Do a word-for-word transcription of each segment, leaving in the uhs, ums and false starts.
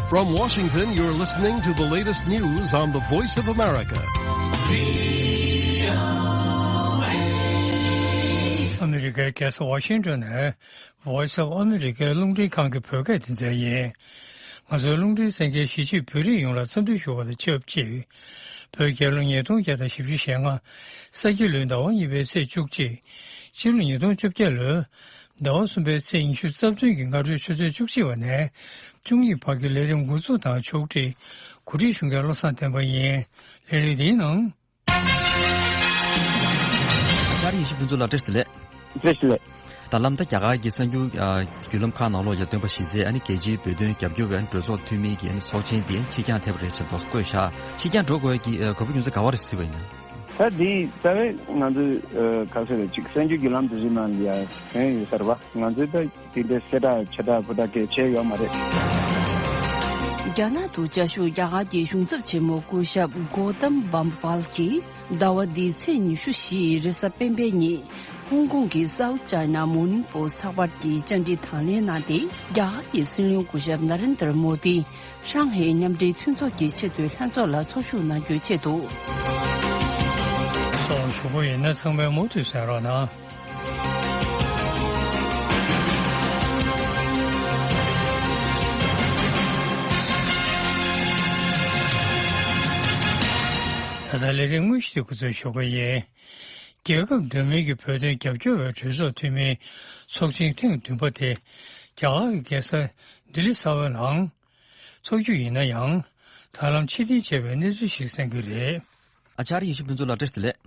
From Washington, you're listening to the latest news on the Voice of America. ཨ་མི་རི་ཀའི་རྒྱལ་ས་ཝ་ཤིང་ཏོན་ནས་Voice of America རླུང་འཕྲིན་ཁང་གི་བོད་སྐད་སྡེ་ཚན་ཡིན། ང་ཚོའི་རླུང་འཕྲིན་གསན་མཁན་གཞིས་བྱེས་བོད་རིགས་ཡོངས་ལ་འཚམས་འདྲི་ཞུ་བ་དང་ཆབས་ཅིག་བོད་རྒྱལ་ལོ་ཉིས་སྟོང་བརྒྱ་དང་བཞི་བཅུ་ཞེ་ལྔ། ས་ཁྱི་ལོའི་ཟླ་བ་གཉིས་པའི་ཚེས་བཅུ་གཅིག་སྤྱི་ལོ་ཉིས་སྟོང་བཅོ་བརྒྱད་ལོའི་ཟླ་བ་གསུམ་པའི་ཚེས་ཉི་ཤུ་རྩ་བདུན་གྱི་སྔ་དྲོའི་ཆུ་ཚོད་བཅུ་གཅིག་པ་ནས་བཅུ་གཉིས་བར་གྱི་ལས་རིམ་འགོ་འཛུགས་དང་ཕྱོགས་སྒྲིག་གོ་སྒྲིག་ཞུ་མཁན་བློ་བཟང་བསྟན་པ་ཡིན། ལས་རིམ་འདིའི་ནང་། ཨ་ཅག་ཡེ་ཤེས་ཕུན་ཚོགས་ལགས་བཀྲ་ཤིས་བདེ་ལེགས། བཀྲ་ཤིས་བདེ་ལེགས། ད་ལམ་ད་རྒྱ་གར་གྱི་གསར་འགྱུར་ཨ་བརྒྱུད་ལམ་ཁག་ནང་ལོགས་ལ་སྟོན་པ་ཞི་བསད་ཨ་ནི་རྒྱལ་སྤྱིའི་བོད་དོན་རྒྱབ་སྐྱོར་བའི་གྲོས་ཚོགས་འཐུས་མི་གི་ཨ་ནི་ཚོགས་ཆེན་དེ་ཕྱིར་འགྱངས་ཐེབས་པ་རེད་ཅེས་མདོར་བཀོད་བཞག་ཕྱིར་འགྱངས་འགྲོ་དགོས་ཀྱི་ཨ་གོ་སྐབས་རྒྱུ་མཚན་ག་བ་རེད་སྲིད་པ་ཡིན་ན། ད་འདི་རྩ་བའི་ང་ཚོའི་ཨ་ག་ཚོད་རེད་ཅིག་གསར་འགྱུར་བརྒྱུད་ལམ་དེ་ཚོའི་ནང་ལ་ཡ་ཐོན་ཡོད་ས་རེད་བ། ང་ཚོས་ད་དེ་འདྲའི་གསལ་བསྒྲགས་ཆེ་དྲགས་ཕོ་བྲང་སྐད་བྱས་ཡོད་མ་རེད། རྒྱ་ནག་ཏུ་བཅའ་བཞུགས་རྒྱ་གར་གྱི་གཞུང་ཚབ་ཆེན་མོ་སྐུ་ཞབས་གོ་ཏམ་བམ་བྷལ་གྱིས་ཟླ་བ་འདིའི་ཚེས་ཉི་ཤུ་བཞི་རེས་གཟའ་སྤེན་པའི་ཉིན་ཧོང་ཀོང་གི་South China Morning Post ཚགས་པར་གྱི་བཅར་འདྲི་དང་ལེན་གནང་སྟེ། རྒྱ་གར་གྱི་སྲིད་བློན་སྐུ་ཞབས་ན་རེན་དར་མོ་དི་ཧྲང་ཧའེ་མཉམ་འབྲེལ་མཐུན་ཚོགས་ཀྱི་ཆེས་མཐོའི་ལྷན་ཚོགས་ལ་ཚོགས་ཞུགས་གནང་རྒྱུའི་ཆེད་དུ། སོགས་ཞུ་སྒོ་ཡིན་ན་ཚང་མས་མུ་མཐུད་གསན་རོགས་གནང་། ད་ལྟ་ལས་རིམ་དངོས་གཞི་དེ་འགོ་འཛུགས་ཞུ་གི་ཡིན། རྒྱལ་ཁབ་འདྲ་མིན་གྱི་བོད་དོན་རྒྱབ་སྐྱོར་བའི་གྲོས་ཚོགས་འཐུས་མིའི་ཚོགས་ཆེན་ཐེངས་བདུན་པ་དེ་རྒྱ་གར་གྱི་རྒྱལ་ས་ལྡི་ལི་གསར་པའི་ནང་འཚོགས་རྒྱུ་ཡིན་ན་ཡང་། ད་ལམ་ཕྱིར་འཐེན་བྱས་པའི་གནས་ཚུལ་ཞིག་གསན་གྱི་རེད། ཨ་ཅག་ཡེ་ཤེས་ཕུན་ཚོགས་ལགས་བཀྲ་ཤིས་བདེ་ལེགས།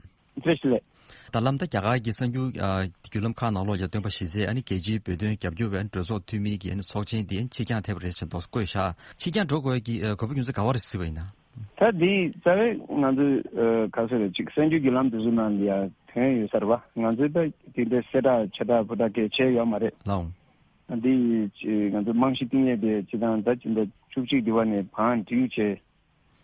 བཀྲ་ཤིས་བདེ་ལེགས། ད་ལམ་ད་རྒྱ་གར་གྱི་གསར་འགྱུར་ཨ་བརྒྱུད་ལམ་ཁག་ནང་ལོགས་ལ་སྟོན་པ་ཞི་བསད་ཨ་ནི་རྒྱལ་སྤྱིའི་བོད་དོན་རྒྱབ་སྐྱོར་བའི་གྲོས་ཚོགས་འཐུས་མི་གི་ཨ་ནི་ཚོགས་ཆེན་དེ་ཕྱིར་འགྱངས་ཐེབས་པ་རེད་ཅེས་མདོར་བཀོད་བཞག་ཕྱིར་འགྱངས་འགྲོ་དགོས་ཀྱི་ཨ་གོ་སྐབས་རྒྱུ་མཚན་ག་བ་རེད་སྲིད་པ་ཡིན་ན། ད་འདི་རྩ་བའི་ང་ཚོའི་ཨ་ག་ཚོད་རེད་ཅིག་གསར་འགྱུར་བརྒྱུད་ལམ་དེ་ཚོའི་ནང་ལ་ཡ་ཐོན་ཡོད་ས་རེད་བ། ང་ཚོས་ད་དེ་འདྲའི་གསལ་བསྒྲགས་ཆེ་དྲགས་ཕོ་བྲང་སྐད་བྱས་ཡོད་མ་རེད། ལའོ། འདི་ང་ཚོ་རྨང་གཞི་བཏིང་ཡས་དེ་སྤྱི་བཏང་ད་སྤྱི་ཟླ་བཅུ་གཅིག་འདི་བ་ནས་བང་སྒྲིག་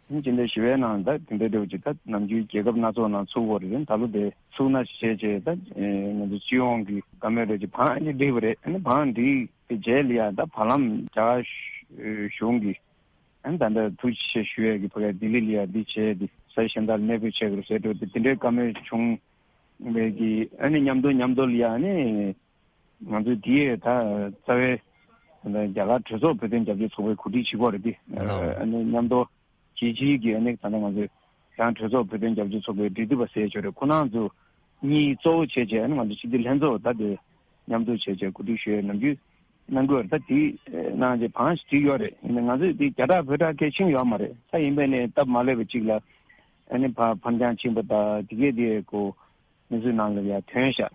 བྱས། སྤྱི་ཟླ་བཞི་བའི་ནང་ད་དེ་འདྲའི་འདྲ་བོ་ཅིག་ད་ནམ་རྒྱུན་རྒྱལ་ཁབ་སྣ་ཚོགས་ནང་ཚུགས་དགོས་རེད། ད་ལོ་དེ་ཚུགས་ན་བྱས་བྱས་ད་ང་ཚོ་སྤྱི་ཡོངས་ཀྱི་བཀའ་མོལ་འདྲ་བོ་ཅིག་བང་ཨ་ནི་སྒྲིག་པ་རེད། ཨ་ནི་བང་སྒྲིག་དེ་རྗེས་ལ་ཡ་ད་བར་ལམ་རྒྱ་གར་གཞུང་གི་ཨ་ནི་ད་ལྟ་ཐུགས་རྗེ་ཆེ་ཞུ་ཡས་ཀྱི་ཕ་གིར་ལྡི་ལི་ལ་ཡ་འདི་བྱས་ཏེ་ས་གཞན་དག་ལ་གནས་སྤོས་བྱས་དགོས་ཟེར་འགྲོ་དེ་དེ་འདྲའི་བཀའ་མོལ་བྱུང་བའི་གི་ཨ་ནི་མཉམ་དུ་མཉམ་དུ་ལ་ཡ་ཨ་ནི་ང་ཚོའི་འདི་ཡས་ད་རྩ་བའི་ད་ལྟ་རྒྱ་གར་གྲོས་ཚོགས་བོད་དོན་རྒྱབ་སྐྱོར་ཚོགས་པའི་གོ་སྒྲིག་བྱེད་དགོས་རེད་དེ་ཨ་ནི་མཉམ་དུ་རྒྱལ་སྤྱིའི་གི་ཨ་ནི་ད་ལྟ་ང་ཚོའི་རང་གྲོས་ཚོགས་བོད་དོན་རྒྱབ་སྐྱོར་ཚོགས་པའི་འབྲེལ་མཐུད་པ་ཟེར་ཡས་ཅིག་ཡོད་རེད། ཁོ་རང་ཚོ་གཉིས་གཙོ་བོ་བྱས་བྱས་ཨ་ནི་ང་ཚོ་སྤྱི་འཐུས་ལྷན་ཚོགས་ད་དེ་མཉམ་དུ་བྱས་བྱས་གོ་སྒྲིག་ཞུ་ཡས་ནམ་རྒྱུན་གནང་གི་ཡོད་རེད། ད་དེ་གནང་བྱས་བང་ཞིག་བསྒྲིགས་ཡོད་རེད། ཡིན་ནའི་ང་ཚོས་དེ་རྒྱ་གྲགས་བོད་གྲགས་གལ་ཕྱིན་ཡོད་མ་རེད། ད་ཡིན་པས་ནས་སྟབས་མ་ལེགས་པ་གཅིག་ལ་ཨ་ནི་ཕར་ཕར་འགྱངས་ཕྱིན་པ་དང་དེ་གས་དེ་གོ་གནས་ཚུལ་ནང་ལ་ཡ་ཐོན་ཤག་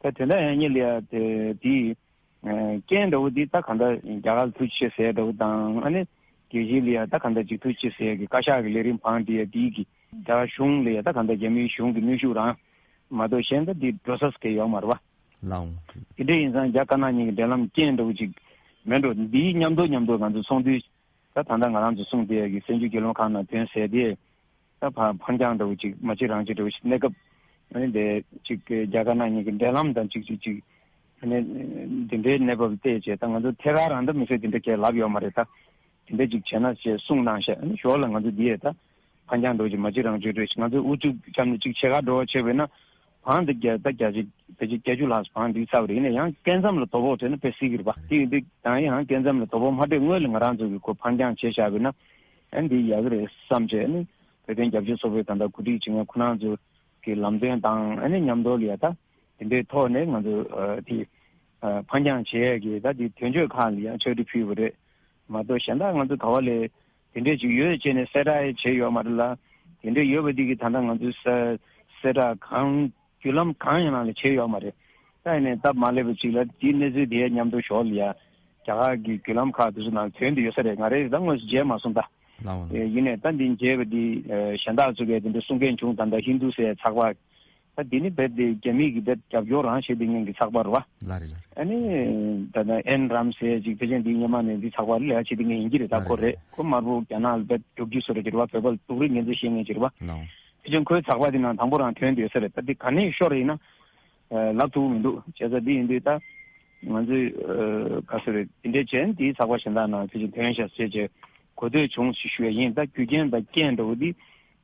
ད་དོན་དག་ཡང་སྙིང་ལ་ཡ་དེ་དེ་རྐྱེན་འདྲ་བོ་འདི་ད་གང་ལྟར་རྒྱ་གར་ལ་ཐུགས་རྗེ་ཆེ་ཟེར་འདྲ་བོ་དང་ཨ་ནི་རྒྱལ་སྤྱི་ལ་ཡ་ད་གང་ལྟར་ཅིག་ཐུགས་རྗེ་ཆེ་ཟེར་གི་བཀའ་ཤག་གི་ལས་རིམ་བང་སྒྲིག་ཡ་འདི་གི་རྒྱ་གར་གཞུང་ལ་ཡ་ད་གང་ལྟར་རྒྱ་མིའི་གཞུང་གི་གནོན་ཤུགས་རང་མ་གཏོགས་གཞན་ད་འདི་འགྲོ་ས་གལ་ཡོད་མ་རེད་བ། ལའོ། དེ་འདྲ་ཡིན་ཙང་རྒྱ་དཀར་ནག་གཉིས་ཀྱི་འབྲེལ་ལམ་རྐྱེན་འདྲ་བོ་ཅིག་མེད་འགྲོ་འདིའི་མཉམ་དུ་མཉམ་དུ་ང་ཚོ་ཚོགས་འདུའི་ད་ད་ལྟ་ང་རང་ཚོ་གསུངས་དེ་གི་གསར་འགྱུར་བརྒྱུད་ལམ་ཁག་ནང་ཐོན་ཟེར་དེ། ད་ཕར་ཕར་འགྱངས་འདྲ་བོ་ཅིག་མ་བྱེད་རང་བྱེད་འདྲ་བོ་ཞིག་གནས་སྐབས་ཨ་ནི་དེ་ཅིག་རྒྱ་དཀར་ནག་གཉིས་ཀྱི་འབྲེལ་ལམ་དང་ཅིག་ཅིག་ཅིག་ཨ་ནི་འདི་འདྲའི་གནས་བབ་བལྟས་བྱས་ད་ང་ཚོ་ཐད་ཀར་རང་ད་མི་སེར་འདི་འདྲ་གས་ལབ་ཡོད་མ་རེད། ད་དེ་འདྲ་ཅིག་བྱས་ན་ཞེས་གསུངས་གནང་ཤག་ཨ་ནི་ཞོར་ལ་ང་ཚོ་འདི་ཡས་ད་ཕར་འགྱངས་འདྲ་བོ་ཅིག་མ་བྱེད་རང་བྱེད་འདྲ་བོ་ཞིག་ང་ཚོས་དབུ་བཅུག་བཅམས་ནས་ཅིག་ཕྱེད་ཀ་འགྲོ་བ་བྱས་པས་ན། བང་འདི་བརྒྱ་ད་བརྒྱ་ཅིག་བརྒྱ་ཅིག་བརྒྱད་ཅུ་ལྷག་བང་འདི་ཚར་བ་རེད། ཡིན་ན་ཡང་སྐས་མཚམས་ལ་དོ་ཕོག་འཕྲད་ན་དཔེ་སྲིད་ཀྱི་རེད་པ། དེ་ཡིན་དུས་ད་ཡང་སྐས་མཚམས་ལ་དོ་ཕོག་མ་འཕྲད་སྔོན་ལ་ང་རང་ཚོ་གི་ཁོ་ཕར་འགྱངས་བྱས་བཞག་པས་ན་ཨ་འདི་ཡག་གི་རེད་བསམ་བྱས་ནི་བོད་དོན་རྒྱབ་སྐྱོར་ཚོགས་པའི་ད་ལྟ་གོ་སྒྲིག་བྱེད་མཁན་ཁོ་རང་ཚོ་གི་ལམ་སྟོན་དང་ཨ་ནི་མཉམ་དུ་ལ་ཡ་ད་དེ་འདྲའི་ཐོག་ནས་ང་ཚོ་དེ་ཕར་འགྱངས་བྱེད་ཡས་ཀྱི་ད་དེ་དོན་གཅོད་ཁག་ལ་ཡང་ཕྱག་བྲིས་ཕུལ་བ་རེད་མ་གཏོགས་གཞན་དག་ང་ཚོ་ག་བ་ལས་དེ་འདྲས་ཅིག་ཡོད་བྱས་ནས་གསལ་བསྒྲགས་བྱས་ཡོད་མ་རེད་ལ། དེ་འདྲས་ཡོད་པ་འདི་གི་ད་ལྟ་ང་ཚོའི་གསལ་གསལ་བསྒྲགས་གང་བརྒྱུད་ལམ་གང་ཡང་ནང་ལ་བྱས་ཡོད་མ་རེད། ད་ཡིན་ནའི་སྟབས་མ་ལེགས་པ་ཅིག་ལ་དེའི་གནས་ཚུལ་དེའི་མཉམ་དུ་ཞོར་ལ་ཡ་རྒྱ་གར་གྱི་བརྒྱུད་ལམ་ཁག་དེ་ཚོ་ནང་ཐོན་དུ་ཡོད་ས་རེད། ང་རེ་ད་དངོས་སུ་མཇལ་མ་སོང་ད། ལའོ་ལའོ། ཡིན་ནའི་ད་འདི་མཇལ་བ་འདི་གཞན་དག་ཚོ་གས་དེ་འདྲ་གསུང་མཁན་བྱུང་ད་ལྟ་ཧིན་དུ་ཟེར་ཚགས་པར། ད་འདི་ནི་རྦད་དེ་རྒྱ་མི་གི་རྦད་རྒྱབ་སྐྱོར་རང་བྱེད་དེ་མཁན་གྱི་ཚགས་པར་རེད་བ། ལ་རེད་ལ་རེད། ཨ་ནི་ད་ལྟ་ཨེན་རམ་ཟེར་ཅིག་ཕལ་ཆེར་འདི་སྔོན་མ་ནས་འདི་ཚགས་པར་ལས་ཀ་བྱེད་དེ་མཁན་ཡིན་གྱི་རེད། ད་ལ་ཁོ་རེད་རེད། ཁོ་དམར་པོ་རྒྱ་ནག་ལ་རྦད་རྒྱུག་རྒྱུ་བཟོ་རེད་ཅེས་རེད་བ། བོད་པ་ལ་སྡུག་རུས་ངན་ཚོད་བཤད་མཁན་ཅིག་རེད་བ། ལའོ། ཕལ་ཆེར་ཁོའི་ཚགས་པར་འདི་ནང་དང་པོ་རང་ཐོན་དུ་ཡོད་ས་རེད། ད་འདི་ག་ནས་ཤོར་ཡིན་ན་ལབ་ཐུབ་ཀྱི་མི་འདུག་བྱས་ཙང་འདི་ཡིན་དུས་ད་ང་ཚོས་ག་ཚོད་རེད་འདི་འདྲས་བྱས་འདིའི་ཚགས་པར་གཞན་དག་ནང་ཕལ་ཆེར་ཐོན་ཤག་ཟེར་བྱས། གོ་ཐོས་བྱུང་ཞེས་ཞུ་བ་ཡིན། ད་རྒྱུ་རྐྱེན་དང་རྐྱེན་འདྲ་བོ་འདི་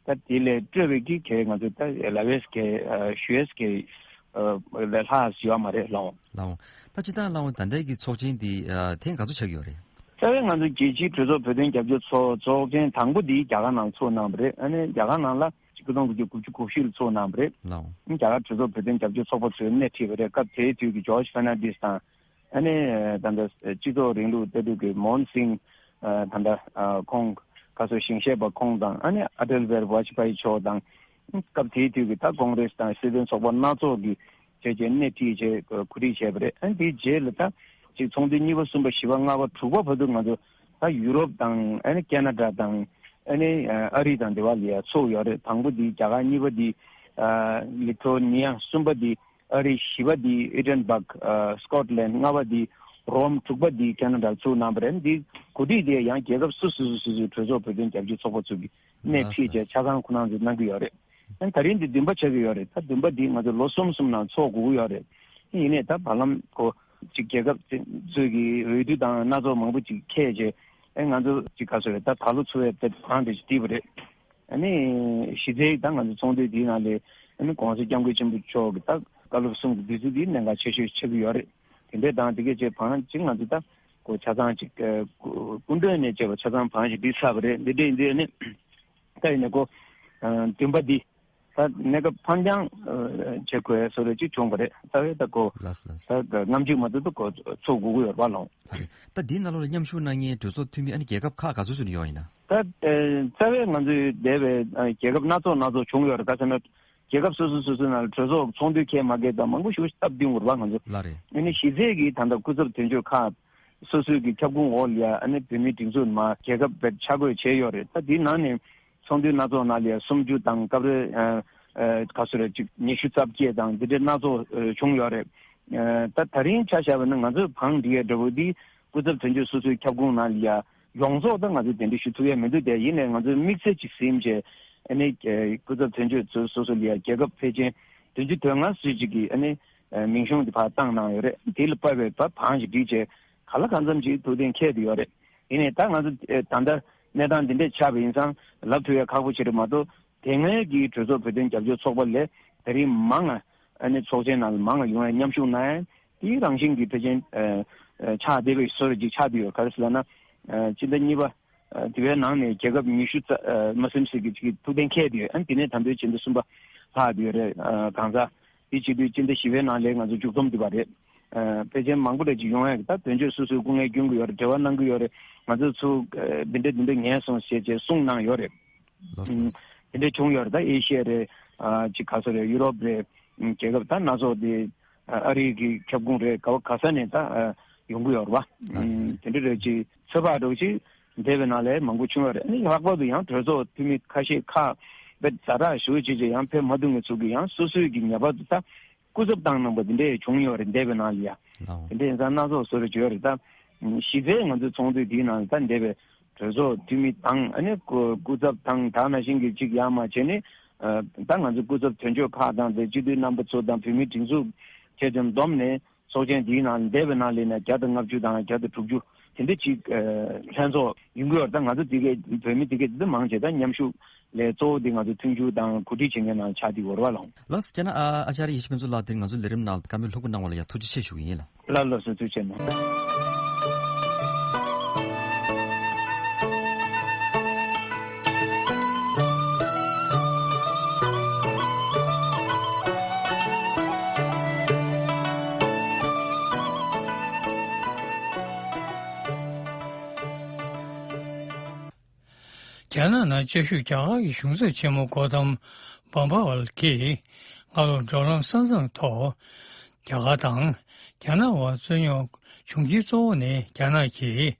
ད་དེ་ལས་སྤྲོས་པའི་གི་གལ་ང་ཚོ་ད་ལ་བས་གལ་ཞུ་ཡས་གལ་ལས་ལྷག་ཡོད་མ་རེད་ལགས། ལགས། ད་སྤྱིར་བཏང་ལགས་ད་ལྟའི་གི་ཚོགས་ཆེན་འདི་ཐེངས་ག་ཚོད་ཆགས་ཀྱི་ཡོད་རེད། རྩ་བའི་ང་ཚོ་རྒྱལ་སྤྱིའི་གྲོས་ཚོགས་བོད་དོན་རྒྱབ་སྐྱོར་ཚོགས་ཚོགས་ཆེན་དང་པོ་འདི་རྒྱ་གར་ནང་ཚོགས་གནང་བ་རེད། ཨ་ནི་རྒྱ་གར་ནང་ལ་ཆིག་སྟོང་དགུ་བརྒྱ་དགུ་བཅུ་གོ་བཞི་ལ་ཚོགས་གནང་བ་རེད། ལགས། རྒྱ་གར་གྲོས་ཚོགས་བོད་དོན་རྒྱབ་སྐྱོར་ཚོགས་པ་ཚོས་སྣེ་ཁྲིད་པ་རེད། སྐབས་དེའི་དུས་ཀྱི་ཇོརྗ་ཕེར་ནན་ཌེས་དང་། ཨ་ནི་ད་ལྟ་སྤྱི་ཚོགས་རིང་ལུགས་ལྟ་གྲུབ་ཀྱི་མོ་ཧན་སིང་། ད་ལྟ་ཁོང་ག་སོ་ཞིང་གཤེགས་པ་ཁོང་དང་ཨ་ནི་ཨ་ཏལ་བྷེ་རི་ཝ་ཇ་པ་ཡི་མཆོག་དང་། སྐབས་དེའི་དུས་ཀྱི་ད་ཀོང་རེས་དང་སྲིད་དོན་ཚོགས་པ་སྣ་ཚོགས་ཀྱི་བྱས་རྗེས་སྣེ་ཁྲིད་བྱས་གོ་སྒྲིག་བྱས་པ་རེད། ཨ་ནི་དེའི་རྗེས་ལ་ད་ཅིག་ཚོགས་འདུ་གཉིས་པ་གསུམ་པ་བཞི་པ་ལྔ་པ་དྲུག་པ་བར་དུ་ང་ཚོ་ད་ཡུ་རོབ་དང་ཨ་ནི་ཁེ་ན་ཌ་དང་ཨ་ནི་ཨ་རི་དང་དེ་བ་ལ་ཡ་ཚོགས་ཡོད་རེད། དང་པོ་འདི་རྒྱ་གར། གཉིས་པ་འདི་ལི་ཐོ་ནི་ཡ། གསུམ་པ་འདི་ཨ་རི། བཞི་པ་འདི་ཨི་ཌེན་སྦག་སི་ཀོཊ་ལན། ལྔ་པ་འདི་རོམ། དྲུག་པ་འདི་ཁེ་ན་ཌ་ཚུགས་གནང་བ་རེད། འདི་གོ་སྒྲིག་དེ་ཡང་རྒྱལ་ཁབ་སོ་སོ་སོ་སོའི་གྲོས་ཚོགས་བོད་དོན་རྒྱབ་སྐྱོར་ཚོགས་པ་ཚོ་གི་སྣེ་ཁྲིད་བྱས་ཆ་ཚང་ཁོ་རང་ཚོས་གནང་གི་ཡོད་རེད། ཨ་ནི་ད་རིང་འདི་བདུན་པ་ཆགས་ཀྱི་ཡོད་རེད། ད་བདུན་པ་འདི་ང་ཚོ་ལོ་གསུམ་གསུམ་ནང་ཚོགས་དགོས་ཀྱི་ཡོད་རེད། ཡིན་ནའི་ད་བར་ལམ་ཁོ་ཅིག་རྒྱལ་ཁབ་ཚོས་ཀྱི་འོས་བསྡུ་དང་སྣ་ཚོགས་མང་པོ་ཅིག་འཁེལ་བྱས། ཨ་ང་ཚོ་ཅིག་ག་ཚོད་རེད། ད་ད་ལོ་ཚུགས་པའི་དེ་གང་དེ་ཅིག་བསྡད་པ་རེད། ཨ་ནི་གཞི་རྩའི་ད་ང་ཚོ་ཚོགས་འདུ་འདིའི་ནང་ལ་ཨ་ནི་༸གོང་ས་༸སྐྱབས་མགོན་ཆེན་པོ་མཆོག་གི་ད་བཀའ་སློབ་གསུམ་གྱི་དུས་ཚོད་འདི་གནད་འགག་ཆེ་ཤོས་ཆགས་ཀྱི་ཡོད་རེད། དེ་འདྲས་དང་དེ་གས་བྱས་བང་ཅིག་ང་ཚོ་ད་ཁོ་ཆ་ཚང་ཅིག་སྐུ་མགྲོན་ནས་བཅས་པ་ཆ་ཚང་བང་ཞིག་བསྡུས་ཚར་བ་རེད། འདི་འདྲས་ཡིན་དུས་ཨ་ནི་ད་ཡིན་ནའི་ཁོ་བདུན་པ་འདི་ད་གནས་སྐབས་ཕར་འགྱངས་བྱེད་དགོས་བཟོ་འདྲ་ཅིག་བྱུང་བ་རེད། ད་བས་ད་ཁོ་ལགས་ལགས། ད་ནམ་ཞིག་མ་ཐུབ་ད་ཁོ་ཚོགས་དགོས་ཀྱི་ཡོད་རེད་པ་ལགས། ད་འདིའི་ནང་ལོགས་ལ་མཉམ་ཞུགས་གནང་མཁན་གྲོས་ཚོགས་འཐུས་མི་ཨ་ནི་རྒྱལ་ཁབ་ཁག་ག་ཚོད་ཙམ་ཡོད་ཡིན་ན། ད་རྩ་བའི་ང་ཚོའི་འདས་པའི་རྒྱལ་ཁབ་སྣ་ཚོགས་སྣ་ཚོགས་བྱུང་ཡོད་རེད། ག་ཟེར་ན་རྒྱལ་ཁབ་སོ་སོ་སོ་སོའི་ནང་ལ་གྲོས་ཚོགས་ཚོགས་འདུ་འཁེལ་མ་འཁེལ་དང་མང་པོ་ཞིག་སྟབས་བསྟུན་དགོས་རེད་པ་ང་ཚོ། ལགས་རེད། ཨ་ནི་གཞི་རྩའི་གི་ད་ལྟ་སྐུ་ཚབ་དོན་གཅོད་ཁག་སོ་སོའི་གི་ཁྱབ་ཁོངས་འོག་ལ་ཡ་ཨ་ནི་བོད་མིའི་སྒྲིག་འཛུགས་མ་རྒྱལ་ཁབ་བེད་ཆ་བགོས་བྱས་ཡོད་རེད། ད་དེའི་ནང་ནས་ཚོགས་འདུ་སྣ་ཚོགས་ནང་ལ་ཡ་སུམ་ཅུ་དང་སྐབས་རེ་ཨ་ཨ་ག་ཚོད་རེད་ཅིག་ཉི་ཤུ་རྩ་བརྒྱད་དང་འདི་འདྲའི་སྣ་ཚོགས་ཨ་བྱུང་ཡོད་རེད། ཨ་ད་ད་རིང་ཆ་བཞག་པ་ན་ང་ཚོས་བང་སྒྲིག་ཡས་འདྲ་བོ་འདི་སྐུ་ཚབ་དོན་གཅོད་སོ་སོའི་ཁྱབ་ཁོངས་ནང་ལ་ཡ་ཡོངས་རྫོགས་ད་ང་ཚོས་དེ་འདྲ་ཞུ་ཐུབ་ཡས་མི་འདུག་དེ་ཡིན་ནའི་ང་ཚོས་དམིགས་བསལ་ཅིག་ཟིན་བྱས་ཨ་ནི་ཨ་སྐུ་ཚབ་དོན་གཅོད་ཚོ་སོ་སོ་ལ་ཡ་རྒྱལ་ཁབ་ཕལ་ཆེར་བདུན་ཅུ་དོན་ལྔ་ཙམ་ཅིག་གི་ཨ་ནི་ཨ་མིང་གཞུང་དེ་ཕར་བཏང་གནང་ཡོད་རེད། དེ་ལ་དཔག་པའི་བ་བང་ཞིག་བསྒྲིགས་བྱས་གང་ལ་གང་འཚམ་ཅིག་ཐུགས་གཏན་འཁེལ་བསྡད་ཡོད་རེད། ཡིན་ནའི་ད་ང་ཚོ་ཨ་ད་ལྟ་གནས་སྟངས་འདི་འདྲས་ཆགས་པ་ཡིན་ཙང་ལབ་ཐུབ་ཡས་ཁག་པོ་ཆེ་རེད་མ་གཏོགས། དེ་སྔའི་གི་གྲོས་ཚོགས་བོད་དོན་རྒྱབ་སྐྱོར་ཚོགས་པ་ལས་ད་རིང་མང་ང་ཨ་ནི་ཚོགས་ཆེན་ནང་ལ་མང་ང་ཡོང་ཡ་མཉམ་ཞུགས་གནང་ཡ་དེའི་རང་བཞིན་གྱི་ཕལ་ཆེར་ཨ་ཨ་ཆགས་བསྡད་པའི་བཟོ་འདྲ་ཅིག་ཆགས་བསྡད་ཡོད། ག་རེ་ཟེར་ལབ་ན་ཨ་སྤྱི་ཟླ་གཉིས་པ་ཨ་དེ་བའི་ནང་ནས་རྒྱལ་ཁབ་ཉི་ཤུ་རྩ་ཨ་མ་ཟིན་ཙམ་གྱི་ཅིག་ཐུགས་གཏན་འཁེལ་བསྡད་ཡོད། ཨ་ནི་དེ་ནས་ད་ལྟའི་ཕྱི་ཟླ་གསུམ་པ་ལྷག་བསྡད་ཡོད་རེད། ཨ་གང་ཟག་དེ་བྱེད་དུས་སྤྱི་ཟླ་བཞི་པའི་ནང་ལ་ང་ཚོ་མཇུག་སྡོམ་བསྡད་པ་རེད། ཨ་ཕལ་ཆེར་མང་པོ་རེ་ཅིག་ཡོང་ཡ་གི་ད་དོན་གཅོད་སོ་སོའི་སྐུ་ངལ་སྐྱོན་གྱི་ཡོད་རེད། འབྲེལ་བ་གནང་གི་ཡོད་རེད། ང་ཚོ་ཚུར་ཨ་འདི་འདྲ་འདི་འདྲ་ངལ་སོང་ཞེས་བྱས་གསུངས་གནང་ཡོད་རེད། ལགས་སོ། ཨུམ། དེ་འདྲ་བྱུང་ཡོད་རེད། ད་ཨེ་ཤི་ཡ་རེད། ཨ་ཅིག་ག་ཚོད་རེད། ཡུ་རོབ་རེད། ཨུམ་རྒྱལ་ཁབ་ད་སྣ་ཚོགས་དེ་ཨ་ཨ་རི་གི་ཁྱབ་ཁོངས་རེད། ག་བ་ག་ས་ནས་ད་ཨ་ཡོང་གི་ཡོད་རེད་པ། ཨུམ་དེ་འདྲ་རེད། ཅིག་ཚོད་དཔག་འདྲ་བོ་ཅིག་འདས་པའི་ནང་ལ་མང་པོ་བྱུང་ཡོད་རེད། ཨ་ནི་ལྷག་པར་དུ་ཡང་གྲོས་ཚོགས་འཐུས་མི་ཁ་ཤས་ཁག་དཔེ་ཛ་དྲག་ཞེ་པོ་ཅིག་ཅིག་ཡང་ཕེབས་མ་ཐུབ་མཁན་ཚོ་གིས་ཡང་སོ་སོའི་གི་ངེས་པར་དུ་ད་སྐུ་ཚབ་བཏང་གནང་པ་འདི་འདྲས་བྱུང་ཡོད་རེད། འདས་པའི་ནང་ལ་ཡ། ལགས། དེ་འདྲས་ཡིན་ཙང་སྣ་ཚོགས་བཟོ་འདྲ་བྱས་ཡོད་རེད། ད་གཞི་རྩའི་ང་ཚོའི་ཚོགས་འདུ་འདིའི་ནང་ད་འདས་པའི་གྲོས་ཚོགས་འཐུས་མི་དང་ཨ་ནི་སྐུ་སྐུ་ཚབ་དང་དེ་ནང་བཞིན་གྱི་གཅིག་ཡར་མར་བྱས་ནས་ཨ་ད་ང་ཚོ་སྐུ་ཚབ་དོན་གཅོད་ཁག་དང་དེ་སྤྱི་འཐུས་རྣམ་པ་ཚོ་དང་བོད་མིའི་སྒྲིག་འཛུགས་བཅས་ཀྱང་བསྡོམས་ནས་ཚོགས་ཆེན་འདིའི་ནང་འདས་པའི་ནང་ལ་ཡིན་ན་བརྒྱ་དང་ལྔ་བཅུ་དང་བརྒྱ་དང་དྲུག་ཅུ་དེ་འདྲ་ཅིག་ཨ་ལྷན་ཚོགས་ཡོང་གི་ཡོད་རེད། ད་ང་ཚོ་འདི་གའི་བོད་མི་འདི་གའི་འདི་འདྲ་མང་ཆེ་ད་མཉམ་ཞུགས་ལས་གཙོ་བོ་འདི་ང་ཚོ་མཐུན་འགྱུར་དང་གོ་སྒྲིག་བྱེད་མཁན་ནང་ཆགས་བསྡད་ཡོད་རེད་པ་ལགས། ལགས་སོ། བྱས་ན་ཨ་ཨ་ཅཱརྱ་ཡེ་ཤེས་ཕུན་ཚོགས་ལགས་དེ་ང་ཚོའི་ལས་རིམ་ནང་ལ་བཀའ་མོལ་ལྷུག་པོ་གནང་བ་ལ་ཡང་ཐུགས་རྗེ་ཆེ་ཞུ་གི་ཡིན་ལགས། ལགས་ལགས་སོ། ཐུགས་རྗེ་ཆེ་གནང་། རྒྱ་ནག་ནང་བཅའ་བཞུགས་རྒྱ་གར་གྱི་གཞུང་ཚབ་ཆེན་མོ་གོ་ཏམ་བམ་བྷ་ཝལ་གྱིས་སྔ་ལོ་འབྲེལ་ལམ་ས་མཚམས་ཐོག་རྒྱ་གར་དང་རྒྱ་ནག་དབར་རྩོད་རྙོག་བྱུང་རྐྱེན་གཙོ་བོ་ནི་རྒྱ་ནག་གིས་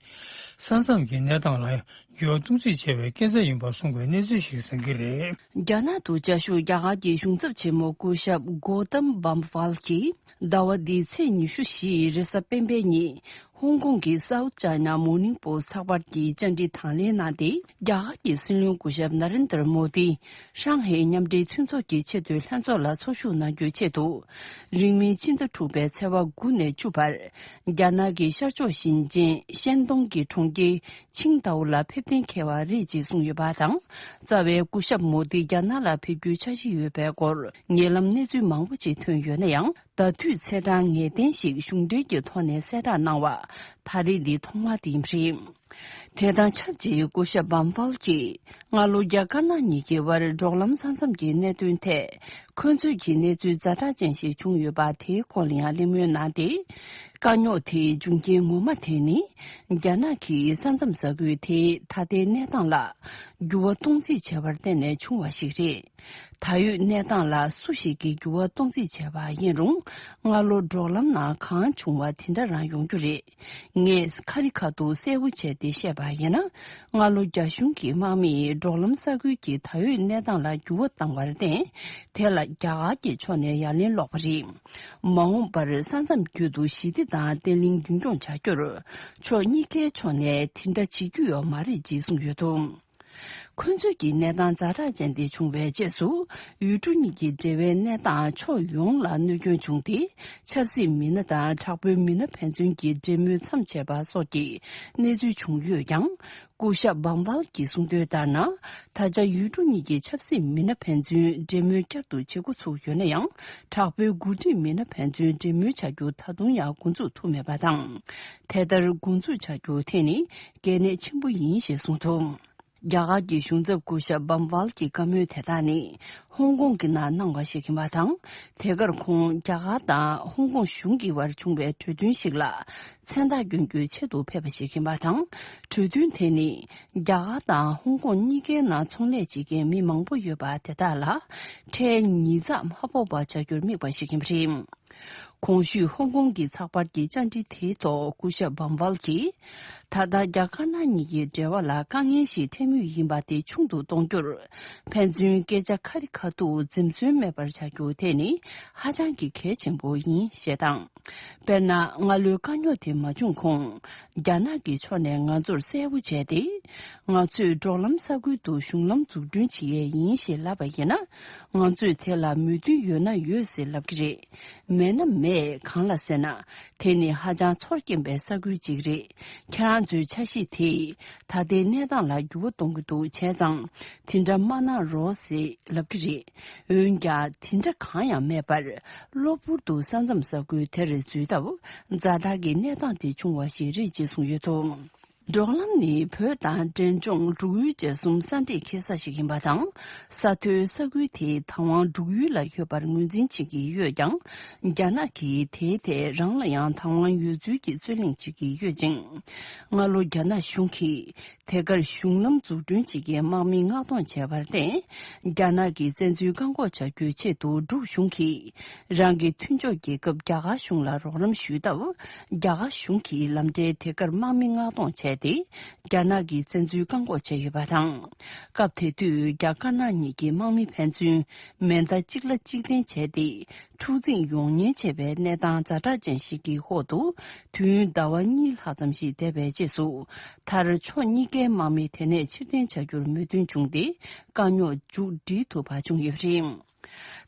ས་མཚམས་ཀྱི་གནས་སྟངས་ལ་འགྱུར་བ་གཏོང་རྩིས་བྱས་པའི་སྐས་འཛེག་ཡིན་པ་གསུངས་པའི་གནས་ཚུལ་ཞིག་གསན་གྱི་རེད། རྒྱ་ནག་ཏུ་བཅའ་བཞུགས་རྒྱ་གར་གྱི་གཞུང་ཚབ་ཆེན་མོ་སྐུ་ཞབས་གོ་ཏམ་བམ་བྷ་ཝལ་གྱིས་ཟླ་བ་འདིའི་ཚེས་ཉི་ཤུ་བཞི་རེས་གཟའ་སྤེན་པའི་ཉིན་ཧོང་ཀོང་གི་South China Morning Post་ཚགས་པར་གྱི་བཅར་འདྲི་དང་ལེན་གནང་སྟེ། རྒྱ་གར་གྱི་སྲིད་བློན་སྐུ་ཞབས་ན་རེན་དར་མོ་དི་ཧྲང་ཧའེ་མཉམ་འབྲེལ་མཐུན་ཚོགས་ཀྱི་ཆེས་མཐོའི་ལྷན་ཚོགས་ལ་ཚོགས་ཞུགས་གནང་རྒྱུའི་ཆེད་དུ། རིང་མིན་ཕྱི་ཟླ་དྲུག་པའི་ཚེས་པ་དགུ་ནས་བཅུ་བར་རྒྱ་ནག་གི་ཤར་ཕྱོགས་ཞིང་ཆེན་ཤན་ཏུང་གི་གྲོང་ཁྱེར་ཆིང་ཏའུ་ལ་ཕེབས། གཏན་འཁེལ་བ་རེད་ཅེས་གསུངས་ཡོད་པ་དང་། རྩ་བའི་སྐུ་ཞབས་མོ་དི་རྒྱ་ནག་ལ་ཕེབས་རྒྱུའི་འཆར་གཞི་ཡོད་པའི་སྐོར་ཉེ་ལམ་གནས་ཚུལ་མང་པོ་ཞིག་ཐོན་ཡོད་ན་ཡང་། ཟླ་དུས་ཚེས་གྲངས་ངེས་གཏན་ཞིག་གཞུང་འབྲེལ་གྱི་ཐོག་ནས་གསལ་བསྒྲགས་གནང་བ་ད་རེས་འདི་ཐོག་མ་དེ་ཡིན་པ་རེད། དེ་དང་ཆབས་ཅིག་སྐུ་ཞབས་བམ་ཝལ་གྱིས་སྔ་ལོ་རྒྱ་དཀར་ནག་གཉིས་ཀྱི་དབར་འབྲོག་ལམ་ས་མཚམས་ཀྱི་གནད་དོན་ཐད་འཁོན་རྩོད་ཀྱི་གནས་ཚུལ་ཛ་དྲག་ཅན་ཞིག་བྱུང་ཡོད་པ་དེའི་སྐོར་ལ་ཡང་གླེང་མོལ་གནང་སྟེ། དཀའ་རྙོག་དེའི་འབྱུང་རྐྱེན་ངོ་མ་དེ་ནི་རྒྱ་ནག་གིས་ས་མཚམས་ས་ཁུལ་དེའི་ད་ལྟའི་གནས་སྟངས་ལ་འགྱུར་བ་གཏོང་རྩིས་བྱས་པར་བརྟེན་ནས་བྱུང་བ་ཞིག་རེད། ད་ཡོད་གནས་སྟངས་ལ་སུ་ཞིག་གིས་འགྱུར་བ་གཏོང་རྩིས་བྱས་པ་ཡིན་རུང་། སྔ་ལོ་འབྲོག་ལམ་ནང་གང་བྱུང་བ་དེ་འདྲ་རང་ཡོང་རྒྱུ་རེད། ངས་ཁ་རི་ཁ་ཐུག་གསལ་པོ་བྱས་ཏེ་བཤད་པ་ཡིན་ན། སྔ་ལོ་རྒྱ་གཞུང་གི་དམག་མིས་འབྲོག་ལམ་ས་ཁུལ་གྱི་ད་ཡོད་གནས་སྟངས་ལ་འགྱུར་བ་བཏང་བར་བརྟེན། དེ་ལ་རྒྱ་གར་གྱི་ཕྱོགས་ནས་ཡ་ལན་སློག་པ་རེད། མ་འོངས་པར་ས་མཚམས་བརྒྱུད་དུ་ཞི་བདེ་དང་བརྟན་ལྷིང་རྒྱུན་འཁྱོངས་བྱ་རྒྱུར། ཕྱོགས་གཉིས་ཀའི་ཕྱོགས་ནས་དེ་འདྲ་བྱེད་རྒྱུ་ཡོད་མ་རེད་ཅེས་གསུངས་ཡོད་འདུག་འཁོན་རྩོད་ཀྱི་གནས་སྟངས་ཛ་དྲག་ཅན་དེ་བྱུང་བའི་རྗེས་སུ། ཡུལ་གྲུ་གཉིས་ཀྱི་འབྲེལ་བའི་གནས་སྟངས་ཕྱོགས་ཡོངས་ལ་གནོད་སྐྱོན་བྱུང་སྟེ། ཆབ་སྲིད་མི་སྣ་དང་དྲག་པོའི་མི་སྣ་ཕན་ཚུན་གྱི་འབྲེལ་མོལ་མཚམས་ཆད་པ་སོགས་ཀྱི་གནས་ཚུལ་བྱུང་ཡོད་ཀྱང་། སྐུ་ཞབས་བམ་ཝལ་གྱིས་གསུངས་དོན་ལྟར་ན། ད་ཆ་ཡུལ་གྲུ་གཉིས་ཀྱི་ཆབ་སྲིད་མི་སྣ་ཕན་ཚུན་འབྲེལ་མོལ་བསྐྱར་དུ་བྱེད་འགོ་ཚུགས་ཡོད་ན་ཡང་། དྲག་པོའི་འགོ་ཁྲིད་མི་སྣ་ཕན་ཚུན་འབྲེལ་མོལ་བྱ་རྒྱུ་ད་དུང་ཡང་འགོ་འཛུགས་ཐུབ་མེད་པ་དང་། དེ་ལྟར་འགོ་འཛུགས་བྱ་རྒྱུ་དེ་ནི་གལ་གནད་ཆེན་པོ་ཡིན་ཞེས་གསུངས་འདུག་རྒྱ་གར་གྱི་གཞུང་ཚབ་སྐུ་ཞབས་བམ་ཝལ་གྱི་བཀའ་མོལ་དེ་དག་ནི་ཧོང་ཀོང་གི་ནང་གནང་བ་ཞིག་ཡིན་པ་དང་། དེ་གར་ཁོང་རྒྱ་གར་དང་ཧོང་ཀོང་གཞུང་གི་དབར་བྱུང་བའི་གྲོས་མཐུན་ཞིག་ལ་མཚན་རྟགས་སྐྱོན་རྒྱུའི་ཆེད་དུ་ཕེབས་པ་ཞིག་ཡིན་པ་དང་། གྲོས་མཐུན་དེ་ནི་རྒྱ་གར་དང་ཧོང་ཀོང་གཉིས་ཀའི་ནང་ཚོང་ལས་བྱེད་མཁན་མི་མང་པོ་ཡོད་པ་དེ་དག་ལ་ཁྲལ་ཉིས་བརྩེགས་མ་ཕོག་པ་བྱ་རྒྱུར་དམིགས་པ་ཞིག་ཡིན་པ་རེད། གོང་ཞུས་ཧོང་ཀོང་གི་ཚགས་པར་གྱི་བཅར་འདྲི་དེའི་ཐོག་སྐུ་ཞབས་བམ་ཝལ་གྱིས། ད་ལྟ་རྒྱ་དཀར་ནག་གཉིས་ཀྱི་འབྲེལ་བ་ལ་དཀའ་ངལ་ཞིག་འཕྲད་མུས་ཡིན་པ་དེ་ཆུང་དུ་གཏོང་རྒྱུར། ཕན་ཚུན་སྐད་ཆ་ཁ་རི་ཁ་ཐུག་འཛེམ་ཟོན་མེད་པར་བྱ་རྒྱུ་དེ་ནི་ཧ་ཅང་གི་གལ་ཆེན་པོ་ཡིན་ཞེས་དང་། དཔེར་ན། སྔ་ལོའི་དཀའ་རྙོག་དེ་མ་བྱུང་གོང་། རྒྱ་ནག་གི་ཕྱོགས་ནས་ང་ཚོར་གསལ་པོ་བྱས་ཏེ། ང་ཚོས་འབྲོག་ལམ་ས་ཁུལ་དུ་གཞུང་ལམ་འཛུགས་སྐྲུན་བྱེད་ཡས་ཡིན་ཞེས་ལབ་པ་ཡིན་ན། ང་ཚོས་དེ་ལ་མོས་མཐུན་ཡོད་ན་ཡོད་ཟེར་ལབ་ཀྱི་རེད། མེད་ན་མེད། གང་ལ་ཟེར་ན། དེ་ནི་ཧ་ཅང་ཚོར་སྐྱེན་པའི་ས་ཁུལ་ཅིག་རེད། ཁྱེད་རང་ཚོའི་འཆར་གཞི་དེས་ད་ལྟའི་གནས་སྟངས་ལ་འགྱུར་བ་གཏོང་གི་འདུག་བྱས་ཙང་། དེ་འདྲ་མ་གནང་རོགས་ཞེས་ལབ་ཀྱི་རེད། འོན་ཀྱང་དེ་འདྲ་གང་ཡང་མེད་པར། གློ་བུར་དུ་ས་མཚམས་ས་ཁུལ་དེར་འཛུལ་སྟབས། ཛ་དྲག་གི་གནས་སྟངས་དེ་བྱུང་བ་ཞིག་རེད་ཅེས་གསུངས་ཡོད་འདུག་འབྲོག་ལམ་ནི་བོད་དང་འབྲས་ལྗོངས་འབྲུག་ཡུལ་བཅས་གསུམ་ས་འདེབས་ཁེལ་ས་ཞིག་ཡིན་པ་དང་། ས་མཐོའི་ས་ཁུལ་དེའི་བདག་དབང་འབྲུག་ཡུལ་ལ་ཡོད་པར་ངོས་འཛིན་བྱེད་ཀྱི་ཡོད་ཀྱང་། རྒྱ་ནག་གིས་དེའི་ཐད་རང་ལ་ཡང་བདག་དབང་ཡོད་ཚུལ་གྱི་རྩོད་གླེང་བྱེད་ཀྱི་ཡོད་ཅིང་། སྔ་ལོ་རྒྱ་ནག་གཞུང་གིས་དེ་གར་གཞུང་ལམ་འཛུགས་སྐྲུན་བྱེད་མཁན་དམག་མི་མངགས་གཏོང་བྱས་པར་བརྟེན། རྒྱ་ནག་གི་བཙན་འཛུལ་བཀག་འགོག་བྱ་རྒྱུའི་ཆེད་དུ་འབྲུག་གཞུང་གིས་རང་གི་མཐུན་ཕྱོགས་རྒྱལ་ཁབ་རྒྱ་གར་གཞུང་ལ་རོགས་རམ་ཞུས་སྟབས། རྒྱ་གར་གཞུང་གིས་ལམ་འབྲས་དེ་གར་དམག་མི་མངགས་གཏོང་བྱས་ཏེ། རྒྱ་ནག་གིས་བཙན་འཛུལ་བཀག་འགོག་བྱས་ཡོད་པ་དང་། སྐབས་དེ་དུས་རྒྱ་དཀར་ནག་གཉིས་ཀྱི་དམག་མི་ཕན་ཚུན་མེ་མདའ་གཅིག་ལ་གཅིག་འཐེན་བྱས་ཏེ། འཁྲུག་འཛིང་ཡོང་ཉེན་ཆེ་བའི་གནས་སྟངས་ཛ་དྲག་ཅན་ཞིག་གི་འོག་ཏུ། དུས་ཡུན་ཟླ་བ་གཉིས་ལྷག་ཙམ་ཞིག་འདས་པའི་རྗེས་སུ། མཐར་ཕྱོགས་གཉིས་ཀའི་དམག་མི་དེ་ནས་ཕྱིར་འཐེན་བྱ་རྒྱུར་མོས་མཐུན་བྱུང་སྟེ། དཀའ་རྙོག་མཇུག་སྒྲིལ་ཐུབ་པ་བྱུང་ཡོད་པ་རེད།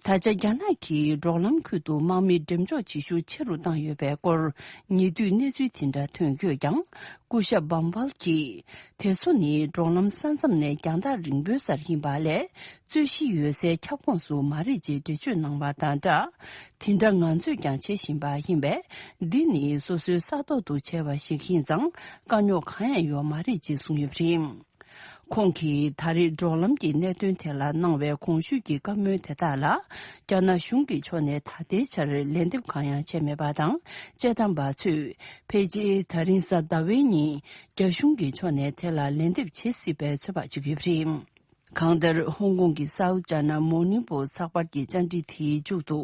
ད་ཆ་རྒྱ་ནག་གིས་འབྲོག་ལམ་ཁུལ་དུ་དམག་མི་འགྲེམས་འཇོག་བྱེད་ཤུགས་ཆེ་རུ་བཏང་ཡོད་པའི་སྐོར། ཉེ་དུས་གནས་ཚུལ་དེ་འདྲ་ཐོན་ཡོད་ཀྱང་། སྐུ་ཞབས་བམ་ཝལ་གྱིས། དེ་ཚོ་ནི་འབྲོག་ལམ་ས་མཚམས་ནས་རྒྱང་ཐག་རིང་པོའི་སར་ཡིན་པ་ལས། རྩོད་གཞི་ཡོད་སའི་ཁྱབ་ཁོངས་སུ་མ་རེད་ཅེས་འགྲེལ་བརྗོད་གནང་བ་དང་སྦྲགས། དེ་འདྲ་ང་ཚོས་ཀྱང་བྱེད་བཞིན་པ་ཡིན་པས། འདི་ནི་སོ་སོའི་ས་ཐོག་ཏུ་བྱས་པ་ཞིག་ཡིན་ཙང་། དཀའ་རྙོག་གང་ཡང་ཡོད་མ་རེད་ཅེས་གསུངས་ཡོད་པ་རེད། ཁོང་གིས་ད་རེས་འབྲོག་ལམ་གྱི་གནད་དོན་ཐད་ལ་གནང་བའི་གོང་ཞུས་ཀྱི་བཀའ་མོལ་དེ་དག་ལ། རྒྱ་ནག་གཞུང་གི་ཕྱོགས་ནས་ད་ལྟའི་ཆར་ལན་འདེབས་གང་ཡང་བྱས་མེད་པ་དང་། དཔྱད་གཏམ་པ་ཚོས་ཕལ་ཆེར་ད་རིང་གཟའ་ཟླ་བའི་ཉིན་རྒྱ་གཞུང་གི་ཕྱོགས་ནས་དེ་ལ་ལན་འདེབས་བྱེད་སྲིད་པའི་ཚོད་དཔག་བྱེད་ཀྱི་ཡོད་པ་རེད། གང་ལྟར། ཧོང་ཀོང་གི་South China Morning Post་ཚགས་པར་གྱི་བཅར་འདྲི་དེའི་མཇུག་ཏུ།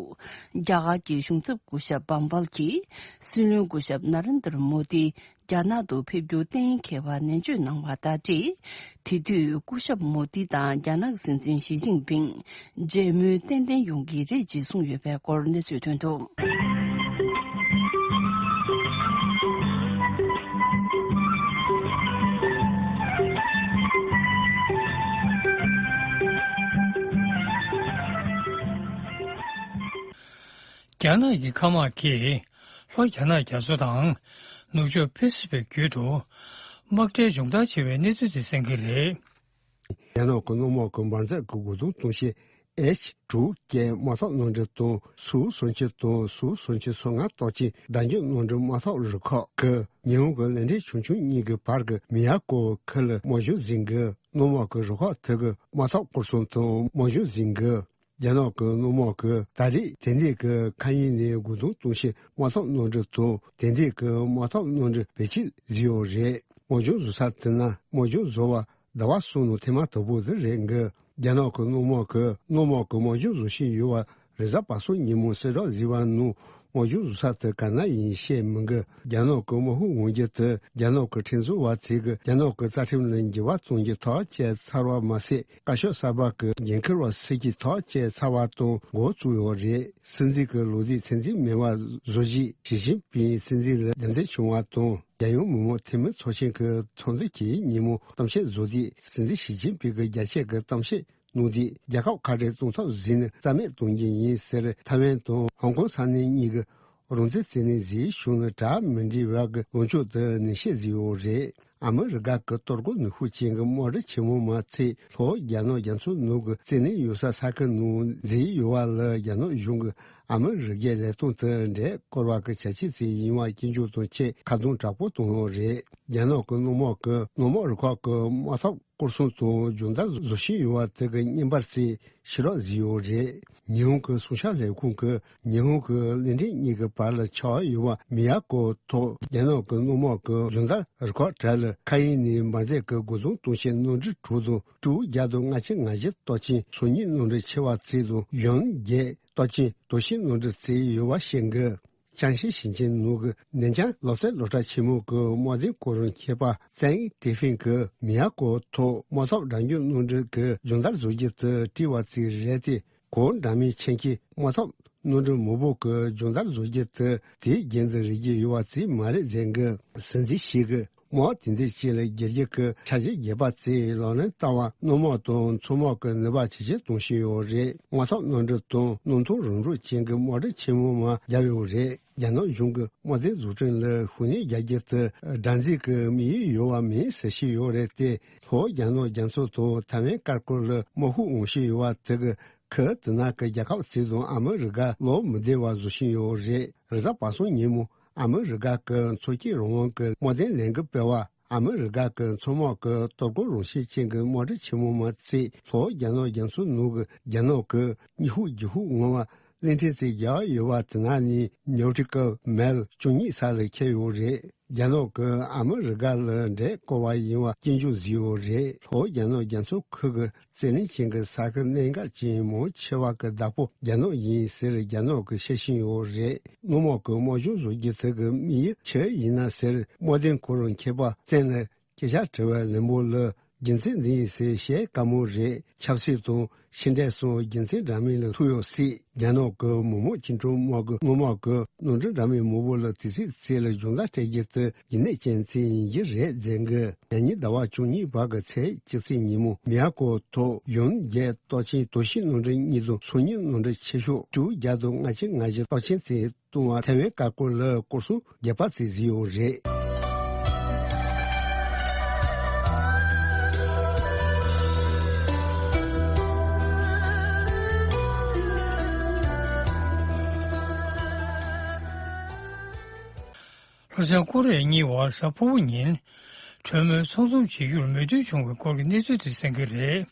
རྒྱ་གར་གྱི་གཞུང་ཚབ་སྐུ་ཞབས་བམ་བལ་གྱིས། སྲིད་བློན་སྐུ་ཞབས་ན་རེན་དར་མོ་དི་རྒྱ་ནག་ཏུ་ཕེབས་རྒྱུ་གཏན་འཁེལ་བ་ནན་བརྗོད་གནང་བ་དང་འབྲེལ། དེ་དུས་སྐུ་ཞབས་མོ་དི་དང་རྒྱ་ནག་སྲིད་འཛིན་ཞི་ཅིན་ཕིང་མཇལ་མོལ་ཏན་ཏན་ཡོང་གི་རེད་ཅེས་གསུངས་ཡོད་པའི་སྐོར་གནས་ཚུལ་ཐོན་འདུག། རྒྱ་ནག་གི་མཁའ་དམག་གིས་ལྷོ་རྒྱ་ནག་རྒྱ་མཚོ་དང་ནུབ་ཕྱོགས་པེ་སི་ཕིག་བརྒྱུད་དུ། དམག་གྲའི་སྦྱོང་བརྡར་བྱེད་པའི་གནས་ཚུལ་དེ་གསན་གྱི་རེད། རྒྱ་ནག་གི་སྣུམ་འོག་གི་འབར་རྫས་ཀྱི་རྒོལ་རྡུང་གཏོང་ཆེད་ཨེཆ་དྲུག་ཅན་དམག་ཐོག་གནམ་གྲུ་དང་སུ་སུམ་ཅུ་དང་སུ་སུམ་ཅུ་སོ་ལྔ་གཏོགས་ཀྱི་དྲག་འཇུག་གནམ་གྲུ་དམག་ཐོག་རུ་ཁག་གི་ཉི་ཧོང་གི་གླིང་ཕྲན་ཆུང་ཆུང་གཉིས་ཀྱི་བར་གྱི་མི་ཡ་ཀོ་ཁུལ་ལ་དམག་སྦྱོང་འཛིན་གྱི། སྣུམ་འོག་གི་རུ་ཁག་དེ་གི་དམག་ཐོག་སྐོར་སྲུང་དང་དམག་སྦྱོང་འཛིན་གྱི། རྒྱ་ནག་གི་སྣུམ་འོག་གི་ད་རེས་དེ་འདྲའི་གི་མཁའ་དབྱིངས་ནས་རྒོལ་རྡུང་གཏོང་ཆེད་དམག་ཐོག་གནམ་གྲུ་དང་དེ་འདྲའི་གི་དམག་ཐོག་གནམ་གྲུ་བེད་སྤྱོད་བཟོས་ཡོད་རེད། དམག་སྦྱོང་བཟོ་ས་དེ་ན་དམག་སྦྱོང་བཟོ་བ་ཟླ་བ་གསུམ་ནང་ཐེངས་མ་དང་པོ་དེ་རེད་འགི། རྒྱ་ནག་གི་སྣུམ་འོག་གི་སྣུམ་འོག་གི་དམག་སྦྱོང་བཟོ་བཞིན་ཡོད་པ་རེས་གཟའ་པ་སངས་ཉིན་མོ་གསལ་བསྒྲགས་བཟོས་པ་ནང་དམག་སྦྱོང་བཟོ་ས་དེ་ག་ན་ཡིན་བཤད་མི་འགི། རྒྱ་ནག་གི་དམག་དཔུང་འོང་རྒྱུ་དེ་རྒྱ་ནག་གི་ཁྲིམས་བཟོ་བ་ཚོས་གི་རྒྱ་ནག་གི་རྩ་ཁྲིམས་ལ་འགྱུར་བ་གཏོང་རྒྱུ་ཐག་བཅད་ཚར་བ་མ་ཟད། བཀའ་ཤོག་གསར་པ་གི་འགན་འཁུར་བ་སྲིད་ཀྱི་ཐག་བཅད་ཚར་བ་དང་འགོ་བཙུགས་ཡོད་རེད། སྲིད་འཛིན་གྱི་ལོ་རྒྱུས་ཚད་འཛིན་མེད་པ་བཟོ་རྗེས་ཞི་ཅིན་ཕིང་སྲིད་འཛིན་ལ་འདེམས་ཐོན་བྱུང་བ་དང་རྒྱལ་ཡོངས་མི་དམངས་འཐུས་མི་ཚོགས་ཆེན་གྱི་ཚོགས་འདུ་གྱི་ཉིན་མོ་གཏམ་བཤད་བཟོ་དུས་སྲིད་འཛིན་ཞི་ཅིན་ཕིང་གིས་རྒྱ་ཆེ་གི་གཏམ་བཤད་གནང་དུས་རྒྱལ་ཁབ་ཁ་བྲལ་གཏོང་ཐབས་ཟིན་ནས་རྩ་མེད་གཏོང་རྒྱུ་ཡིན་ཟེར། ཐའེ་ཝན་དང་ཧོང་ཀོང་ས་གནས་གཉིས་ཀྱི་རང་བཙན་རྩོད་ལེན་བཟོས་བྱུང་ནས་གྲ་མི་འགྲིག་པ་གི་ལངས་ཕྱོགས་དེ་ནན་བཤད་བཟོས་ཡོད་རེད། ཨ་མི་རི་ཀ་གི་གཏོར་རྒོལ་ནུས་ཤུགས་ཅན་གྱི་དམག་གྲུ་ཆེན་མོ་མ་ཚད་ལྷོ་རྒྱ་ནག་རྒྱ་མཚོ་ནང་གི་རྩོད་ལེན་ཡོད་ས་ས་ཁུལ་ནང་འཛུལ་ཡོད་པ་ལ་རྒྱ་ནག་གཞུང་གིས་ཨ་མི་རི་ཀའི་ལས་སྟངས་དེ་འདྲེས་སྐོར་བ་གི་བྱ་སྤྱོད་ཅིག་ཡིན་པ་སྐྱོན་བརྗོད་དང་བཅས་ཁ་རྡུང་དྲག་པོ་བཏང་ཡོད་རེད། རྒྱ་ནག་གི་སྣུམ་འོག་གི་སྣུམ་འོག་རུ་ཁག་གི་དམག་འཐབ་སྐོར་སྲུང་དང་སྦྱོང་བརྡར་བཟོ་བཞིན་ཡོད་པ་དེ་གི་བརྙན་པར་བརྩིས་ཕྱིར་སློག་བཟོས་ཡོད་རེད། ཉི་ཧོང་གི་སྲུང་སྐྱོབ་ལས་ཁུངས་ཀྱིས་ཉི་ཧོང་གི་གླིང་ཕྲན་གཉིས་ཀྱི་བར་ལ་ཆགས་ཡོད་པ་མི་ཡ་ཀོ་ཐོག་རྒྱ་ནག་གི་སྣུམ་འོག་གི་སྦྱོང་བརྡར་རུ་ཁག་གྲས་ལ་མཁའ་དབྱིངས་ནས་འབར་རྫས་ཀྱི་རྒོལ་རྡུང་གཏོང་ཆེད་གནམ་གྲུ་དྲུག་དང་སྤྲེའུ་བརྒྱ་དང་ལྔ་བཅུ་ང་བཞི་གཏོགས་ཅན་སོ་གཉིས་གནམ་གྲུ་ཆེ་བ་བརྩིས་དང་ཡོན་བརྒྱད་གཏོགས་ཅན་དོ་ཤིང་གནམ་གྲུ་བརྩིས་ཡོད་པ་བཤད་འགི། ཅང་ཤིང་ཞིང་ཆེན་ནང་གི་ནན་ཅང་སློབ་གསོའི་སློབ་གྲྭ་ཆེན་མོ་གི་དམག་དོན་སྐོར་རམ་མཁས་པ་ཙན་ཏེ་ཧྥིན་གྱིས་མི་ཡ་ཀོ་ཐོག་དམག་འཐབ་དྲག་འཇུག་གནམ་གྲུ་གི་སྦྱོང་བརྡར་བཟོ་རྒྱུ་དེ་བྲིས་པ་ཅིག་རེད་དེ། གོང་འདྲ་མིན་ཆེན་གྱི་དམག་འཐབ་གནམ་གྲུ་མང་པོ་གི་སྦྱོང་བརྡར་བཟོ་རྒྱུ་དེ་དེའི་རྒྱན་དུ་རིག་རྒྱུ་ཡོད་པ་ཅིག་མ་རེད་ཟེར་གི། སྲིད་འཛིན་ཞིག་གིས་དམག་དེ་འདྲའི་ཅིག་ལ་བསྒྱུར་རྒྱུ་གི་འཆར་གཞི་རྒྱས་པ་ཅིག་ལག་ལེན་བསྟར་བ་སྣུམ་འོག་དང་མཚོ་དམག་གི་ནུས་པ་ཇེ་ཆེར་གཏོང་བཞིན་ཡོད་རེད། དམག་འཐབ་གནམ་གྲུ་དང་གནམ་ཐོག་རང་འཇགས་ཅན་གྱི་དམག་གྲུ་ཆེན་མོ་མར་བརྒྱབ་ཡོད་རེད། རྒྱ་ནག་གཞུང་གིས་དམག་དོན་འཛུགས་སྐྲུན་ལ་ཤུགས་སྣོན་རྒྱག་རྒྱུ་དེ་སྒྲིག་འཛུགས་ཀྱི་དམིགས་ཡུལ་ཡོད་པ་མིན་ཟེར་བཞིན་ཡོད་རེད་དེ། ལྷོ་རྒྱ་ནག་རྒྱ་མཚོ་དང་ཐའེ་ཝན་དཀར་སྐོར་ལ་དམག་ཤུགས་འོང་བཞིན་ཡོད་པ་དེ་གིས་ཁུལ་དེ་ནང་གི་རྒྱལ་ཁབ་ཚོ་དང་ཨ་མི་རི་ཀ་བློ་མི་བདེ་བ་བཟོ་བཞིན་ཡོད་རེད། རེས་གཟའ་པ་སངས་ཉིན་མོ་ཨ་མི་རི་ཀ་གི་མཚོ་སྐྱོད་རང་དབང་གི་དམག་དོན་ལས་འགུལ་སྤེལ་བ། ཨ་མི་རི་ཀ་གི་མཚོ་དམག་གི་གཏོར་རྒོལ་རང་བཞིན་ཅན་གྱི་དམག་གྲུ་ཆེན་མོ་མ་ཚད་ལྷོ་རྒྱ་ནག་རྒྱ་མཚོ་ནང་གི་རྒྱ་ནག་གི་ཉི་ཧོང་རྒྱུ་ཧོང་ངོ་མ་གླིང་ཕྲན་ཅིག་བརྒྱབ་ཡོད་པ་དེ་ནང་ནས་ནོ་ཊི་ཀལ་མའིལ་བཅུ་གཉིས་ས་ལ་འཁེལ་ཡོད་རེད། རྒྱ་ནག་གིས་ཨ་མི་རི་ཀ་ལ་འདྲེས་སྐོར་བ་ཡིན་པ་སྐྱོན་བརྗོད་བཟོས་ཡོད་རེད། ལྷོ་རྒྱ་ནག་རྒྱ་མཚོ་ཁུལ་གྱི་རྩོད་ལེན་ཅན་གྱི་ས་ཁུལ་གནད་འགག་ཅན་མང་ཆེ་བ་གི་བདག་པོ་རྒྱ་ནག་ཡིན་ཟེར་རྒྱ་ནག་གིས་བཤད་བཞིན་ཡོད་རེད། སྣུམ་འོག་གི་དམག་སྦྱོང་བཟོ་རྒྱུ་དེ་གི་དམིགས་ཡུལ་ཆི་ཡིན་ན་ཟེར་དམག་དོན་སྐོར་མཁས་པ་ཙན་ལ་སྐད་ཆ་དྲི་བའི་ལན་པོ་ལ། རྒྱུ་མཚན་འདི་ཡིན་ཟེར་བཤད་དཀའ་མོ་རེད། ཆབ་སྲིད་དང་ཕྱི་འབྲེལ་སོགས་རྒྱུ་མཚན་འདྲ་མིན་ལ་ཐུག་ཡོད་སྲིད། རྒྱ་ནག་གི་མི་དམངས་བཅིངས་འགྲོལ་དམག་གི་སྔོན་མ་གི་གནམ་གྲུ་འདྲ་མིན་མང་པོ་ལ་དུས་ཚོད་ཚད་ལ་སྦྱོང་བརྡར་སྤྲད་རྒྱུ་དེ་རྒྱུན་གནས་ཅན་ཅིག་ཡིན་གྱི་རེད་ཟེར་གི། ཉེ་ཉིན་ཟླ་བ་བཅུ་གཉིས་པ་གི་ཚེས་བཅུ་གཅིག་ཉིན་མོ་མི་ཡ་ཀོ་ཐོག་ཡོན་བརྒྱད་གཏོགས་ཆེན་དོ་ཤིང་གནམ་གྲུ་གཉིས་དང་སོ་གཉིས་གནམ་གྲུ་ཆེ་ཤོས་སྤྲེའུ་བརྒྱ་དང་ལྔ་བཅུ་ང་བཞི་གཏོགས་ཆེན་ཚོས་བཏང་བ་ཐའེ་ཝན་དཀར་སྐོར་ལ་སྐོར་སྲུང་རྒྱག་པ་ཅིག་བཟོས་ཡོད་རེད། ལྷོ་བྱང་ཀོ་རི་ཡ་གཉིས་བར་གཟའ་ཕུར་བུ་ཉིན་གྲོས་མོལ་ཚོགས་འདུ་བྱེད་རྒྱུར་མོས་མཐུན་བྱུང་བའི་སྐོར་གྱི་གནས་ཚུལ་དེ་གསན་གྱི་རེད།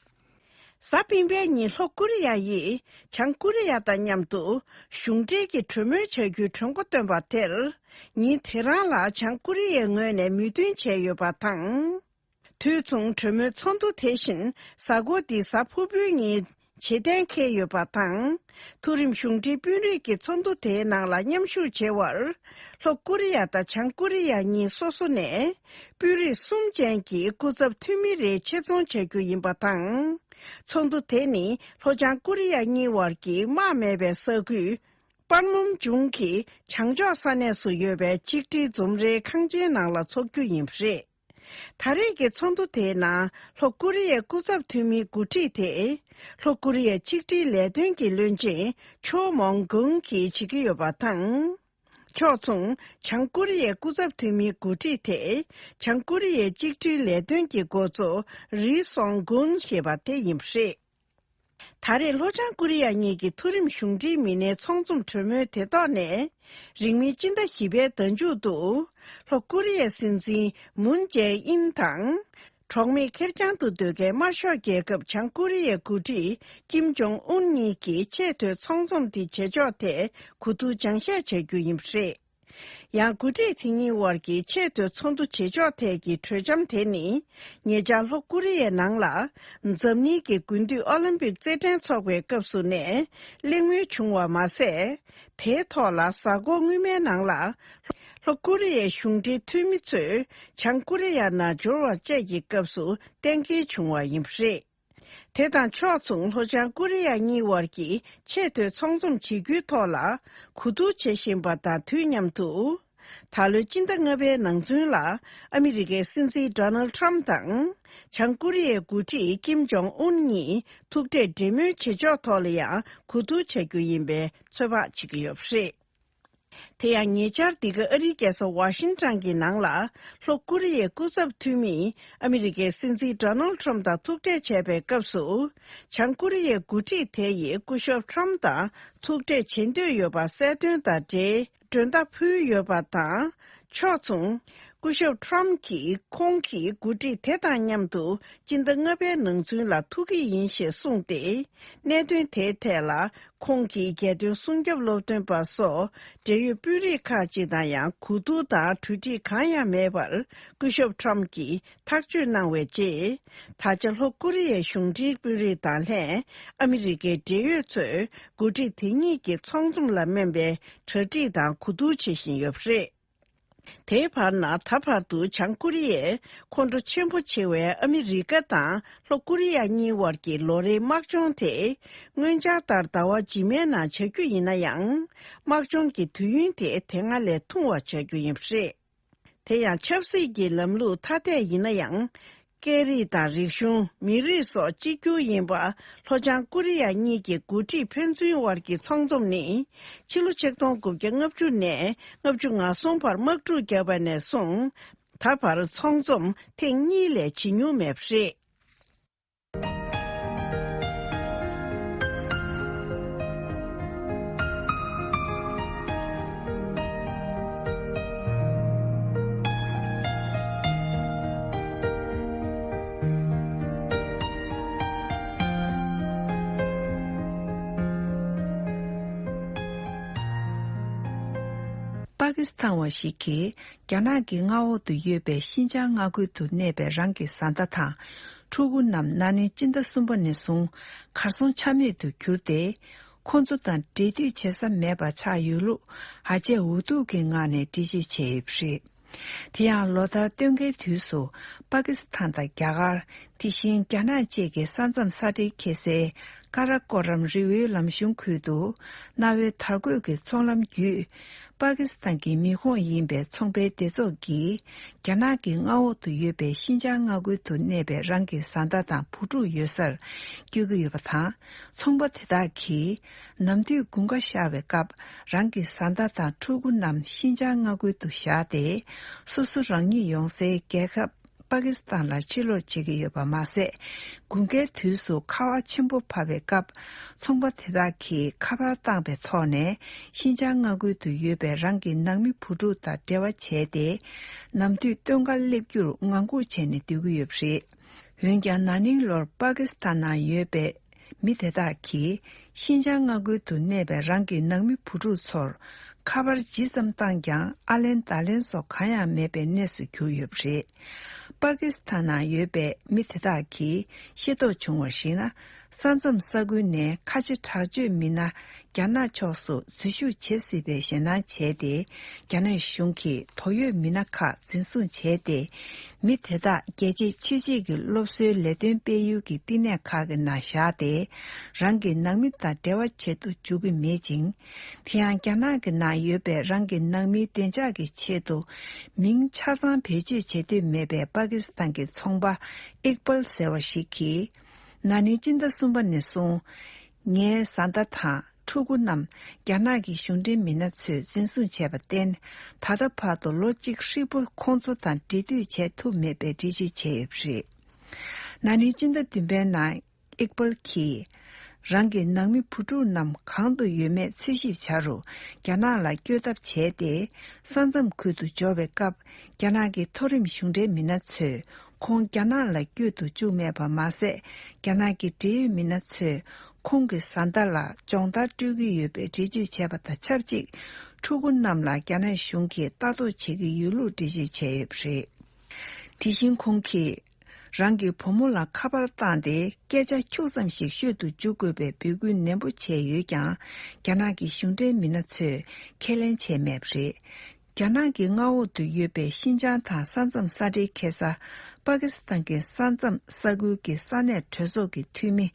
གཟའ་སྤེན་པའི་ཉིན་ལྷོ་ཀོ་རི་ཡ་ཡིས་བྱང་ཀོ་རི་ཡ་དང་མཉམ་དུ་གཞུང་འབྲེལ་གྱི་གྲོས་མོལ་བྱ་རྒྱུའི་གྲོས་འགོ་བཏོན་པ་དེར། ཉིན་དེ་རང་ལ་བྱང་ཀོ་རི་ཡའི་ངོས་ནས་མོས་མཐུན་བྱས་ཡོད་པ་དང་། དུས་མཚུངས་གྲོས་མོལ་ཚོགས་འདུ་དེ་བཞིན་གཟའ་འཁོར་འདིའི་གཟའ་ཕུར་བུའི་ཉིན་བྱེད་གཏན་འཁེལ་ཡོད་པ་དང་། མཐོ་རིམ་གཞུང་འབྲེལ་དཔོན་རིགས་ཀྱི་ཚོགས་འདུ་དེའི་ནང་ལ་མཉམ་ཞུགས་བྱེད་པར། ལྷོ་ཀོ་རི་ཡ་དང་བྱང་ཀོ་རི་ཡ་གཉིས་སོ་སོ་ནས་དཔོན་རིགས་གསུམ་ཅན་གྱི་སྐུ་ཚབ་འཐུས་མི་རེ་ཆེད་ཚོང་བྱ་རྒྱུ་ཡིན་པ་དང་། ཚོགས་འདུ་དེ་ནི་ལྷོ་བྱང་ཀོ་རི་ཡ་གཉིས་བར་གྱི་དམག་མེད་པའི་ས་ཁུལ་པན་མུམ་ཇུང་གི་བྱང་ཕྱོགས་ས་གནས་སུ་ཡོད་པའི་ཆིག་སྒྲིལ་འཛོམས་རའི་ཁང་ཆེན་ནང་ལ་འཚོགས་རྒྱུ་ཡིན་པ་རེད། ད་རེས་ཀྱི་ཚོགས་འདུ་དེའི་ནང་ལྷོ་ཀོ་རི་ཡའི་སྐུ་ཚབ་འཐུས་མིའི་འགོ་ཁྲིད་དེ། ལྷོ་ཀོ་རི་ཡའི་ཆིག་སྒྲིལ་ལས་དོན་གྱི་བློན་ཆེན་ཆོ་མོང་གུང་གིས་བྱེད་ཀྱི་ཡོད་པ་དང་། ཕྱོགས་མཚུངས་བྱང་ཀོ་རི་ཡའི་སྐུ་ཚབ་འཐུས་མིའི་འགོ་ཁྲིད་དེ། བྱང་ཀོ་རི་ཡའི་གཅིག་སྒྲིལ་ལས་དོན་གྱི་འགོ་གཙོ་རི་སོང་གུན་ཞེས་པ་དེ་ཡིན་པ་རེད། ད་རེས་ལྷོ་བྱང་ཀོ་རི་ཡ་གཉིས་ཀྱི་མཐོ་རིམ་གཞུང་འབྲེལ་མི་སྣའི་ཚོགས་འཛོམས་གྲོས་མོལ་དེ་ཐོག་ནས། རིང་མིན་སྤྱི་ཟླ་བཞི་པའི་ཟླ་མཇུག་ཏུ། ལྷོ་ཀོ་རི་ཡའི་སྲིད་འཛིན་མུན་ཇེ་ཨིན་དང་། གྲོགས་མེད་ཁེར་རྐྱང་དུ་སྡོད་མཁན་དམར་ཤོག་རྒྱལ་ཁབ་བྱང་ཀོ་རི་ཡའི་འགོ་ཁྲིད་ཀིམ་ཇོང་ཨུན་གཉིས་ཀྱི་ཆེས་མཐོའི་ཚོགས་འཛོམས་དེ་བྱེད་ཕྱོགས་ཐད་གོ་བསྡུར་སྦྱང་བཤད་བྱ་རྒྱུ་ཡིན་པ་རེད། ཡང་འགོ་ཁྲིད་དེ་གཉིས་དབར་གྱི་ཆེས་མཐོའི་ཚོགས་འདུ་བྱེད་ཕྱོགས་ཐད་ཀྱི་གྲོས་འཆམ་དེ་ནི། ཉེ་ཆར་ལྷོ་ཀོ་རི་ཡའི་ནང་ལ། འཛམ་གླིང་གི་དགུན་དུས་ཨོ་ལིམ་པིག་རྩེད་འགྲན་འཚོགས་པའི་སྐབས་སུ་ནས་གླེང་མོལ་བྱུང་བ་མ་ཟད། དེའི་ཐོག་ལ་གཟའ་འཁོར་སྔོན་མའི་ནང་ལ། ལྷོ་ཀོ་རི་ཡའི་གཞུང་འབྲེལ་འཐུས་མི་ཚོས་བྱང་ཀོ་རི་ཡ་ནང་འབྱོར་བ་བཅས་ཀྱི་སྐབས་སུ་གཏན་འཁེལ་བྱུང་བ་ཡིན་པ་རེད། དེ་དང་ཕྱོགས་མཚུངས་ལྷོ་བྱང་ཀོ་རི་ཡ་གཉིས་དབར་གྱི་ཆེས་མཐོའི་ཚོགས་འཛོམས་བྱེད་རྒྱུའི་ཐོག་ལ་གོ་བསྡུར་བྱེད་བཞིན་པ་དང་དུས་མཉམ་དུ། ད་ལོའི་སྤྱི་ཟླ་ལྔ་པའི་ནང་ཚུན་ལ་ཨ་མི་རི་ཀའི་སྲིད་འཛིན་ཌོ་ནལ་ཊམ་དང་། བྱང་ཀོ་རི་ཡའི་འགོ་ཁྲིད་ཀིམ་ཇོང་ཨུན་གཉིས་ཐུག་འཕྲད་འབྲེལ་མོལ་བྱེད་ཕྱོགས་ཐོག་ལ་ཡང་གོ་བསྡུར་བྱ་རྒྱུ་ཡིན་པའི་ཚོད་དཔག་བྱེད་ཀྱི་ཡོད་པ་རེད། དེ་ཡང་ཉེ་ཆར་འདི་ག་ཨ་རིའི་རྒྱལ་ས་ཝ་ཤིང་ཊོན་གྱི་ནང་ལ་ལྷོ་ཀོ་རི་ཡའི་སྐུ་ཚབ་འཐུས་མིས་ཨ་མི་རི་ཀའི་སྲིད་འཛིན་ཌོ་ནལ་ཊམ་དང་ཐུག་འཕྲད་བྱས་པའི་སྐབས་སུ། བྱང་ཀོ་རི་ཡའི་འགོ་ཁྲིད་དེ་ཡིས་སྐུ་ཞབས་ཊམ་དང་ཐུག་འཕྲད་བྱེད་འདོད་ཡོད་པ་གསལ་སྟོན་དང་འབྲེལ་མགྲོན་བརྡ་ཕུལ་ཡོད་པ་དང་། ཕྱོགས་མཚུངས། སྐུ་ཞབས་ཊམ་གྱིས་ཁོང་གི་འགོ་ཁྲིད་དེ་དང་མཉམ་དུ་སྤྱི་ཟླ་ལྔ་པའི་ནང་ཚུན་ལ་ཐུག་གི་ཡིན་ཞེས་གསུངས་ཏེ། གནད་དོན་དེའི་ཐད་ལ་ཁོང་གིས་རྒྱལ་དོན་སྲུང་སྐྱོབ་སློབ་སྟོན་པ་སོགས་འབྲེལ་ཡོད་དཔོན་རིགས་ཁག་ཅིག་དང་ཡང་གོ་བསྡུར་དང་གྲོས་འགྲིག་གང་ཡང་མེད་པར་སྐུ་ཞབས་ཊམ་གྱིས་ཐག་གཅོད་གནང་བའི་རྗེས། ད་ཆ་ལྷོ་ཀོ་རི་ཡའི་གཞུང་འབྲེལ་དཔོན་རིགས་དང་ལྷན་ཨ་མི་རི་ཀའི་འབྲེལ་ཡོད་ཚོས་འགོ་ཁྲིད་དེ་གཉིས་ཀྱི་ཚོགས་འཛོམས་ལ་སྨན་པའི་གྲ་སྒྲིག་དང་གོ་བསྡུར་བྱེད་བཞིན་ཡོད་པ་རེད། དེའི་བར་ན་ད་བར་དུ་བྱང་ཀོ་རི་ཡས་ཁོང་ཁྲོ་ཆེན་པོ་ཆེ་བའི་ཨ་མི་རི་ཀ་དང་ལྷོ་ཀོ་རི་ཡ་གཉིས་དབར་གྱི་ལོ་རེའི་དམག་སྦྱོང་དེ། སྔོན་འཆར་ལྟར་ཟླ་བ་རྗེས་མའི་ནང་བྱ་རྒྱུ་ཡིན་ན་ཡང་། དམག་སྦྱོང་གི་དུས་ཡུན་དེ་དེ་སྔ་ལས་ཐུང་བ་བྱ་རྒྱུ་ཡིན་པ་རེད། དེ་ཡང་ཆབ་སྲིད་ཀྱི་ལམ་ལུགས་ཐ་དད་ཡིན་ན་ཡང་། སྐད་རིགས་དང་རིག་གཞུང་། མི་རིགས་སོགས་གཅིག་གྱུར་ཡིན་པ། ལྷོ་བྱང་ཀོ་རི་ཡ་གཉིས་ཀྱི་འགོ་ཁྲིད་ཕན་ཚུན་དབར་གྱི་ཚོགས་འཛོམས་ནི། ཕྱི་ལོ་ཆིག་སྟོང་དགུ་བརྒྱ་ལྔ་བཅུ་ནས་ལྔ་བཅུ་ང་གསུམ་བར་དམག་འཁྲུག་བརྒྱབ་པ་ནས་བཟུང་། ད་བར་ཚོགས་འཛོམས་ཐེངས་གཉིས་ལས་བྱེད་མྱོང་མེད་པ་རེད། པ་ཀི་སི་ཐན་བ་ཞིག་གིས་རྒྱ་ནག་གི་མངའ་འོག་ཏུ་ཡོད་པའི་ཤིན་ཅང་མངའ་ཁུལ་དུ་གནས་པའི་རང་གི་བཟའ་ཟླ་དང་ཕྲུ་གུ་རྣམས་ན་ནིང་སྤྱི་ཟླ་གསུམ་པ་ནས་བཟུང་གར་སོང་ཆ་མེད་དུ་གྱུར་ཏེ། ཁོང་ཚོ་དང་འབྲེལ་མཐུད་བྱེད་ས་མེད་པ་ཆགས་ཡོད་ལུགས་ཧ་ཅང་འུ་ཐུག་གི་ངང་ནས་འགྲེལ་བརྗོད་བྱས་ཡོད་པ་རེད། དེ་ཡང་ལོ་ལྟར་སྟོན་ཁའི་དུས་སུ་པ་ཀི་སི་ཐན་དང་རྒྱ་གར། དེ་བཞིན་རྒྱ་ནག་བཅས་ཀྱི་ས་མཚམས་ས་འབྲེལ་ཁེལ་སའི་ཀ་ར་ཀོ་རམ་རི་བོའི་ལམ་གཞུང་ཁུལ་དུ་གནའ་བོའི་དར་གོས་ཀྱི་ཚོང་ལམ་བརྒྱུད། པ་ཀི་སི་ཐན་གྱི་མི་ཁོངས་ཡིན་པའི་ཚོང་པའི་སྡེ་ཚོགས་ཀྱིས་རྒྱ་ནག་གི་མངའ་འོག་ཏུ་ཡོད་པའི་ཤིན་ཅང་མངའ་ཁུལ་དུ་གནས་པའི་རང་གི་བཟའ་ཟླ་དང་བུ་ཕྲུག་ཡོད་སར་བསྐྱོད་ཀྱི་ཡོད་པ་དང་། ཚོང་པ་དེ་དག་གིས་ནམ་དུས་དགུན་ཁ་ཤར་བའི་སྐབས་རང་གི་བཟའ་ཟླ་དང་ཕྲུ་གུ་རྣམས་ཤིན་ཅང་མངའ་ཁུལ་དུ་བཞག་སྟེ། སོ་སོ་རང་ཉིད་ཡོང་སའི་རྒྱལ་ཁབ་པ་ཀི་སི་ཐན་ལ་ཕྱིར་ལོག་བྱེད་ཀྱི་ཡོད་པ་མ་ཟད། དགུན་ཁའི་དུས་སུ་ཁ་བ་ཆེན་པོ་བབས་པའི་སྐབས། ཚོང་པ་དེ་དག་གིས་ཁ་པར་བཏང་པའི་ཐོག་ནས་ཤིན་ཅང་མངའ་ཁུལ་དུ་ཡོད་པའི་རང་གི་ནང་མི་བུ་ཕྲུག་དང་འབྲེལ་བ་བྱས་ཏེ། ནམ་དུས་སྟོན་ཁར་སླེབས་རྒྱུར་ངང་སྒུག་བྱས་ནས་སྡོད་ཀྱི་ཡོད་པ་རེད། འོན་ཀྱང་ན་ནིང་ལོར་པ་ཀི་སི་ཐན་ནང་ཡོད་པའི་མི་དེ་དག་གིས་ཤིན་ཅང་མངའ་ཁུལ་དུ་གནས་པའི་རང་གི་ནང་མི་བུ་ཕྲུག་ཚོར་ཁ་པར་ཇི་ཙམ་བཏང་ཀྱང་ཨ་ལན་བརྡ་ལན་སོགས་གང་ཡང་མེད་པའི་གནས་སུ་གྱུར་ཡོད་པ་རེད། པ་ཀི་སི་ཐན་ནང་ཡོད་པའི་མི་དེ་དག་གིས་ཤེས་རྟོགས་བྱུང་བར་གཞིགས་ན། ས་མཚམས་ས་ཁུལ་ནས་ཁ་ཆེ་དྲག་སྤྱོད་མི་སྣ་རྒྱ་ནག་ཕྱོགས་སུ་འཛུལ་ཞུགས་བྱེད་སྲིད་པའི་ཞེད་སྣང་བྱས་ཏེ། རྒྱ་ནག་གཞུང་གིས་དོགས་ཡོད་མི་སྣ་ཁག་འཛིན་བཟུང་བྱས་ཏེ། མི་དེ་དག་རྒྱལ་གཅེས་ཆོས་གཅེས་ཀྱི་སློབ་གསོའི་ལས་དོན་སྤེལ་ཡུལ་གྱི་བསྟི་གནས་ཁག་གི་ནང་བཞག་སྟེ། རང་གི་ནང་མི་དང་འབྲེལ་བ་བྱེད་དུ་འཇུག་གི་མེད་ཅིང་། དེ་ཡང་རྒྱ་ནག་གི་ནང་ཡོད་པའི་རང་གི་ནང་མིའི་བདེ་འཇགས་ཀྱི་ཆེད་དུ་མིང་ཆ་ཚང་བེད་སྤྱོད་བྱེད་འདོད་མེད་པའི་པ་ཀི་སི་ཐན་གྱི་ཚོང་པ་ཨིག་པལ་ཟེར་བ་ཞིག་གིས། ན་ནིང་སྤྱི་ཟླ་གསུམ་པ་ནས་བཟུང་། ངའི་བཟའ་ཟླ་དང་ ཕྲུ་གུ་རྣམས་རྒྱ་ནག་གི་གཞུང་འབྲེལ་མི་སྣ་ཚོས་འཛིན་བཟུང་བྱས་པར་བརྟེན། ད་ལྟ་བར་དུ་ལོ་གཅིག་ཧྲིལ་པོ་ཁོང་ཚོ་དང་འབྲེལ་མཐུད་བྱས་ཐུབ་མེད་པའི་འགྲེལ་བརྗོད་བྱས་ཡོད་པ་རེད། ན་ནིང་སྤྱི་ཟླ་བདུན་པའི་ནང་། ཨིག་པལ་གྱིས། རང་གི་ནང་མི་བུ་ཕྲུག་རྣམས་གང་དུ་ཡོད་མེད་འཚོལ་ཞིབ་བྱ་རུ། རྒྱ་ནག་ལ་བསྐྱོད་ཐབས་བྱས་ཏེ། ས་མཚམས་ཁུལ་དུ་འབྱོར་བའི་སྐབས། རྒྱ་ནག་གི་མཐོ་རིམ་གཞུང་འབྲེལ་མི་སྣ་ཚོས། ཁོང་རྒྱ་ནག་ལ་བསྐྱོད་དུ་བཅུག་མེད་པ་མ་ཟད། རྒྱ་ནག་གི་འབྲེལ་ཡོད་མི་སྣ་ཚོས། ཁོང་གི་བཟའ་ཟླ་ལ་སྦྱོང་བརྡར་སྤྲོད་ཀྱི་ཡོད་པའི་འགྲེལ་བརྗོད་བྱས་པ་དང་ཆབས་ཅིག་ཕྲུ་གུ་རྣམས་ལ་རྒྱ་ནག་གཞུང་གིས་ལྟ་རྟོག་བྱེད་ཀྱི་ཡོད་ལུགས་འགྲེལ་བརྗོད་བྱས་ཡོད་པ་རེད། དེ་བཞིན་ཁོང་གིས། རང་གི་བུ་མོ་ལ་ཁ་པར་བཏང་སྟེ་སྐད་ཆ་ཁྱུག་ཙམ་ཞིག་ཤོད་དུ་འཇུག་དགོས་པའི་འབོད་སྐུལ་ནན་པོ་བྱས་ཡོད་ཀྱང་། རྒྱ་ནག་གི་གཞུང་འབྲེལ་མི་སྣ་ཚོས་ཁས་ལེན་བྱས་མེད་པ་རེད། རྒྱ་ནག་གི་མངའ་འོག་ཏུ་ཡོད་པའི་ཤིན་ཅང་དང་ས་མཚམས་ས་འབྲེལ་ཁེ་ས། པ་ཀི་སི་ཐན་གྱི་ས་མཚམས་ས་ཁུལ་གྱི་ས་གནས་གྲོས་ཚོགས་ཀྱི་འཐུས་མི་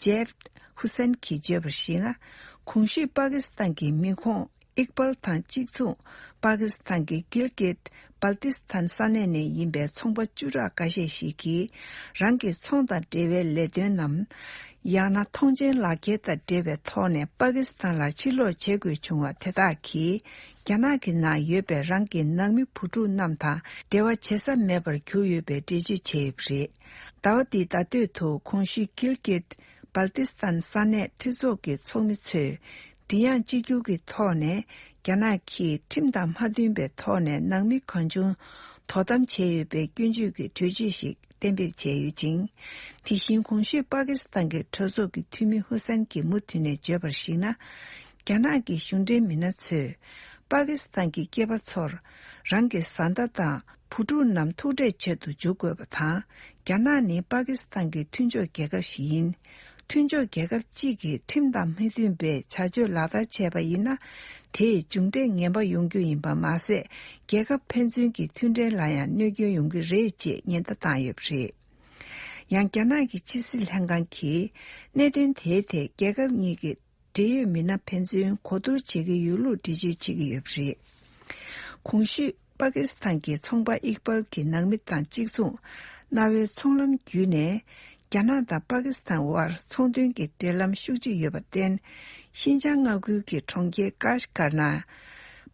ཇེབ་ཧུ་སན་གྱིས་བརྗོད་པར་གཞིགས་ན། གོང་ཞུས་པ་ཀི་སི་ཐན་གྱི་མི་ཁོངས། ཨིག་པལ་དང་གཅིག་མཚུངས། པ་ཀི་སི་ཐན་གྱི་གིལ་གིད་བལ་ཏི་སི་ཐན་ས་གནས་ནས་ཡིན་པའི་ཚོང་པ་བཅུ་ཕྲག་འགའ་ཤས་ཤིག་གིས། རང་གི་ཚོང་དང་འབྲེལ་བའི་ལས་དོན་ནམ། ཡང་ན་མཐོང་མཆན་ལག་འཁྱེར་དང་འབྲེལ་བའི་ཐོག་ནས་པ་ཀི་སི་ཐན་ལ་ཕྱིར་ལོག་བྱེད་དགོས་བྱུང་བ་དེ་དག་གིས། རྒྱ་ནག་གི་ནང་ཡོད་པའི་རང་གི་ནང་མི་བུ་ཕྲུག་རྣམས་དང་འབྲེལ་བ་བྱེད་ས་མེད་པར་གྱུར་ཡོད་པའི་འགྲེལ་བརྗོད་བྱས་ཡོད་པ་རེད། ཟླ་བ་འདིའི་ཟླ་སྟོད་དུ་གོང་ཞུས་གིལ་གིད། བལ་ཏི་སི་ཐན་ས་གནས་འཐུས་ཚོགས་ཀྱི་ཚོགས་མི་ཚོས་མགྲིན་དབྱངས་གཅིག་གྱུར་གྱི་ཐོག་ནས། རྒྱ་ནག་གིས་ཁྲིམས་དང་མ་མཐུན་པའི་ཐོག་ནས་ནང་མི་གང་བྱུང་དོ་དམ་བྱས་ཡོད་པའི་སྐྱོན་བརྗོད་ཀྱི་གྲོས་ཆོད་ཞིག་གཏན་འབེབས་བྱས་ཡོད་ཅིང་། དེ་བཞིན་གོང་ཞུས་པ་ཀི་སི་ཐན་གྱི་གྲོས་ཚོགས་ཀྱི་འཐུས་མི་ཧུ་སན་གྱིས་མུ་མཐུད་ནས་བརྗོད་པར་གཞིགས་ན། རྒྱ་ནག་གི་གཞུང་འབྲེལ་མི་སྣ་ཚོས། པ་ཀི་སི་ཐན་གྱི་སྐྱེས་པ་ཚོར། རང་གི་བཟའ་ཟླ་དང་བུ་ཕྲུག་རྣམས་ཐུག་འཕྲད་བྱེད་དུ་འཇུག་དགོས་པ་དང་། རྒྱ་ནག་ནི་པ་ཀི་སི་ཐན་གྱི་མཐུན་ཕྱོགས་རྒྱལ་ཁབ་ཞིག་ཡིན། མཐུན་ཕྱོགས་རྒྱལ་ཁབ་གཅིག་གིས་ཁྲིམས་དང་མི་མཐུན་པའི་བྱ་སྤྱོད་ལག་བསྟར་བྱས་པ་ཡིན་ན། དེས་མཇུག་འབྲས་ངན་པ་ཡོང་རྒྱུ་ཡིན་པ་མ་ཟད། རྒྱལ་ཁབ་ཕན་ཚུན་གྱི་མཐུན་འབྲེལ་ལ་ཡང་གནོད་སྐྱོན་ཡོང་གི་རེད་ཅེས་ཉེན་བརྡ་བཏང་ཡོད་པ་རེད། ཡང་རྒྱ་ནག་གི་ཕྱི་སྲིད་ལྷན་ཁང་གིས། གནད་དོན་དེའི་ཐད་རྒྱལ་ཁབ་གཉིས་ཀྱི། འབྲེལ་ཡོད་མི་སྣ་ཕན་ཚུན་གོ་བསྡུར་བྱེད་ཀྱི་ཡོད་ལུགས་འགྲེལ་བརྗོད་བྱེད་ཀྱི་ཡོད་པ་རེད། གོང་ཞུས་པ་ཀི་སི་ཐན་གྱི་ཚོང་པ་ཨིག་པལ་གྱི་ནང་མི་དང་གཅིག་མཚུངས། གནའ་བོའི་ཚོང་ལམ་བརྒྱུད་ནས། རྒྱ་ནག་དང་པ་ཀི་སི་ཐན་དབར་ཚོང་དོན་གྱི་འབྲེལ་ལམ་ཤུགས་ཆེ་ཡོད་པར་བརྟེན། ཤིན་ཅང་མངའ་ཁུལ་གྱི་གྲོང་ཁྱེར་ཀཱཤ་གར་ན།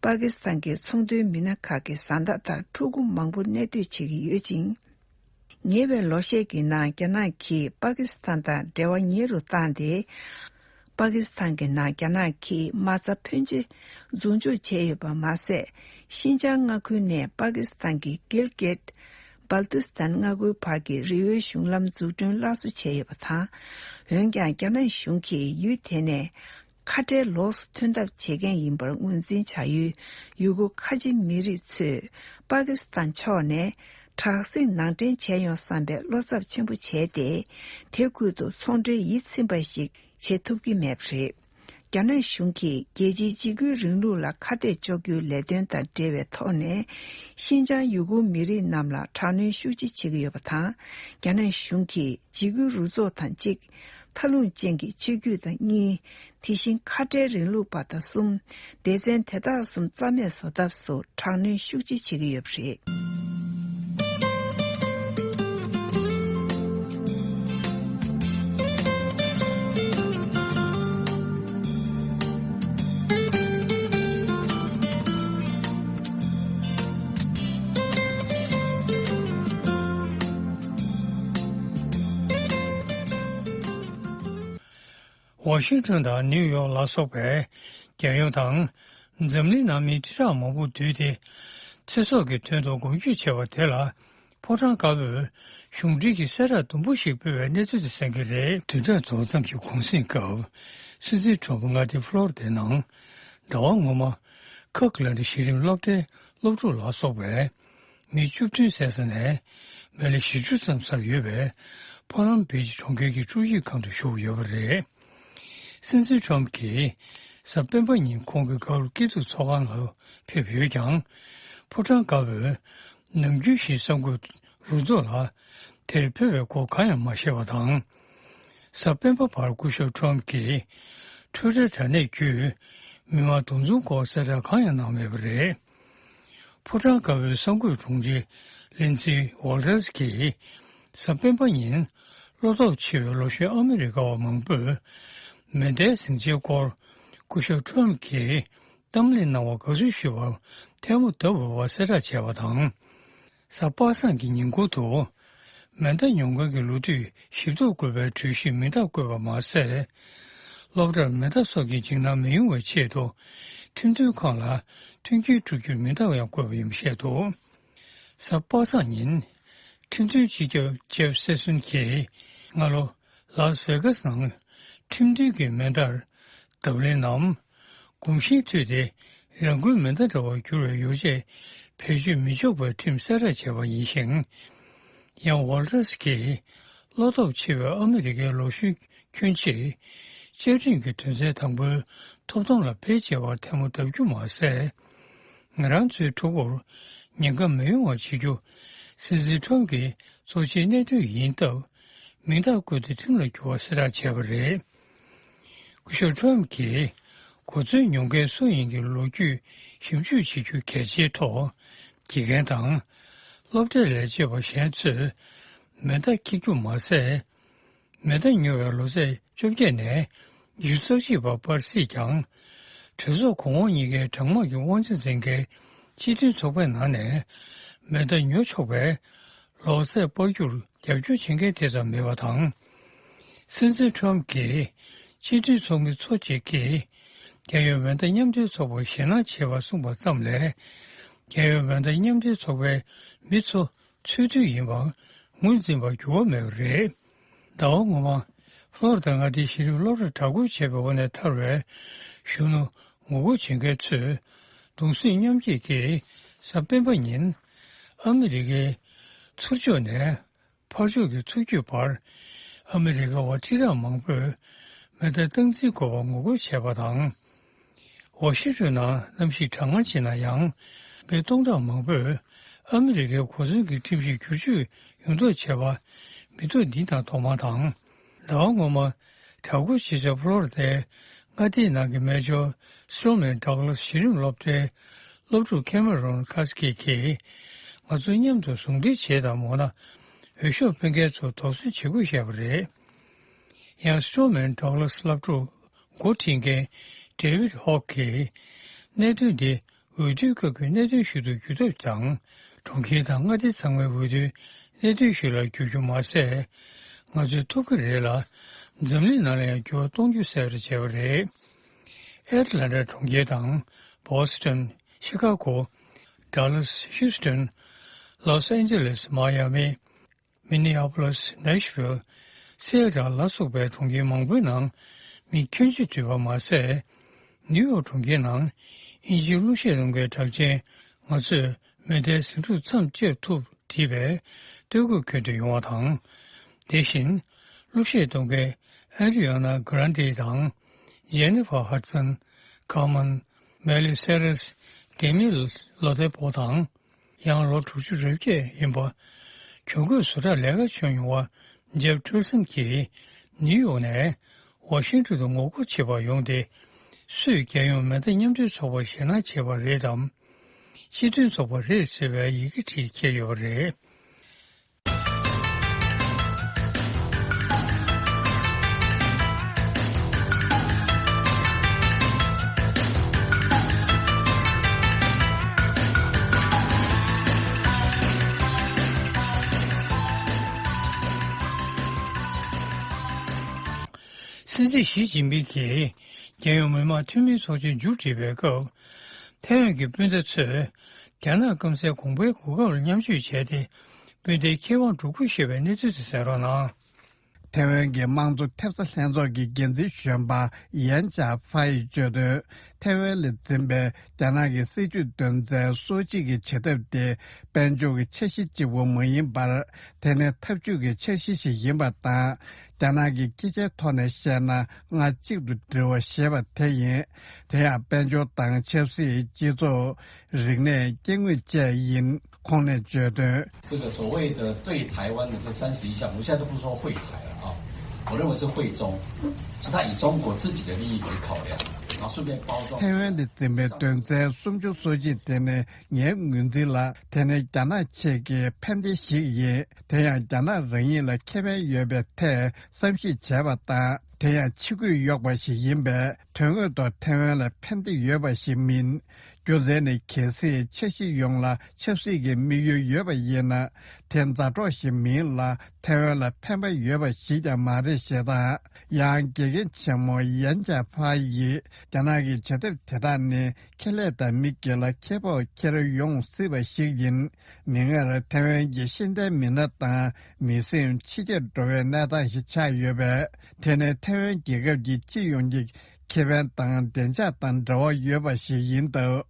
པ་ཀི་སི་ཐན་གྱི་ཚོང་དོན་མི་སྣ་ཁག་གི་བཟའ་ཟླ་དང་ཕྲུ་གུ་མང་པོ་གནས་སྡོད་བྱེད་ཀྱི་ཡོད་ཅིང་། ཉེ་བའི་ལོ་ཤས་ཀྱི་ནང་རྒྱ་ནག་གིས་པ་ཀི་སི་ཐན་དང་འབྲེལ་བ་ཉེ་རུ་བཏང་སྟེ། པ་ཀི་སི་ཐན་གྱི་ནང་རྒྱ་ནག་གིས་མ་རྩ་ཕོན་ཆེ་འཛུགས་འཇུག་བྱས་ཡོད་པ་མ་ཟད། ཤིན་ཅང་མངའ་ཁུལ་ནས་པ་ཀི་སི་ཐན་གྱི་གིལ་གེད། བལ་ཏི་སི་ཐན་མངའ་ཁུལ་བར་གྱི་རི་བོའི་གཞུང་ལམ་འཛུགས་སྐྲུན་སླར་གསོ་བྱས་ཡོད་པ་དང་། འོན་ཀྱང་རྒྱ་ནག་གཞུང་གིས་ཡུལ་དེ་ནས། ཁ་བྲལ་ལོགས་སུ་ཐོན་ཐབས་བྱེད་མཁན་ཡིན་པར་ངོས་འཛིན་བྱ་ཡུལ་ཡུ་གུར་ཁ་ཆེ་མི་རིགས་ཚོས་པ་ཀི་སི་ཐན་ཕྱོགས་ནས་དྲག་ཟིང་ནང་འདྲེན་བྱས་ཡོང་བསམ་པའི་བློ་འཚབ་ཆེན་པོ་བྱས་ཏེ། དེ་ཁུལ་དུ་ཚོང་འབྲེལ་ཡིད་ཚིམ་པ་ཞིག་བྱེད་ཐུབ་ཀྱི་མེད་པ་རེད། རྒྱ་ནག་གཞུང་གིས་རྒྱལ་སྤྱིའི་འཇིགས་སྐུལ་རིང་ལུགས་ལ་ཁ་གཏད་གཅོག་རྒྱུའི་ལས་དོན་དང་འབྲེལ་བའི་ཐོག་ནས་ཤིན་ཅང་ཡུ་གུར་མི་རིགས་རྣམས་ལ་དྲག་གནོན་ཤུགས་ཆེ་བྱེད་ཀྱི་ཡོད་པ་དང་། རྒྱ་ནག་གཞུང་གིས་འཇིགས་སྐུལ་རུ་ཚོགས་དང་གཅིག་མཐའ་ལྷུང་ཅན་གྱི་ཆོས་བརྒྱུད་དང་གཉིས། དེ་བཞིན་ཁ་བྲལ་རིང་ལུགས་པ་དང་གསུམ། སྡེ་ཚན་དེ་དག་གསུམ་རྩ་མེད་བཟོ་ཐབས་སུ་དྲག་གནོན་ཤུགས་ཆེ་བྱེད་ཀྱི་ཡོད་པ་རེད། ཝ་ཤིང་ཊོན་དང་ནིའུ་ཡོག་ལ་སོགས་པའི་རྒྱལ་ཡོངས་དང་། འཛམ་གླིང་ནང་མི་ཁྲི་ཕྲག་མང་པོ་འདུས་ཏེ། ཚེ་སྲོག་གི་དོན་དུ་མགོ་འཁྱུད་བྱས་པ་དེ་ལ། ཕོ་བྲང་དཀར་པོས་གཞུང་འབྲེལ་གྱི་གསལ་བསྒྲགས་དུམ་བུ་ཞིག་སྤེལ་བའི་གནས་ཚུལ་དེ་གསན་གྱི་རེད། བདུན་ཕྲག་རྫོགས་མཚམས་ཀྱི་གུང་གསེང་སྐབས། སྲིད་འཛིན་ཊམ་ཕ་མངའ་སྡེ་ཕློ་རི་དའི་ནང་། ཟླ་བ་སྔོན་མ། ཁག་ལན་ཌི་གཞི་རིམ་སློབ་གྲྭའི་སློབ་ཕྲུག་ལ་སོགས་པའི། མི་བཅུ་བདུན་བསད་ས་ནས། མི་ལ་བཞི་བཅུ་ཙམ་ཚར་ཡོད་པའི། ཕ་ལམ་བྷི་ཇི་གྲོང་ཁྱེར་གྱི་སྤྲོ་སྐྱིད་ཁང་དུ་ཞུགས་ཡོད་པ་རེད། སྲིད་འཛིན་ཊམ་གྱིས་གཟའ་སྤེན་པ་ཉིན་ཁོང་གི་སྒང་ལ་སྐྱིད་སྡུག་ཚོགས་ཁང་ལ་ཕེབས་ཡོད་ཀྱང་། ཕོ་བྲང་དཀར་པོས་ནམ་རྒྱུན་བཞིན་གསར་འགོད་རུ་ཚོགས་ལ་དེར་ཕེབས་པའི་སྐོར་གང་ཡང་མ་བཤད་པ་དང་། གཟའ་སྤེན་པ་བར་སྐུ་ཞབས་ཊམ་གྱིས་ཊུའི་ཊར་དྲ་གནས་བརྒྱུད་མི་མང་འདུ་འཛོམས་སྐོར་གསལ་བསྒྲགས་གང་ཡང་གནང་མེད་པ་རེད། ཕོ་བྲང་དཀར་པོའི་གསར་འགོད་དྲུང་ཆེ་ལིན་ཙི་ཝོལ་ཊར་གྱིས་གཟའ་སྤེན་པ་ཉིན་བློ་སྟོབས་ཆེ་བའི་ལོ་གཞོན་ཨ་མི་རི་ཀ་བ་མང་པོས་མེ་མདའི་ཟིང་ཆའི་སྐོར་ སྐུ་ཞབས་ཁྲོམ་གྱིས་གཏམ་གླེང་གནང་བར་དགའ་བསུ་ཞུ་བར་ཐལ་མོ་བརྡབས་ཡོད་པ་གསལ་བསྒྲགས་བྱས་པ་དང་། གཟའ་པ་སངས་ཀྱི་ཉིན་གུང་དུ། མེ་མདའ་ཉོ་མཁན་གྱི་ལོ་དུས་ཞིབ་ཏུ་བཀོད་པའི་གྲོས་གཞིར་མིང་རྟགས་བཀོད་པ་མ་ཟད། སློབ་གྲྭར་མེ་མདའ་སོགས་ཀྱི་འཇིགས་སྣང་མི་ཡོང་བའི་ཆེད་དུ། ཁྲིམས་མཐུན་ཁང་ལ་མཐུན་རྐྱེན་སྤྲོད་རྒྱུར་མིང་རྟགས་ཡང་བཀོད་པ་ཡིན་པ་བཤད་འདུག་གཟའ་པ་སངས་ཉིན། ཁྲིམས་མཐུན་སྤྱི་ཁྱབ་ཇེབ་སེ་སོན་གྱིས་སྔ་ལོ་ལཱས་ཝེ་གྷ་སི་ནང་ཁྲིམས་མཐུན་གྱི་མེ་མདའ་བརྡབ་ལེན་ནམ། གོམས་གཤིས་མཐུད་དེ་རང་འགུལ་མེ་མདའ་འདྲ་བར་འགྱུར་བའི་ཡོ་བྱད་བེད་སྤྱོད་མི་ཆོག་པའི་ཁྲིམས་གསལ་བསྒྲགས་བྱས་པ་ཡིན་ཞིང་། ཡང་ཝོལ་ཊར་སི་གྱིས་བློ་སྟོབས་ཆེ་བའི་ཨ་མི་རི་ཀའི་ལོ་གཞོན་ཁྱོན་ཆེ་བཅའ་ཁྲིམས་ཀྱི་དོན་ཚན་དང་པོའི་ཐོབ་ཐང་ལ་བེད་སྤྱད་པར་ཐལ་མོ་བརྡབ་རྒྱུ་མ་ཟད། ང་རང་ཚོའི་ཕྲུ་གུར་ཉེན་ཁ་མི་ཡོང་བ་བྱེད་རྒྱུ། སྲིད་འཛིན་ཁྲོམ་གྱི་གཙོ་ཆེའི་གནད་དོན་ཡིན་སྟབས། མིང་རྟགས་བཀོད་དེ་ཁྲིམས་ལ་འགྱུར་བ་གསལ་བསྒྲགས་བྱས་པ་རེད། སྐུ་ཞབས་ཁྲོམ་གྱིས་གོ་མཚོན་ཉོ་མཁན་སུ་ཡིན་གྱི་ལོ་རྒྱུས་ཞིབ་འཇུག་བྱེད་རྒྱུ་གལ་ཆེའི་ཐོག་དགེ་རྒན་དང་། སློབ་གྲྭའི་ལས་བྱེད་པ་གཞན་ཚོས་མེ་མདའ་འཁྱེར་རྒྱུ་མ་ཟད། མེ་མདའ་ཉོ་བའི་ལོ་ཚད་བཅོ་བརྒྱད་ནས་ཉི་ཤུ་རྩ་གཅིག་བར་སྤར་སྲིད་ཀྱང་། གྲོས་ཚོགས་གོང་འོག་གཉིས་ཀའི་གྲངས་མང་གི་དབང་ཆ་འཛིན་མཁན་སྤྱི་མཐུན་ཚོགས་པའི་ནང་ནས་མེ་མདའ་ཉོ་ཆོག་པའི་ལོ་ཚད་སྤར་རྒྱུར་རྒྱབ་སྐྱོར་བྱེད་མཁན་དེ་ཙམ་མེད་པ་དང་། སྲིད་འཛིན་ཁྲོམ་གྱིས་སྤྱི་མཐུན་ཚོགས་མི་ཚོ་གཅིག་གིས་རྒྱལ་ཡོངས་མེ་མདའ་མཉམ་འབྲེལ་ཚོགས་པར་ཞེད་སྣང་བྱེད་པར་གསུངས་པ་ཙམ་ལས། རྒྱལ་ཡོངས་མེ་མདའ་མཉམ་འབྲེལ་ཚོགས་པའི་མི་ཚོ་འཚོལ་སྡུད་ཡིན་པར་ངོས་འཛིན་པར་འགྱུར་བ་མེད་པ་རེད། ཟླ་བ་སྔོན་མ། ཧྥ་ལོ་རི་ད་མངའ་སྡེའི་གཞི་རིམ་སློབ་གྲྭར་དྲག་རྒོལ་བྱས་པའི་འོག་ནས་ཐར་བའི་གཞོན་ནུ་ངོ་རྒོལ་བྱེད་མཁན་ཚོས་གདུང་སེམས་མཉམ་སྐྱེད་ཀྱིས་གཟའ་སྤེན་པ་ཉིན་ཨ་མི་རི་ཀའི་ཚུར་ཕྱོགས་ནས་ཕར་ཕྱོགས་ཀྱི་ཚུར་རྒྱུད་བར་ཨ་མི་རི་ཀ་བ་ཁྲི་ཕྲག་མང་པོས་མེ་མདའ་སྟངས་འཛིན་དགོས་པར་ངོ་རྒོལ་བྱས་པ་དང་། ཝ་ཤིང་ཏོན་ནང་གནམ་གཤིས་གྲང་ངར་ཆེ་ན་ཡང་། མི་སྟོང་ཕྲག་མང་པོས་ཨ་མི་རི་ཀའི་གོ་མཚོན་གྱི་ཁྲིམས་གཞི་བསྒྱུར་བཅོས་ཡོང་ཐབས་བྱས་པ་མི་ཐོག་འདི་དང་ཐོག་མ་དང་། ཟླ་བ་སྔོན་མ། དྲག་རྒོལ་བྱེད་ས་ཕློ་རི་དའི་མངའ་སྡེའི་ནང་གི་མེ་ཇོར་སི་ཊོ་མན་ཌག་ལཱས་གཞི་རིམ་སློབ་གྲྭའི་སློབ་ཕྲུག་ཁེ་མ་རོན་ཁ་སི་ཀི་གིས། ང་ཚོ་མཉམ་དུ་ཟུང་འབྲེལ་བྱེད་དམ། འོ་ན། འོས་ཤོག་སྤུངས་མཁན་ཚོར་དོགས་ཟོན་བྱེད་དགོས་བཤད་པ་རེད། ཡང་སི་ཊོ་མན་ཌག་ལཱས་སློབ་ཕྲུག་འགོ་ཁྲིད་མཁན་ཌེ་ཝིད་ཧོག་གིས། གནད་དོན་འདི་འོས་བསྡུའི་སྐབས་ཀྱི་གནད་དོན་ཞིག་ཏུ་འགྱུར་ཐབས་དང་། གྲོང་ཁྱེར་དང་མངའ་སྡེ་ཚང་མའི་འོས་བསྡུའི་གནད་དོན་ཞིག་ལ་འགྱུར་རྒྱུ་མ་ཟད། ང་ཚོས་ཐུབ་ཀྱི་རེད་ལ། འཛམ་གླིང་ནང་ལ་ཡང་འགྱུར་བ་གཏོང་རྒྱུ་གསལ་པོར་བྱས་པ་རེད། ཨེ་ཊ་ལན་ཊ་གྲོང་ཁྱེར་དང་། བོ་སི་ཊོན། ཤི་ཀ་གོ། ཌ་ལཱས། ཧིའུ་སི་ཊོན། ལོས་ཨན་ཇེ་ལེས། མ་ཡ་མི། མི་ནི་ཨ་པོ་ལིས། ནེ་ཤི་ཝིལ། སི་ཨེ་ཊལ་ལ་སོགས་པའི་གྲོང་ཁྱེར་མང་པོའི་ནང་མི་ཁྱོན་ཆེ་འདུས་པ་མ་ཟད། ནིའུ་ཡོག་གྲོང་ཁྱེར་ནང་དབྱིན་ཇིའི་གླུ་གཞས་གཏོང་མཁན་གྲགས་ཅན་ང་ཚོས་མེ་མདའི་ཟིང་འཁྲུག་མཚམས་གཅོད་ཐུབ་བྲིས་པའི་སྟོད་གོས་གྱོན་དུ་ཡོང་བ་དང་། དེ་བཞིན་གླུ་གཞས་གཏོང་མཁན་ཨ་རི་ཡ་ན་གྷ་རན་ཏི་དང་། ཇེ་ནི་ཕར་ཧ་ཌི་སན། ཁར་མན། མེ་ལི་སེ་རེས། ཌེ་མི་ལོ་ཏེ་པོ་དང་། ཡང་ལོ་དྲུག་ཅུ་རེ་བརྒྱད་ཡིན་པ། གྱོན་གོས་བཟོ་གྲྭར་ལས་ཀ་བྱོན་མྱོང་བ་ཇེབ་ཁྲེར་སན་གྱིས་ནིའུ་ཡོག་ནས་ཝ་ཤིང་ཏོན་དུ་ངོ་རྒོལ་བྱེད་པར་ཡོང་སྟེ། སུས་རྒྱལ་ཡོངས་མེ་མདའ་མཉམ་འབྲེལ་ཚོགས་པར་ཞེད་སྣང་བྱེད་པ་རེད་དམ། སྤྱི་མཐུན་ཚོགས་པ་རེད་ཟེར་བའི་ཡི་གེ་ཁྲིད་འཁྱེར་ཡོད་པ་རེད། སྲིད་འཛིན་ཞི་ཅིན་ཕིང་གིས་རྒྱལ་ཡོངས་མི་དམངས་འཐུས་མིའི་ཚོགས་ཆེན་མཇུག་སྒྲིལ་བའི་སྐབས། ཐའེ་ཝན་གྱི་སྤུན་ཟླ་ཚོས་རྒྱ་ནག་སྐམ་སའི་གོང་འཕེལ་གོ་སྐབས་ལ་མཉམ་ཞུགས་བྱས་ཏེ། སྤུན་ཟླའི་ཁེ་དབང་སྒྲུབ་དགོས་ཞེས་པའི་གནས་ཚུལ་དེ་གསན་རོགས་གནང་། ཐའེ་ཝན་གྱི་དམངས་གཙོ་ཐེབས་རྩ་ལྷན་ཚོགས་ཀྱི་འགན་འཛིན་གཞོན་པ་ཡན་ཅཱ་ཧྥ་ཡིས་བརྗོད་དོན། ཐའེ་ཝན་ལ་འཛིན་པའི་རྒྱ་ནག་གི་སྲིད་བྱུས་དོན་ཚན་སོ་གཅིག་གི་བྱེད་ཐབས་དེ་དཔལ་འབྱོར་གྱི་འཆར་གཞི་གཅིག་པུ་མ་ཡིན་པར། དེ་ནི་འཐབ་ཇུས་ཀྱི་འཆར་གཞི་ཞིག་ཡིན་པ་དང་། རྒྱ་ནག་གི་སྐད་ཆའི་ཐོག་ནས་བཤད་ན། ང་གཅིག་ཏུ་སྒྲིལ་བ་ཞེས་པ་དེ་ཡིན། དེ་ཡང་དཔལ་འབྱོར་དང་ཆབ་སྲིད། སྤྱི་ཚོགས། རིག་གནས། སྐྱེ་དངོས་བཅས་ཡིན། ཁོང་ནས་བརྗོད་དོན།这个所谓的对台湾的这三十一项，我们现在都不说惠台了啊，我认为是惠中，是他以中国自己的利益为考量，然后顺便包装。 ཐའེ་ཝན་ལ་འཛིན་པའི་དོན་ཚན་སུམ་ཅུ་སོ་གཅིག་དེ་ནི་ངའི་ངོས་འཛིན་ལ། དེ་ནི་རྒྱ་ནག་ཆེད་ཀྱི་ཕན་བདེ་ཞིག་ཡིན། དེ་ཡང་རྒྱ་ནག་རང་ཉིད་ལ་ཁེ་ཕན་ཡོད་པའི་ཐད་བསམ་གཞིག་བྱས་པ་དང་། དེ་ཡང་ཕྱི་གོས་གཡོགས་པ་ཞིག་ཡིན་པས། དོན་དངོས་ཐོག་ཐའེ་ཝན་ལ་ཕན་བདེ་ཡོད་པ་ཞིག་མིན། རྒྱུ་མཚན་ནི། གལ་སྲིད་འཆར་གཞི་ཡོངས་ལ་ཆབ་སྲིད་ཀྱི་དམིགས་ཡུལ་ཡོད་པ་ཡིན་ན། དེ་མཛའ་གྲོགས་ཤིག་མིན་ལ། ཐའེ་ཝན་ལ་ཕན་པ་ཡོད་པ་ཞིག་ཀྱང་མ་རེད་ཞེས་དང་། ཡང་། དགེ་རྒན་ཆེན་མོ་ཡན་ཅཱ་ཕ་ཡིས། རྒྱ་ནག་གི་བྱ་ཐབས་དེ་དག་ནི། ཁེ་ལས་དང་མི་སྒེར་ལ་ཁེ་སྤོགས་འཁྱེར་ཡོང་སྲིད་པ་ཞིག་ཡིན། མིག་སྔར་ཐའེ་ཝན་གྱི་ཤེས་ལྡན་མི་སྣ་དང་མི་སེམས་ཕྱི་གྱར་འགྲོ་བའི་གནས་སྟངས་ཤིག་ཆགས་ཡོད་པས། དེ་ནི་ཐའེ་ཝན་རྒྱལ་ཁབ་ཀྱི་སྤྱི་ཡོངས་ཀྱི་ཁེ་ཕན་དང་བདེ་འཇགས་དང་འབྲེལ་བ་ཡོད་པ་ཞིག་ཡིན་སྟབས།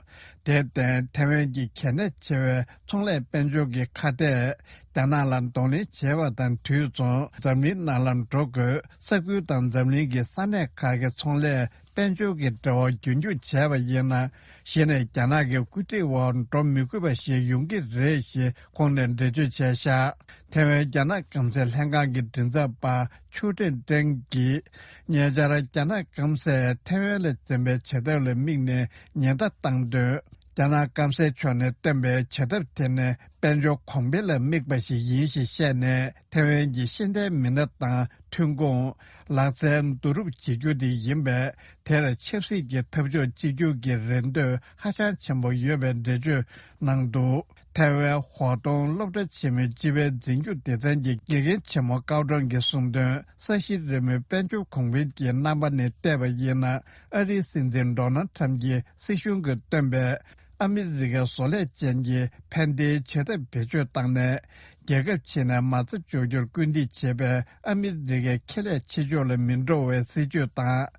དེར་བརྟེན། ཐའེ་ཝན་གྱི་གལ་གནད་ཆེ་བའི་ཚོང་ལས་དཔལ་འབྱོར་གྱི་ཁ་གཏད། རྒྱ་ནག་ལ་གདོང་ལེན་བྱས་པ་དང་དུས་མཚུངས། འཛམ་གླིང་ནང་ལ་འགྲོ་དགོས། ས་ཁུལ་དང་འཛམ་གླིང་གི་ས་གནས་ཁག་གི་ཚོང་ལས་དཔལ་འབྱོར་གྱི་འབྲེལ་བ་རྒྱུན་འཁྱོངས་བྱས་པ་ཡིན་ན། གཞི་ནས་རྒྱ་ནག་གི་བཀོད་སྒྲིག་འོག་འགྲོ་མི་དགོས་པ་ཞིག་ཡོང་གི་རེད་ཞེས་ཁོང་ནས་འགྲེལ་བརྗོད་བྱས་ཤག་ཐའེ་ཝན་རྒྱ་ནག་སྐམ་སའི་ལྷན་ཁང་གི་མགྲིན་ཚབ་པ་ཆུའུ་ཀྲེང་ཀྲེང་གིས། ཉེ་ཆར་རྒྱ་ནག་སྐམ་སས་ཐའེ་ཝན་ལ་འཛིན་པའི་བྱེད་ཐབས་ལ་དམིགས་ནས་ཉེན་བརྡ་བཏང་དོན། རྒྱ་ནག་སྐམ་སའི་ཕྱོགས་ནས་བཏོན་པའི་བྱེད་ཐབས་དེ་ནི་དཔལ་འབྱོར་གོང་འཕེལ་ལ་དམིགས་པ་ཞིག་ཡིན་ཞེས་བཤད་ནས། ཐའེ་ཝན་གྱི་ཤེས་ལྡན་མི་སྣ་དང་ཐོན་ཁུངས། ལག་རྩལ་བསྡུ་རུབ་བྱེད་རྒྱུ་དེ་ཡིན་པས། དེར་ཆབ་སྲིད་ཀྱི་འཐབ་ཕྱོགས་གཅིག་གྱུར་གྱི་རེ་འདོད་ཧ་ཅང་ཆེན་པོ་ཡོད་པའི་འགྲེལ་བརྗོད་གནང་འདུག་ཐའེ་ཝན་ཧོ་ཏུང་སློབ་གྲྭ་ཆེན་མོའི་སྤྱི་པའི་འཛིན་སྐྱོང་སྡེ་ཚན་གྱི་དགེ་རྒན་ཆེན་མོ་ཀའོ་ཀྲང་གིས་གསུངས་དོན། ས་གཞི་རིལ་མོའི་དཔལ་འབྱོར་གོང་འཕེལ་གྱི་རྣམ་པ་ནས་བལྟས་པ་ཡིན་ན། ཨ་རིའི་སྲིད་འཛིན་ཌོ་ནལ་ཁྲམ་གྱི་སྲིད་གཞུང་གིས་བཏོན་པའི་ཨ་མི་རི་ཀའི་བཟོ་ལས་ཅན་གྱི་ཕན་བདེའི་བྱེད་ཐབས་བེད་སྤྱོད་བཏང་ནས། རྒྱལ་ཁབ་ཕྱི་ནས་མ་རྩ་འཇོག་རྒྱུར་སྐུལ་འདེད་བྱེད་པའི་ཨ་མི་རི་ཀའི་ཁེ་ལས་ཕྱི་ཕྱོགས་ལ་མི་འགྲོ་བའི་སྲིད་ཇུས་དང་།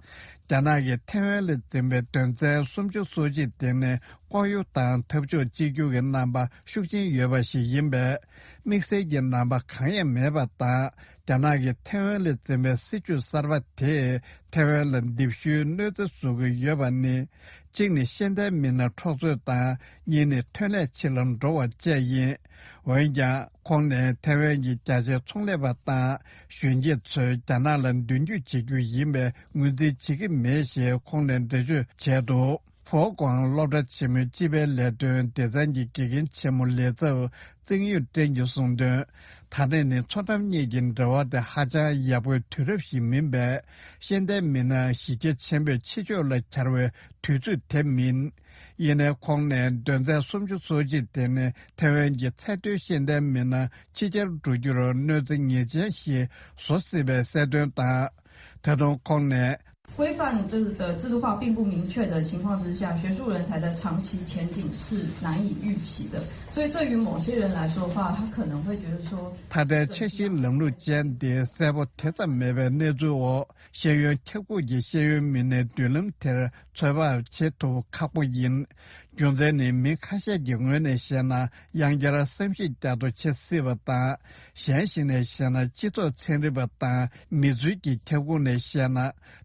རྒྱ་ནག་གིས་ཐའེ་ཝན་ལ་འཛིན་པའི་དོན་ཚན་སུམ་ཅུ་སོ་གཅིག་དེ་ནི་ལྐོག་གཡོ་དང་འཐབ་ཕྱོགས་གཅིག་གྱུར་གྱི་རྣམ་པ་ཤུགས་ཆེན་ཡོད་པ་ཞིག་ཡིན་པས། དམིགས་བསལ་གྱི་རྣམ་པ་གང་ཡང་མེད་པ་དང་། རྒྱ་ནག་གིས་ཐའེ་ཝན་ལ་འཛིན་པའི་སྲིད་ཇུས་གསར་པ་དེས་ཐའེ་ཝན་ལ་རྡིབ་ཤུལ་གནོད་འཚེ་བཟོ་གི་ཡོད་པ་ནི། གཅིག་ནི་ཤེས་ལྡན་མི་སྣ་འཕྲོག་རྩོད་དང་། གཉིས་ནི་ཐོན་ལས་ཕྱི་ལ་འགྲོ་བ་བཅས་ཡིན། འོན་ཀྱང་། ཁོང་ནས་ཐའེ་ཝན་གྱི་རྒྱ་ཆེའི་ཚོང་ལས་པ་དང་གཞོན་སྐྱེས་ཚོས་རྒྱ་ནག་ལ་མདུན་སྐྱོད་བྱེད་རྒྱུ་ཡིན་པའི་ངོས་འཛིན་བྱེད་ཀྱི་མེད་ཞེས་ཁོང་ནས་འགྲེལ་བརྗོད་བྱས་འདུག་ཧྥོ་ཀོང་སློབ་གྲྭ་ཆེན་མོའི་སྤྱི་པའི་ལས་དོན་སྡེ་ཚན་གྱི་དགེ་རྒན་ཆེན་མོ་ལས་ཚབ་ཙིང་ཡུས་ཀྲེང་གིས་གསུངས་དོན། ད་ལྟ་ནི་མཚོ་འགྲམ་གཉིས་ཀྱི་འབྲེལ་བ་དེ་ཧ་ཅང་ཡག་པོའི་དུས་རབས་ཤིག་མིན་པས། ཤེས་ལྡན་མི་སྣ་གཞི་རྒྱ་ཆེན་པོས་ཕྱི་ཕྱོགས་ལ་གྱར་བའི་དུས་ཚོད་དེ་མིན། ཡིན་ནའི་ཁོང་ནས་དོན་ཚན་སུམ་ཅུ་སོ་གཅིག་དེ་ནི་ཐའེ་ཝན་གྱི་ཚད་མཐོའི་ཤེས་ལྡན་མི་སྣ་ཕྱི་གྱར་འགྲོ་རྒྱུར་གནོད་འཚེ་ངེས་ཅན་ཞིག་བཟོ་སྲིད་པའི་གསལ་སྟོན་དང་། ད་དུང་ཁོང་ནས། 规范这个的制度化并不明确的情况之下，学术人才的长期前进是难以预期的。所以对于某些人来说的话，他可能会觉得说， ད་ལྟའི་འཆར་གཞིའི་ལམ་ལུགས་ཅན་དེ་གསལ་པོ་དེ་ཙམ་མེད་པའི་གནས་ཚུལ་འོག་ཤེས་ཡོན་ཁྱབ་ཁོངས་ཀྱི་ཤེས་ཡོན་མི་སྣའི་མདུན་ལམ་དེར་ཚོད་དཔག་བྱེད་ཐུབ་ཁག་པོ་ཡིན། རྒྱུ་མཚན་ནི། མི་ཁ་ཤས་ཀྱི་ངོས་ནས་བཤད་ན། ཡང་བསྐྱར་བསམ་གཞིག་བསྐྱར་དུ་བྱེད་སྲིད་པ་དང་། གཞན་ཞིག་ནས་བཤད་ན། སྤྱི་ཚོགས་ཚན་རིག་པ་དང་མི་ཚུལ་གྱི་ཁྱབ་ཁོངས་ནས་བཤད་ན།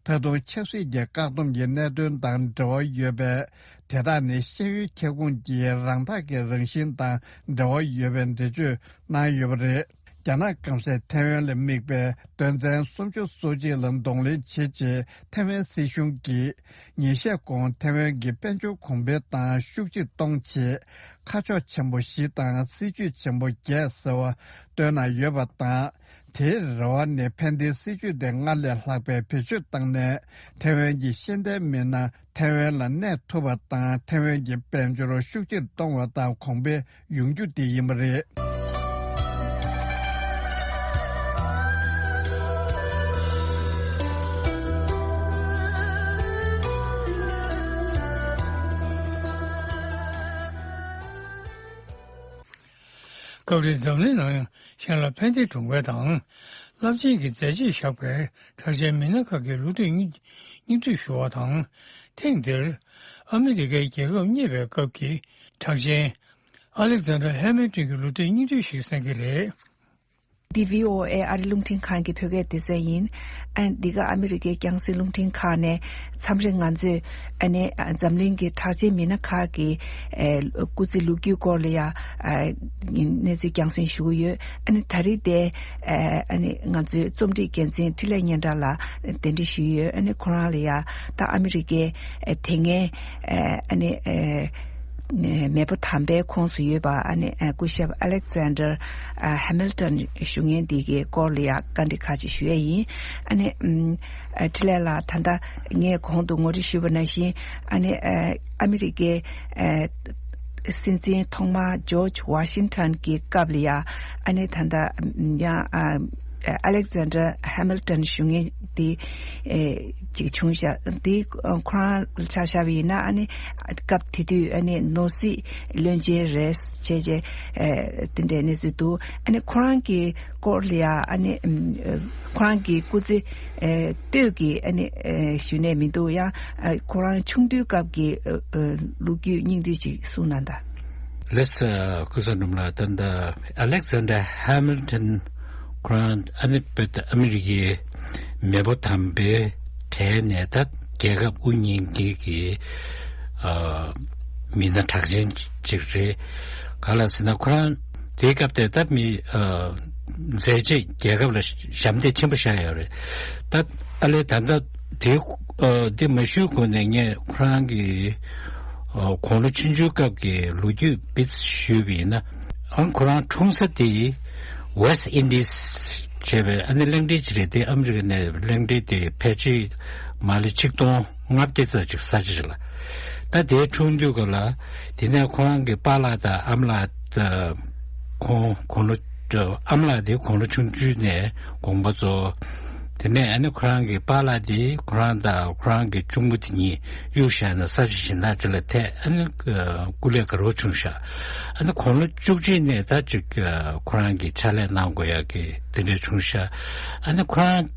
ད་དུང་ཆབ་སྲིད་ཀྱི་བཀག་སྡོམ་གྱི་གནད་དོན་དང་འབྲེལ་བ་ཡོད་པས། དེ་དག་ནི་ཤེས་ཡོན་ཁྱབ་ཁོངས་ཀྱི་རང་རྟགས་ཀྱི་རང་བཞིན་དང་འབྲེལ་བ་ཡོད་པའི་འགྲེལ་བརྗོད་གནང་ཡོད་པ་རེད། རྒྱ་ནག་སྐམ་སའི་ཐའེ་ཝན་ལ་དམིགས་པའི་དོན་ཚན་སུམ་ཅུ་སོ་གཅིག་ལ་གདོང་ལེན་བྱེད་ཆེད། ཐའེ་ཝན་སྲིད་གཞུང་གིས་ཉིན་ཤས་གོང་ཐའེ་ཝན་གྱི་དཔལ་འབྱོར་གོང་འཕེལ་དང་ཤུགས་ཆེར་གཏོང་ཆེད། ཁ་ཕྱོགས་ཆེན་པོ་བཞི་དང་སྲིད་ཇུས་ཆེན་པོ་བརྒྱད་ཟེར་བ་བཏོན་གནང་ཡོད་པ་དང་། དེའི་རེ་བ་ནི་ཕན་བདེའི་སྲིད་ཇུས་དེ་སྔར་ལས་ལྷག་པའི་བེད་སྤྱོད་བཏང་ནས། ཐའེ་ཝན་གྱི་ཤེས་ལྡན་མི་སྣ་ཐའེ་ཝན་ལ་གནས་ཐུབ་པ་དང་། ཐའེ་ཝན་གྱི་དཔལ་འབྱོར་ཤུགས་ཆེར་གཏོང་བ་དང་གོང་འཕེལ་ཡོང་རྒྱུ་དེ་ཡིན་པ་རེད། སྐབས་རེ་འཛམ་གླིང་ནང་གཞན་ལ་ཕན་བདེ་སྒྲུབ་མཁན་དང་། རླབས་ཆེན་གྱི་མཛད་རྗེས་བཞག་པའི་གྲགས་ཅན་མི་སྣ་ཁག་གི་ལོ་རྒྱུས་སྙིང་སྙིང་བསྡུས་ཞུ་བ་དང་། ཐེངས་འདིར་ཨ་མི་རི་ཀའི་རྒྱལ་ཁབ་གཉིས་པའི་སྐབས་ཀྱི་གྲགས་ཅན་ཨ་ལེག་ཛན་ཌར་ཧེ་མིལ་ཏོན་གྱི་ལོ་རྒྱུས་སྙིང་བསྡུས་ཤིག་གསན་གྱི་རེད། འདི་བྷི་ཨོ་ཨེ་ཨ་རི་རླུང་འཕྲིན་ཁང་གི་བོད་སྐད་སྡེ་ཚན་ཡིན། ཨ་འདི་ག་ཨ་མི་རི་ཀའི་རྒྱང་སྲིང་རླུང་འཕྲིན་ཁང་ནས་མཚམས་རེ་ང་ཚོས་ཨ་ནི་འཛམ་གླིང་གི་གྲགས་ཅན་མི་སྣ་ཁག་གི་ཨེ་སྐུ་ཚེ་ལོ་རྒྱུས་སྐོར་ལ་ཡ་ཨ་གནས་ཚུལ་རྒྱང་སྲིང་ཞུ་གི་ཡོད། ཨ་ནི་ད་རེས་དེ་ཨ་ནི་ང་ཚོའི་རྩོམ་སྒྲིག་འགན་འཛིན་འཕྲིན་ལས་སྙན་གྲགས་ལགས་གདན་འདྲེན་ཞུས་ཡོད། ཨ་ནི་ཁོ་རང་ལ་ཡ་ད་ཨ་མི་རི་ཀའི་ཨེ་དེ་སྔའི་ཨ་ནི་ཨེ། མེས་པོ་དམ་པའི་ཁོངས་སུ་ཡོད་པ་ཨ་ནི་སྐུ་ཞབས་ཨ་ལེག་ཛན་ཌར་ཧེ་མིལ་ཏོན་ཞུ་མཁན་འདི་གའི་སྐོར་ལ་ཡང་བཀའ་འདྲི་ཁག་ཅིག་ཞུ་ཡས་ཡིན། ཨ་ནི་འཕྲིན་ལས་ལགས། ད་ལྟ་ངས་གོང་དུ་ངོ་སྤྲོད་ཞུས་པ་ནང་བཞིན་ཨ་ནི་ཨ་མི་རི་ཀའི་སྲིད་འཛིན་ཐོག་མ་ཇོརྗ་ཝ་ཤིང་ཊོན་གྱི་སྐབས་ལ་ཡང་ཨ་ནི་ད་ལྟ་ཡང་ཨ་ཨ་ལེག་ཛན་ཌར་ཧེ་མིལ་ཏོན་ཞུ་མཁན་དེ་ཨེ་ཅིག་བྱུང་ཤག་དེ་ཁོ་རང་ཆ་བཞག་པ་ཡིན་ན་ཨ་ནི་སྐབས་དེ་དུས་ཨ་ནི་ནོར་སྲིད་བློན་ཆེན་རེད་བྱས་བྱས་ཨེ་དེ་འདྲའི་གནས་ཚུལ་འདུག་ཨ་ནི་ཁོ་རང་གི་སྐོར་ལ་ཡང་ཨ་ནི་ཁོ་རང་གི་སྐུ་ཚེ་ཨེ་སྟོད་ཀྱི་ཨ་ནི་ཨེ་ཞུ་གནས་མི་འདུག་ཡང་ཨ་ཁོ་རང་ཆུང་དུས་སྐབས་ཀྱི་ཨེ་ཨེ་ལོ་རྒྱུས་སྙིང་བསྡུས་ཅིག་གསུངས་གནང་དང་། ལགས་སོ། སྐུ་ཞབས་ནུབ་ལགས། ད་ལྟ་ཨ་ལེག་ཛན་ཌར་ཧེ་མིལ་ཏོན་ཁོ་རང་ཨ་ནི་བོད་ཨ་མི་རི་ཀའི་མེས་པོ་དམ་པའི་གྲས་ནས་ད་རྒྱལ་ཁབ་དབུ་བརྙེས་མཁན་གྱི་ཨ་མི་སྣ་གྲགས་ཅན་ཅིག་རེད། ག་ལ་ཟེར་ན་ཁོ་རང་དེའི་སྐབས་དེ་ད་མི་ཨ་མཛད་རྗེས་རྒྱལ་ཁབ་ལ་ཞབས་འདེགས་ཆེན་པོ་བཞག་ཡོད་རེད། ད་ཨ་ལེ་ད་ལྟ་དེ་ཨ་དེ་མ་ཞུས་གོང་ནས་ངས་ཁོ་རང་གི་ཨ་དགུང་ལོ་ཆུང་ཆུང་སྐབས་ཀྱི་ལོ་རྒྱུས་སྤེལ་ཞུས་པ་ཡིན་ན། ཨང་ཁོ་རང་འཁྲུངས་ས་དེ་West Indies བྱས་པའི་ཨ་ནི་གླིང་ཕྲན་ཅིག་རེད། དེ་ཨ་མི་རི་ཀ་ནས་གླིང་ཕྲན་དེ་ཕལ་ཆེར་མ་ལེ་ཆིག་སྟོང་ལྔ་བརྒྱ་ཙམ་ཅིག་ས་ཆ་ཅིག་ལ། ད་དེའི་འཁྲུངས་དུས་སྐབས་ལ་དེ་ནས་ཁོ་རང་གི་པཱ་ལགས་དང་ཨ་མ་ལགས་དང་ཁོང་དགུང་ལོ་ཨ་མ་ལགས་དེ་དགུང་ལོ་ཆུང་ཆུང་ནས་དགོངས་པ་རྫོགས། དེ་ནས་ཨ་ནི་ཁོ་རང་གི་པཱ་ལགས་དེ་ཁོ་རང་དང་ཁོ་རང་གི་གཅུང་མོ་དེ་གཉིས་གཡུག་བཞག་ནས་ས་ཆ་གཞན་དག་ཅིག་ལ་ཐད། ཨ་ནི་སྐུ་ལས་དགའ་རབ་བྱུང་ཤག་ཨ་ནི་དགུང་ལོ་བཅུ་གཅིག་ནས་ད་ཅིག་ཁོ་རང་གིས་ཕྱག་ལས་གནང་དགོས་ཡག་གི་དེ་འདྲ་བྱུང་ཤག་ཨ་ནི་ཁོ་རང་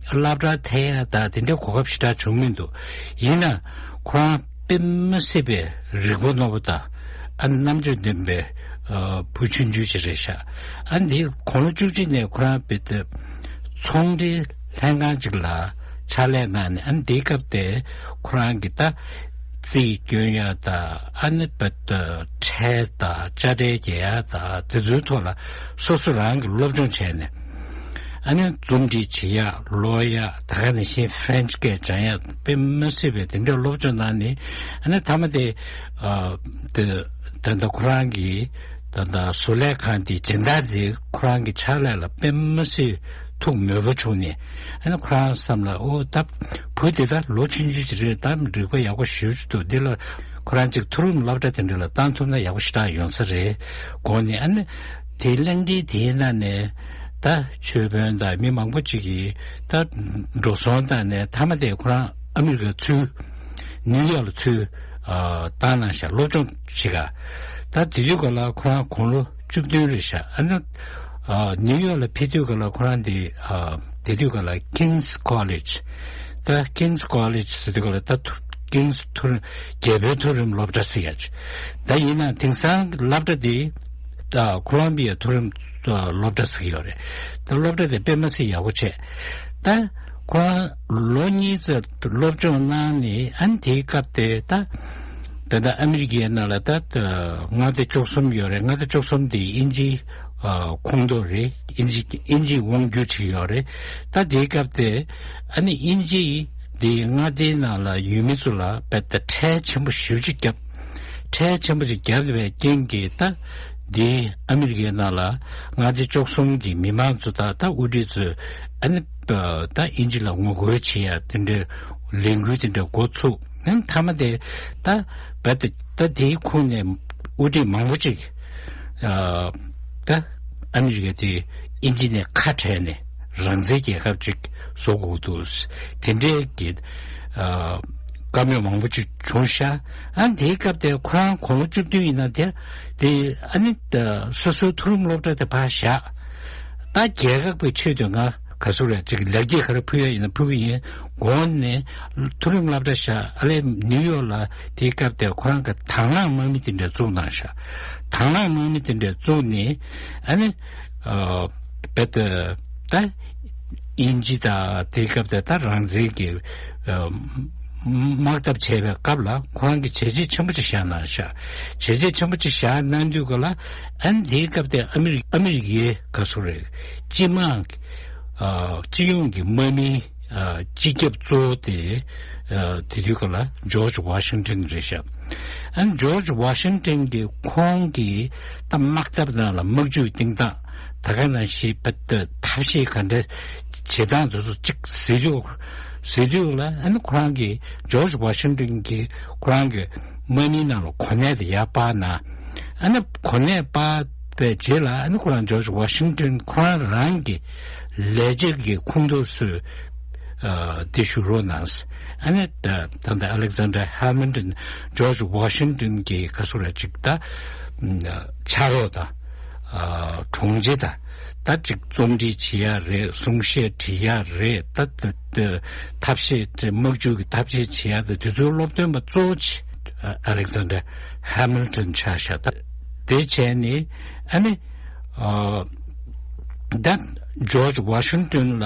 སློབ་གྲྭ་ཐད་ཡག་ད་དེ་འདྲའི་གོ་སྐབས་ཞེ་དྲག་བྱུང་མི་འདུག་ཡིན་ན་ཁོ་རང་དཔེ་མི་སྲིད་པའི་རིག་པ་རྣོ་པོ་དང་ཨ་ནི་རྣམ་དཔྱོད་ལྡན་པའི་ཨ་བུ་ཆུང་ཆུང་ཅིག་རེད་ཤག་ཨ་ནི་དེ་དགུང་ལོ་བཅུ་གཅིག་ནས་ཁོ་རང་དཔེ་དེ་ཚོང་འབྲེལ་ལྷན་ཁང་ཅིག་ལ་ཕྱག་ལས་གནང་ནས། ཨ་ནི་དེའི་སྐབས་དེ་ཁོ་རང་གིས་ད་རྩིས་སྐྱོན་ཡག་དང་ཨ་ནི་དཔེ་དེ་ཁྲལ་དང་དཔྱ་ཁྲལ་རྒྱག་ཡག་དང་དེ་ཚོའི་ཐོག་ལ་སོ་སོ་རང་གིས་སློབ་སྦྱོང་བྱས་ནས། ཨ་ནི་རྩོམ་སྒྲིག་བྱེད་ཡག་ཀློག་ཡག་ད་ག་ནང་བཞིན་ཧྥ་རན་ཆི་སྐད་སྦྱང་ཡག་དཔེ་མི་སྲིད་པའི་དེ་འདྲའི་སློབ་སྦྱོང་གནང་ནས། ཨ་ནི་མཐའ་མ་དེ་ཨ་དེ་ད་ལྟ་ཁོ་རང་གི་ད་ལྟ་བཟོ་ལས་ཁང་དེ་སྦྱིན་བདག་དེ་ཁོ་རང་གི་ཕྱག་ལས་ལ་དཔེ་མི་སྲིད་ཐུགས་མོས་པ་བྱུང་ནས། ཨ་ནི་ཁོ་རང་བསམ་ལ་ཨོ་ད་བུ་དེ་ད་ལོ་ཆུང་ཆུང་ཅིག་རེད། ད་རིག་པ་ཡག་པོ་ཞེ་པོ་ཅིག་འདུག་འདི་ལ་ཁོ་རང་ཅིག་མཐོ་རིམ་སློབ་གྲྭ་དེ་འདྲ་ལ་བཏང་ཐུབ་ན་ཡག་པོ་ཞེ་དྲག་ཡོང་ས་རེད་དགོངས་ནས། ཨ་ནི་དེ་གླིང་ཕྲན་དེའི་ནང་ནས་ད་ཆོས་དཔོན་དང་མི་མང་པོ་ཅིག་གིས་ད་འགྲོ་སོང་བཏང་ནས་མཐའ་མ་དེ་ཁོ་རང་ཨ་མི་རི་ཀར་ཚུར་ནིའུ་ཡོག་ལ་ཚུར་ཨ་བཏང་གནང་ཤག་སློབ་སྦྱོང་བྱེད་ག་ད་དེ་དུས་སྐབས་ལ་ཁོ་རང་དགུང་ལོ་བཅུ་བདུན་རེད་ཤག་ཨ་ནི་ཨ་ནིའུ་ཡོག་ལ་ཕེབས་དུས་སྐབས་ལ་ཁོ་རང་དེ་ཨ་དེ་དུས་སྐབས་ལ་King's College། ད་King's College ཟེར་དུས་སྐབས་ལ་ད་མཐོ་King's མཐོ་རིམ་རྒྱལ་པོའི་མཐོ་རིམ་སློབ་གྲྭ་ཟེར་ཡག་ཅིག་ད་ཡིན་ན་དེང་སང་སློབ་གྲྭ་དེ་ད་ཁོ་ལམ་བི་ཡ་མཐོ་རིམ་སློབ་གྲྭ་ཟེར་གྱི་ཡོད་རེད། ད་སློབ་གྲྭ་དེ་དཔེ་མི་སྲིད་ཡག་པོ་བྱས། ད་ཁོ་རང་ལོ་གཉིས་ཙམ་སློབ་སྦྱོང་གནང་ནས། ཨ་ནི་དེའི་སྐབས་དེ་ད་ད་ལྟ་ཨ་མི་རི་ཀའི་ནང་ལ་ད་ད་མངའ་སྡེ་བཅུ་གསུམ་ཡོད་རེད། མངའ་སྡེ་བཅུ་གསུམ་དེ་དབྱིན་ཇིའི་ཨ་ཁོངས་གཏོགས་རེད། དབྱིན་ཇི་དབྱིན་ཇིའི་དབང་སྒྱུར་བྱེད་ཀྱི་ཡོད་རེད། ད་དེའི་སྐབས་དེ་ཨ་ནི་དབྱིན་ཇི་དེའི་མངའ་སྡེའི་ནང་ལ་ཡུལ་མི་ཚོ་ལ་དཔེ་ད་ཁྲལ་ཆེན་པོ་ཞེ་པོ་ཅིག་བརྒྱབ། ཁྲལ་ཆེན་པོ་ཅིག་བརྒྱབ་པའི་རྐྱེན་གྱིས་ད་དེའི་ཨ་མི་རི་ཀའི་ནང་ལ་མངའ་སྡེ་བཅུ་གསུམ་གྱི་མི་མང་ཚོ་དང་ད་དབུ་ཁྲིད་ཚོས་ཨ་ནི་ད་དབྱིན་ཇི་ལ་ངོ་རྒོལ་བྱེད་ཡ་དེ་འདྲའི་ལས་འགུལ་དེ་འདྲ་འགོ་ཚུགས། ཨ་ནི་མཐའ་མ་དེ་ད་བ་དེ་ད་དེའི་ཁོངས་ནས་དབུ་ཁྲིད་མང་པོ་ཅིག་ཨ་ད་ཨ་མི་རི་ཀ་དེ་དབྱིན་ཇི་ནས་ཁ་བྲལ་ནས་རང་བཙན་རྒྱལ་ཁབ་ཅིག་བཟོ་དགོས་འདུག་དེ་འདྲའི་གི་ཨ་བཀའ་མོལ་མང་པོ་ཅིག་བྱུང་ཤག་ཨ་ནི་དེའི་སྐབས་དེ་ཁོ་རང་དགུང་ལོ་བཅུ་བདུན་ཡིན་ན་དེ་དེ་ཨ་ནི་ད་སོ་སོའི་མཐོ་རིམ་སློབ་གྲྭ་དེ་ཕར་བཞག་ད་རྒྱལ་ཁབ་ཀྱི་ཆེད་དུ་ང་ག་ཚོད་རེད་ཅིག་ལེགས་སྐྱེས་ག་རེ་ཕུལ་ཡ་ཡིན་ན་ཕུལ་གི་ཡིན་དགོངས་ནས་མཐོ་རིམ་སློབ་གྲྭ་བཞག་ཨ་ལེ་ནིའུ་ཡོག་ལ་དེའི་སྐབས་དེ་ཁོ་རང་གི་དང་བླངས་དམག་མི་དེ་འདྲ་བཙུགས་གནང་ཤག་དང་བླངས་དམག་མི་དེ་འདྲ་བཙུགས་ནས་ཨ་ནི་ཨ་བེད་ད་དབྱིན་ཇི་དང་དེའི་སྐབས་དེ་ད་རང་བཙན་གྱི་ཨ་དམག་འཐབ་བྱས་པའི་སྐབས་ལ་ཁོ་རང་གིས་བྱས་རྗེས་ཆེན་པོ་ཅིག་བཞག་གནང་ཤག་བྱས་རྗེས་ཆེན་པོ་ཅིག་བཞག་གནང་དུས་སྐབས་ལ་ཨ་ནི་དེའི་སྐབས་དེ་ཨ་མི་རི་ཨ་མི་རི་ཀའི་ག་ཚོད་རེད་སྤྱི་དམངས་ཨ་སྤྱི་ཡོངས་ཀྱི་དམག་མིའི་ཨ་སྤྱི་ཁྱབ་གཙོ་བོ་དེ་ ཨ་དེ་དུས་སྐབས་ལ་ཇོརྗ་ཝ་ཤིང་ཏོན་རེད་ཤག་ཨ་ནི་ཇོརྗ་ཝ་ཤིང་ཏོན་གྱིས་ཁོང་གིས་ད་དམག་འཐབ་ནང་ལ་དམག་ཇུས་བཏིང་སྟངས། ད་ག་ནང་བཞིན་པ་ད་ཐབས་ཤེས་ག་འདྲ་བྱེད་སྟངས་དེ་ཚོ་གཅིག་གཟིགས་དུས་གཟིགས་དུས་ལ། ཨ་ནི་ཁོ་རང་གིས་ཇོརྗ་ཝ་ཤིང་ཏོན་གྱིས་ཁོ་རང་གི་དམག་མིའི་ནང་ལ་གོ་གནས་དེ་ཡར་སྤར་གནང་། ཨ་ནི་གོ་གནས་སྤར་བའི་རྗེས་ལ། ཨ་ནི་ཁོ་རང་ཇོརྗ་ཝ་ཤིང་ཏོན་ཁོ་རང་རང་གི་ལས་བྱེད་ཀྱི་ཁོངས་གཏོགས་སུ་ཨ་དེ་ཞུགས་རོགས་གནང་། ཨ་ནི་ད་ད་ལྟ་ཨ་ལེག་ཛན་ཌར་ཧེ་མིལ་ཏོན་ཇོརྗ་ཝ་ཤིང་ཏོན་གྱི་ག་ཟེར་རེད། ཅིག་ད་ཕྱག་རོགས་དང་ཨ་དྲུང་ཆེ་དང་། ད་ཅིག་རྩོམ་སྒྲིག་བྱེད་ཡ་རེད། གསུང་བཤད་འབྲི་ཡ་རེད། ད་ད་ད་ཐབས་ཤེས་དེ་དམག་ཇུས་ཀྱི་ཐབས་ཤེས་བྱེད་ཡ་དེ་དེ་ཚོའི་སློབ་སྟོན་པ་གཙོ་བོ་ཆེ་ཨ་ཨ་ལེག་ཛན་ཌར་ཧེ་མིལ་ཏོན་ཆགས་ཤག་ད་དེ་བྱས་ནས་ཨ་ནི་ཨ་ད་ཇོརྗ་ཝ་ཤིང་ཏོན་ལ་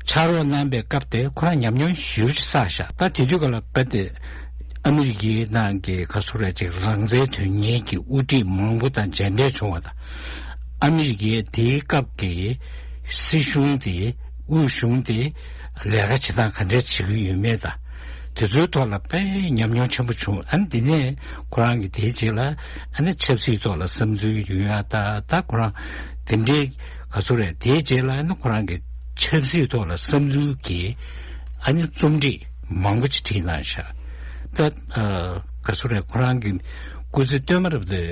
ཕྱག་རོགས་གནང་པའི་སྐབས་དེ་ཁོ་རང་ཉམས་མྱོང་ཞེ་པོ་ཅིག་བསགས་ཤག་ད་དེ་དུས་སྐབས་ལ་རྦད་དེ་ཨ་མི་རི་ཀའི་ནང་གི་ག་ཟེར་རེད། ཅིག་རང་བཙན་དོན་གཉེར་གྱི་དབུ་ཁྲིད་མང་པོ་དང་མཇལ་འཕྲད་བྱུང་བ་དང་། ཨ་མི་རི་ཀའི་དེའི་སྐབས་ཀྱི་སྲིད་གཞུང་དེ་དབུས་གཞུང་དེ་ལས་ཀ་བྱེད་སྟངས་ག་འདྲས་བྱེད་ཀྱི་ཡོད་མེད་དང་། དེ་ཚོའི་ཐོག་ལ་དཔེ་ཉམས་མྱོང་ཆེན་པོ་བྱུང་། ཨ་ནི་དེ་ནས་ཁོ་རང་གིས་དེའི་རྗེས་ལ་ཨ་ནི་ཆབ་སྲིད་ཐོག་ལ་བསམ་ཚུལ་ཡོད་ཡ། ད་ད་ཁོ་རང་དེ་འདྲའི་ག་ཟེར་རེད། དེའི་རྗེས་ལ་ཨ་ནི་ཁོ་རང་གི་ཆབ་སྲིད་ཐོག་ལ་བསམ་ཚུལ་གྱི་ཨ་ནི་རྩོམ་སྒྲིག་མང་པོ་ཅིག་བྲིས་གནང་ཤག་ད་ཨ་ག་ཟེར་རེད། ཁོ་རང་གི་སྐུ་ཚེ་སྟོད་མ་རབ་དེ་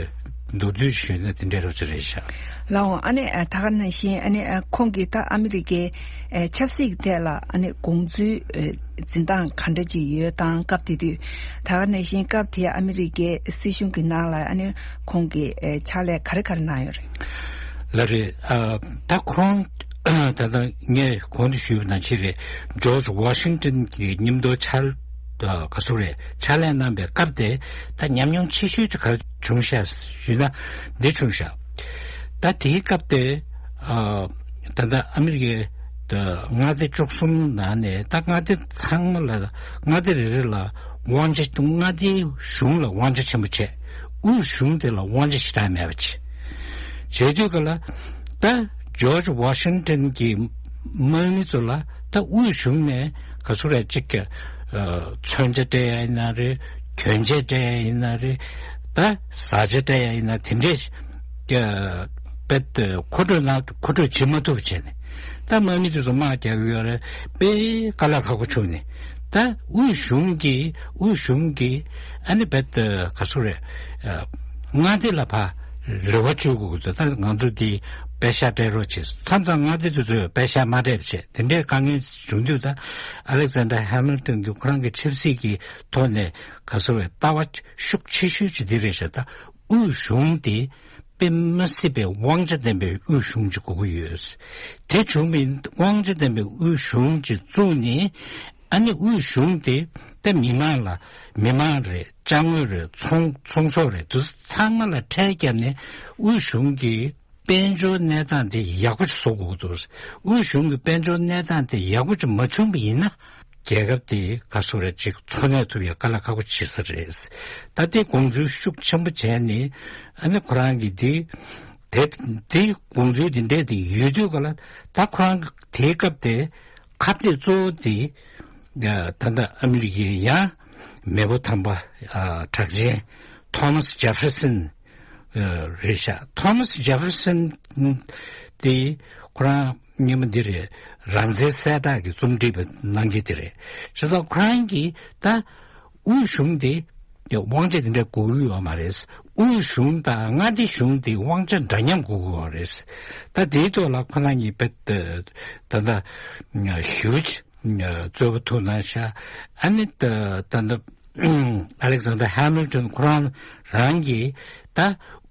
མདོར་བསྡུས་ཞུས་ན་དེ་འདྲའི་རབ་ཅིག་རེད་ཤག་ལགས་འོང་། ཨ་ནི་ཨ་ད་ག་ནང་བཞིན་ཨ་ནི་ཨ་ཁོང་གིས་ད་ཨ་མི་རི་ཀའི་ཨ་ཆབ་སྲིད་ཀྱི་ཐད་ལ་ཨ་ནི་དགོངས་ཚུལ་ཨ་འཛིན་སྟངས་ག་འདྲ་ཅིག་ཡོད་དང་། སྐབས་དེ་དུས་ད་ག་ནང་བཞིན་སྐབས་དེའི་ཨ་མི་རི་ཀའི་སྲིད་གཞུང་གི་ནང་ལ་ཨ་ནི་ཁོང་གིས་ཨ་ཕྱག་ལས་ག་རེ་ག་རེ་གནང་ཡོད་རེད། ལགས་རེད། ཨ་ད་ཁོང་ད་ལྟ་ངས་གོང་དུ་ཞུས་པ་ནང་བཞིན་རེད། ཇོརྗ་ཝ་ཤིང་ཏོན་གྱི་མཉམ་དུ་ཕྱག་ཨ་ག་ཟེར་རེད། ཕྱག་ལས་གནང་པའི་སྐབས་དེ་ད་ཉམས་མྱོང་ཆེ་ཤོས་ཅིག་ག་རེ་བྱུང་ཤག་ཞུས་ན་འདི་བྱུང་ཤག་ད་དེའི་སྐབས་དེ་ཨ་ད་ལྟ་ཨ་མི་རི་ཀའི་ད་མངའ་སྡེ་བཅུ་གསུམ་ནང་ནས་ད་མངའ་སྡེ་ཚང་མ་ལ་མངའ་སྡེ་རེ་རེ་ལ་དབང་ཆ། མངའ་སྡེའི་གཞུང་ལ་དབང་ཆ་ཆེན་པོ་བྱས། དབུས་གཞུང་དེ་ལ་དབང་ཆ་ཞེ་དྲག་མེད་པ་བྱས། བྱས་དུས་ག་ལ་ད་ཇོརྗ་ཝ་ཤིང་ཏོན་གྱི་དམག་མི་ཚོ་ལ་ད་དབུས་གཞུང་ནས་ག་ཟེར་རེད། ཅིག་གི་ཨ་མཚོན་ཆ་སྤྲད་ཡ་ཡིན་ན་རེད། གྱོན་ཆས་སྤྲད་ཡ་ཡིན་ན་རེད། ད་བཟའ་བཅའ་སྤྲད་ཡ་ཡིན་ན་དེ་འདྲས་ཀྱི་དཔེ་མཁོ་སྤྲོད་ན་མཁོ་སྤྲོད་བྱེད་མ་ཐུབ་བྱས་ནས། ད་དམག་མི་དེ་ཚོ་དམག་རྒྱག་གི་ཡོད་རེད། དཔེ་དཀའ་ལས་ཁག་པོ་བྱུང་ནས། ད་དབུས་གཞུང་གིས་དབུས་གཞུང་གིས་ཨ་ནི་རྦད་དེ་ག་ཟེར་རེད། ཨ་མངའ་སྡེ་ལ་ཕར་རེ་བ་བཅོལ་དགོས་ཀྱི་འདུག་ད་ང་ཚོ་འདི་པེ་ཤག་སྤྲད་རོགས་བྱེད། མཚམས་མཚམས་མངའ་སྡེ་དེ་ཚོས་པེ་ཤག་མ་སྤྲད་པ་བྱས། དེ་འདྲའི་དཀའ་ངལ་བྱུང་དུས་ད་ཨ་ལེག་ཛན་ཌར་ཧེ་མིལ་ཏོན་གྱིས་ཁོ་རང་གི་ཆབ་སྲིད་ཀྱི་ཐོག་ནས་ག་ཟེར་རེད། ལྟ་བ་ཤུགས་ཆེ་ཤོས་ཅིག་འདི་རེད་ཤག་ད་དབུས་གཞུང་དེ་དཔེ་མི་སྲིད་པའི་དབང་ཆ་ལྡན་པའི་དབུས་གཞུང་ཅིག་དགོས་ཀྱི་ཡོད། དེ་བྱུང་བའི་དབང་ཆ་ལྡན་པའི་དབུས་གཞུང་ཅིག་བཙུགས་ནས། ཨ་ནི་དབུས་གཞུང་དེ་ད་མི་མང་ལ། མི་མང་རེད། ཅ་དངོས་རེད། ཚོང་ཚོང་ཟོག་རེད། དེ་ཚང་མ་ལ་ཁྲལ་བརྒྱབ་ནས་དབུས་གཞུང་གི་དཔལ་འབྱོར་གནས་སྟངས་དེ་ཡག་པོ་ཅིག་བཟོ་དགོས་འདུག་དབུས་གཞུང་གི་དཔལ་འབྱོར་གནས་སྟངས་དེ་ཡག་པོ་ཅིག་མ་བྱུང་བ་ཡིན་ན། རྒྱལ་ཁབ་དེ་ག་ཟེར་རེད། ཅིག་འཚོ་གནས་ཐུབ་ཡ་དཀའ་ལས་ཁག་པོ་བྱེད་ས་རེད། ད་ལྟའི་དགོངས་ཚུལ་ཤུགས་ཆེན་པོ་བྱས་ནས། ཨ་ནི་ཁོ་རང་གིས་དེ་དེ་དེ་དགོངས་ཚུལ་དེ་འདྲས་དེ་ཡོད་དུས་ག་ལ། ད་ཁོ་རང་གི་དེའི་སྐབས་དེ་ཁ་གཏད་གཙོ་བོ་དེ་ད་ལྟ་ཨ་མི་རི་ཀའི་ཡང་མེས་པོ་དམ་པ་ཨ་གྲགས་ཅན་ཐོ་མཱས་ཇེ་ཧྥེར་སན་རེད་ཤག་ཐོ་མཱས་ཇེ་ཧྥེར་སན་དེ་ཁོ་རང་སྔོན་མ་འདི་རེད། རང་བཙན་གསལ་བསྒྲགས་ཀྱི་རྩོམ་སྒྲིག་པ་གནང་མཁན་དེ་རེད། བྱས་ཙང་ཁོ་རང་གིས་ད་དབུས་གཞུང་དེ་དབང་ཆ་དེ་འདྲ་དགོས་ཀྱི་ཡོད་མ་རེད། དབུས་གཞུང་དང་མངའ་སྡེ་གཞུང་དེ་དབང་ཆ་འདྲ་མཉམ་དགོས་ཀྱི་ཡོད་རེད། ད་དེའི་ཐོག་ལ་ཁོ་རང་གཉིས་དཔེ་ད་ད་ཞུ་རྩོད་པ་ཐུག་གནང་ཤག་ཨ་ནི་ད་ད་ད་ཨ་ལེག་ཛན་ཌར་ཧེ་མིལ་ཏོན་ཁོ་རང་རང་གིས་ད་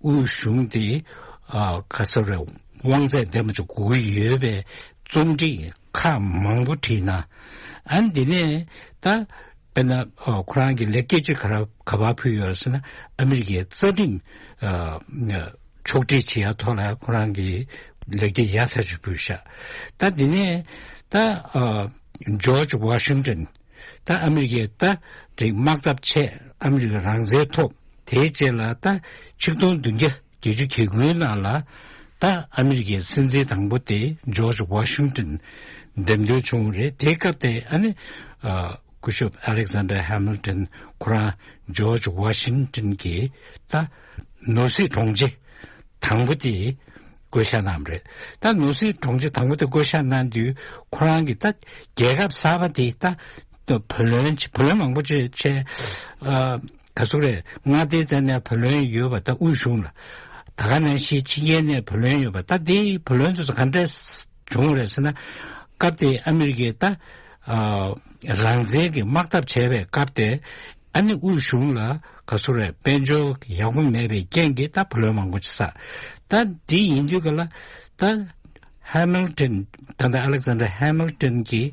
དབུས་གཞུང་དེ་ཨ་ག་ཟེར་རེད། དབང་ཚད་ལྡན་པ་ཅིག་དགོས་ཀྱི་ཡོད་པའི་རྩོམ་སྒྲིག་ཁག་མང་པོ་བྲིས་གནང་། ཨ་ནི་དེ་ནས་ད་དཔེར་ན་ཨ་ཁོ་རང་གིས་ལེགས་སྐྱེས་ཅིག་ག་ར་ག་པར་ཕུལ་ཡོད་རེད་ཟེར་ན། ཨ་མི་རི་ཀའི་རྩ་ཁྲིམས་ཨ་ཕྱོགས་སྒྲིག་བྱེད་ཡ་ཐོག་ལ་ཁོ་རང་གིས་ལེགས་སྐྱེས་ཡག་ཐག་ཆོད་ཕུལ་ཤག་ད་དེ་ནས་ད་ཨ་ཇོརྗ་ཝ་ཤིང་ཏོན། ད་ཨ་མི་རི་ཀའི་ད་རིག་དམག་འཐབ་ཆེད། ཨ་མི་རི་ཀའི་རང་བཙན་ཐོབ། དེའི་རྗེས་ལ་ད་ཆིག་སྟོང་བདུན་བརྒྱ་བརྒྱད་ཅུ་གྱ་དགུའི་ནང་ལ་ད་ཨ་མི་རི་ཀའི་སྲིད་འཛིན་དང་པོ་དེ་ཇོརྗ་ཝ་ཤིང་ཏོན་འདེམས་ཐོན་བྱུང་བ་རེད། དེའི་སྐབས་དེ་ཨ་ནི་ཨ་ སྐུ་ཞབས་ཨ་ལེག་ཛན་ཌར་ཧེ་མིལ་ཏོན་ཁོ་རང་ཇོརྗ་ཝ་ཤིང་ཏོན་གྱི་ད་ནོར་སྲིད་དྲུང་ཆེ་དང་པོ་དེ་བསྐོ་བཞག་གནང་བ་རེད། ད་ནོར་སྲིད་དྲུང་ཆེ་དང་པོ་དེ་བསྐོ་བཞག་གནང་དུས་ཁོ་རང་གི་ད་རྒྱལ་ཁབ་གསར་པ་དེ་ད་བུ་ལོན་བུ་ལོན་མང་པོ་བྱས་བྱས་ཨ། ག་ཟེར་རེད། མངའ་སྡེའི་རྩ་ནས་བུ་ལོན་ཡོད་པ་ད་དབུས་གཞུང་ལ། ད་ག་ནང་བཞིན་ཕྱི་རྒྱལ་ནས་བུ་ལོན་ཡོད་པ་ད་དེའི་བུ་ལོན་དེ་ཚོ་ག་འདྲས་བྱུང་བ་རེད་ཟེར་ན། སྐབས་དེ་ཨ་མི་རི་ཀའི་ད་ཨ། རང་བཙན་གྱི་དམག་འཐབ་བྱས་པའི་སྐབས་དེ་ཨ་ནི་དབུས་གཞུང་ལ་ག་ཟེར་རེད། དཔལ་འབྱོར་ཡག་པོ་མེད་པའི་རྐྱེན་གྱིས་ད་བུ་ལོན་མང་པོ་ཅིག་བསགས། ད་འདི་ཡིན་དུས་ག་ལ་ད་ཧེ་མིལ་ཏོན། ད་ལྟ་ཨ་ལེག་ཛན་ཌར་ཧེ་མིལ་ཏོན་གྱི་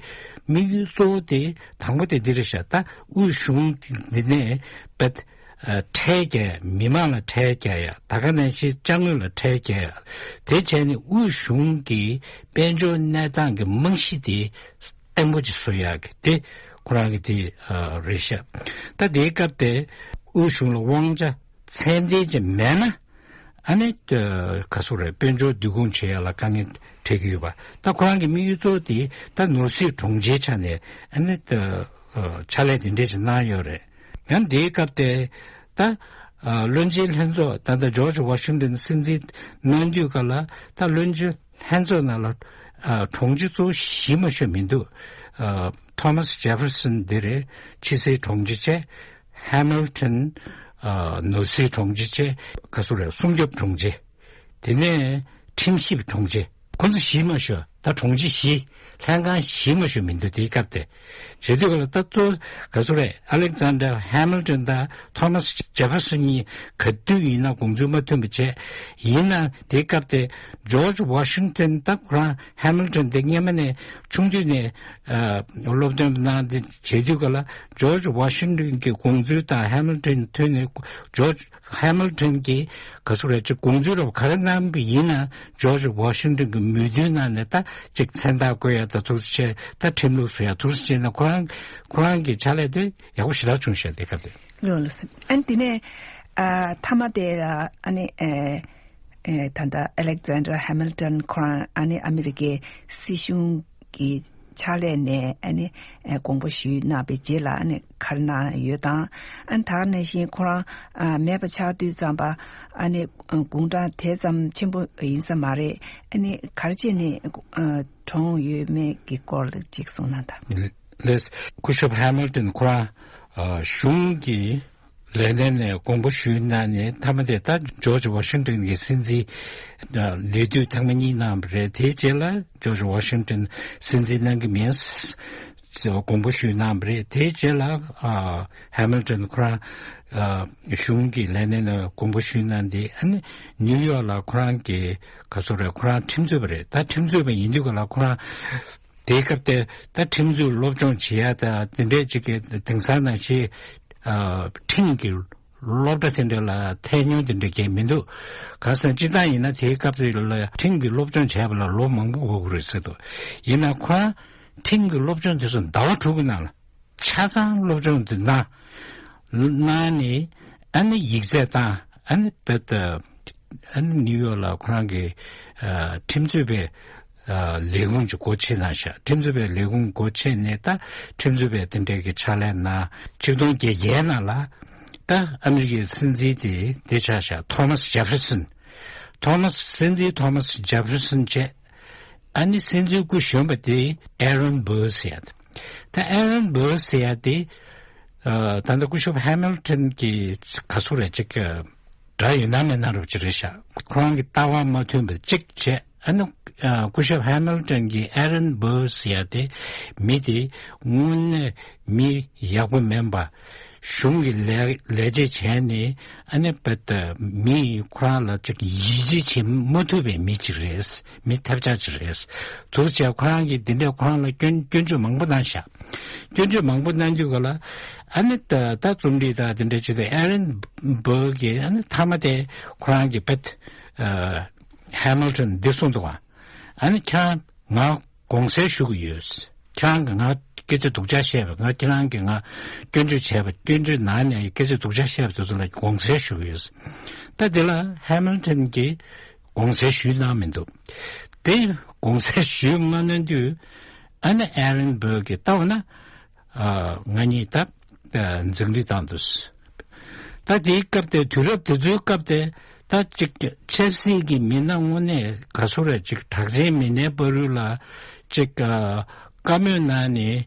དམིགས་ཡུལ་གཙོ་བོ་དེ་དང་པོ་དེ་འདི་རེད་ཤག་ད་དབུས་གཞུང་འདི་ནས་པད་ཨ། ཁྲལ་རྒྱག་མི་མང་ལ་ཁྲལ་རྒྱག་ཡ། ད་ག་ནང་བཞིན་ཅ་དངོས་ལ་ཁྲལ་རྒྱག་ཡ། དེ་བྱས་ནས་དབུས་གཞུང་གི་དཔལ་འབྱོར་གནས་སྟངས་ཀྱི་རྨང་གཞི་དེ་བརྟན་པོ་ཅིག་བཟོ་ཡག་གི་དེ་ཁོ་རང་གི་དེ་ཨ། རེད་ཤག་ད་དེའི་སྐབས་དེ་དབུས་གཞུང་ལ་དབང་ཆ་ཚད་ལྡན་ཅིག་མེད་ན། ཨ་ནི་ཨ། ག་ཟེར་རེད། དཔལ་འབྱོར་བསྡུ་སྐོང་བྱེད་ཡ་ལ་དཀའ་ངལ་འཕྲད་ཀྱི་ཡོད་པ། ད་ཁོ་རང་གི་དམིགས་ཡུལ་གཙོ་བོ་དེ་ད་ནོར་སྲིད་དྲུང་ཆེའི་ཆ་ནས་ཨ་ནི་ཨ། ཕྱག་ལས་དེ་འདྲས་ཅིག་གནང་ཡོད་རེད། ཡང་དེའི་སྐབས་དེ་ད་ཨ། བློན་ཆེན་ལྷན་ཚོགས་ད་ལྟ་ཇོརྗ་ཝ་ཤིང་ཏོན་སྲིད་འཛིན་གནང་དུས་སྐབས་ལ་ད་བློན་ཆེན་ལྷན་ཚོགས་ནང་ལ་ཨ། དྲུང་ཆེ་གཙོ་བོ་གཞི་མ་ཤོར་མི་འདུག་ཨ། ཐོ་མཱས་ཇེ་ཕེར་སོན་འདི་རེད། ཕྱི་སྲིད་དྲུང་ཆེ་བྱས། ཧེ་མིལ་ཏོན། ཨ། ནོར་སྲིད་དྲུང་ཆེ་བྱས། ག་ཟེར་རེད། སྲུང་སྐྱོབ་དྲུང་ཆེ། དེ་ནས་ཁྲིམས་ཞིབ་དྲུང་ཆེ། ཁོང་ཚོ་གཞི་མ་ཤོར། ད་དྲུང་ཆེ་བཞི། ལྷན་ཁང་གཞི་མ་ཤོར་མི་འདུག་དེའི་སྐབས་དེ། བྱེད་དུས་ལ་ད་གཙོ་ག་ཟེར་རེད། ཨ་ལེག་ཛན་ཌར་ཧེ་མིལ་ཏོན་དང་ཐོ་མཱས་ཇེ་ཕེར་སོན་གཉིས་ག་དུས་ཡིན་ན་དགོངས་ཚུལ་མ་མཐུན་པ་བྱས། ཡིན་ན་དེའི་སྐབས་དེ་ཇོརྗ་ཝ་ཤིང་ཏོན་ད་ཁོ་རང་ཧེ་མིལ་ཏོན་དེ་སྔོན་མ་ནས་ཆུང་དུས་ནས་ཨ། སློབ་སྟོན་གནང་སྟེ་བྱེད་དུས་སྐབས་ལ་ཇོརྗ་ཝ་ཤིང་ཏོན་གྱི་དགོངས་ཚུལ་དང་ཧེ་མིལ་ཏོན་མཐུན་ནས་ཇོརྗ་ཧེ་མིལ་ཏོན་གྱིས་ག་ཟེར་རེད། ཅིག་དགོངས་ཚུལ་རབ་ག་རེ་གནང་བ་ཡིན་ན་ཇོརྗ་ཝ་ཤིང་ཏོན་གྱི་མོས་མཐུན་གནང་ནས་ད་ཅིག་མཚན་རྟགས་བཀོད་ཡ་ད་ཐུགས་རྗེ་ཆེ། ད་ཁྲིམས་ལུགས་བཟོ་ཡ་ཐུགས་རྗེ་ཆེ་ན་ཁོ་རང་ཁོ་རང་གི་ཕྱག་ལས་དེ་ཡག་པོ་ཞེ་དྲག་བྱུང་ཤག་དེ་སྐབས་དེ། ལགས་ལགས་སོ། ཨ་ནི་དེ་ནས་ཨ། མཐའ་མ་དེ་ལ་ཨ་ནི་ཨ། ཨ། ད་ལྟ་ཨ་ལེག་ཛན་ཌར་ཧེ་མིལ་ཏོན་ཁོ་རང་ཨ་ནི་ཨ་མི་རི་ཀའི་སྲིད་གཞུང་གི་ཕྱག་ལས་ནས་ཨ་ནི་ཨ། དགོངས་པ་ཞུས་གནང་བའི་རྗེས་ལ་ཨ་ནི་ག་རེ་གནང་ཡོད་དང་། ཨ་ནི་ད་ག་ནང་བཞིན་ཁོ་རང་ཨ། མེད་པ་ཆགས་དུས་ཙམ་པ་ཨ་ནི་དགུང་གྲངས་དེ་ཙམ་ཆེན་པོ་ཡིན་ས་མ་རེད། ཨ་ནི་ག་རེ་བྱས་ནས་ཨ། གྲོངས་ཡོད་མེད་ཀྱི་སྐོར་ལ་ཅིག་གསུངས་གནང་དང་། ལགས། སྐུ་ཞབས་ཧེ་མིལ་ཏོན་ཁོ་རང་ཨ། གཞུང་གི་ལས་སྣེ་ནས་དགོངས་པ་ཞུས་གནང་ནས་མཐའ་མ་དེ་ད་ཇོརྗ་ཝ་ཤིང་ཏོན་གྱི་སྲིད་འཛིན་ལས་དུས་ཐེངས་མ་གཉིས་གནང་བ་རེད། དེའི་རྗེས་ལ་ཇོརྗ་ཝ་ཤིང་ཏོན་སྲིད་འཛིན་གནང་གི་མིན་དགོངས་པ་ཞུས་གནང་བ་རེད། དེའི་རྗེས་ལ་ཨ། ཧེ་མིལ་ཏོན་ཁོ་རང་ཨ། གཞུང་གི་ལས་སྣེ་ནས་དགོངས་པ་ཞུས་གནང་སྟེ་ཨ་ནི་ནིའུ་ཡོག་ལ་ཁོ་རང་གི་ག་ཟེར་རེད། ཁོ་རང་ཁྲིམས་རྩོད་པ་རེད། ད་ཁྲིམས་རྩོད་པ་ཡིན་དུས་ག་ལ་ཁོ་རང་དེའི་སྐབས་དེ་ད་ཁྲིམས་རྩོད་སློབ་སྦྱོང་བྱེད་ཡ་ད་དེ་འདྲས་ཅིག་གི་དེང་སང་ནང་བཞིན་ཨ། ཁྲིམས་ཀྱི་སློབ་གྲྭ་དེ་འདྲས་ལ་ཐད་མྱོང་དེ་འདྲས་གང་མི་འདུག་གང་ཟེར་ན་སྤྱིར་བཏང་ཡིན་ན་དེའི་སྐབས་དེ་ལ་ཁྲིམས་ཀྱི་སློབ་སྦྱོང་བྱས་པ་ལ་ལོ་མང་པོ་འགོར་གི་རེད་ཟེར་འདུག་ཡིན་ན་ཁོ་རང་ཁྲིམས་ཀྱི་སློབ་སྦྱོང་དེ་ཚོ་ཟླ་བ་དྲུག་གི་ནང་ལ་ཆ་ཚང་སློབ་སྦྱོང་དེ་གནང་གནང་ནས་ཨ་ནི་ཡིག་ཚད་བཏང་། ཨ་ནི་བེད་ཨ་ནི་ནིའུ་ཡོག་ལ་ཁོ་རང་གི་ཨ། ཁྲིམས་རྩོད་པའི་ཨ། ལས་ཁུངས་ཀྱི་སྒོ་ཕྱེ་གནང་ཤག་ཁྲིམས་རྩོད་པའི་ལས་ཁུངས་སྒོ་ཕྱེ་ནས་ད་ཁྲིམས་རྩོད་པའི་དེ་འདྲའི་གི་ཕྱག་ལས་གནང་། ཆིག་སྟོང་བརྒྱད་བརྒྱའི་ནང་ལ་ད་ཨ་མི་རི་ཀའི་སྲིད་འཛིན་དེ་དེ་ཆགས་ཤག་ཐོ་མཱས་ཇེ་ཕེར་སོན། ཐོ་མཱས་སྲིད་འཛིན་ཐོ་མཱས་ཇེ་ཕེར་སོན་བྱས། ཨ་ནི་སྲིད་འཛིན་སྐུ་གཞོན་པ་དེ་ཨེ་རོན་སྦུར་ཟེར་ཡ་དེ། ད་ཨེ་རོན་སྦུར་ཟེར་ཡ་དེ་ཨ། ད་ལྟ་སྐུ་ཞབས་ཧེ་མིལ་ཏོན་གྱི་ག་ཟེར་རེད་ཅིག་ག་འདྲ་ཡོད་ན་མེད་ན་རབ་ཅིག་རེད་ཤག་ཁོ་རང་གི་ལྟ་བ་མ་མཐུན་པ་ཅིག་བྱས། ཨ་ནི་ཨ། སྐུ་ཞབས་ཧེ་མིལ་ཏོན་གྱི་ཨེ་རོན་སྦུར་ཟེར་ཡ་དེ་མི་དེ་དངོས་གནས་མི་ཡག་པོ་མིན་པ། གཞུང་གི་ལས་ལས་བྱེད་བྱས་ནས་ཨ་ནི་བེད་མི་ཁོ་རང་ལ་ཅིག་ཡིད་ཆེས་བྱེད་མ་ཐུབ་པའི་མི་ཅིག་རེད། མི་ཐབས་ཆག་ཅིག་རེད། དུ་བྱས་ཁོ་རང་གིས་འདི་འདྲས་ཁོ་རང་ལ་སྐྱོན་སྐྱོན་བརྗོད་མང་པོ་གནང་ཤག་སྐྱོན་བརྗོད་མང་པོ་གནང་དུས་ག་ལ་ཨ་ནི་ད་ད་རྩོམ་སྒྲིག་དང་འདི་འདྲས་བྱེད་དུས་ཨེ་རོན་སྦུར་གྱིས་ཨ་ནི་མཐའ་མ་དེ་ཁོ་རང་གི་བེད་ཨ། ཧེ་མིལ་ཏོན་འདི་གསུངས་འདུག་ག་ཨ་ནི་ཁྱེད་རང་ང་དགོངས་སེལ་ཞུ་གི་ཡོད། ཁྱེད་རང་གིས་ང་སྐད་ཆ་སྡུག་ཅག་བཤད་པ། ང་ཁྱེད་རང་གིས་ང་སྐྱོན་བརྗོད་བྱས་པ། སྐྱོན་བརྗོད་ནང་ནས་སྐད་ཆ་སྡུག་ཅག་བཤད་པ་དེ་ཚོ་ལ་དགོངས་སེལ་ཞུ་གི་ཡོད། ད་དེ་ལ་ཧེ་མིལ་ཏོན་གྱིས་དགོངས་སེལ་ཞུས་གནང་མི་འདུག་དེ་དགོངས་སེལ་ཞུས་མ་གནང་དུས་ཨ་ནི་ཨེ་རོན་སྦུར་གྱིས་ལྟ་བ་ན། ཨ་ང་གཉིས་ད་ཨ་འཛིང་རེས་བཏང་འདུག་ད་དེའི་སྐབས་དེ་དུས་རབས་དེ་ཚོའི་སྐབས་དེ་ད་ཅིག་ཆབ་སྲིད་ཀྱི་མི་སྣ་དངོས་གནས་ག་སུ་རེད་ཅིག་གྲགས་ཅན་མི་སྣའི་བར་དུ་ལ་ཅིག་ཨ་བཀའ་མོལ་གནང་ནས་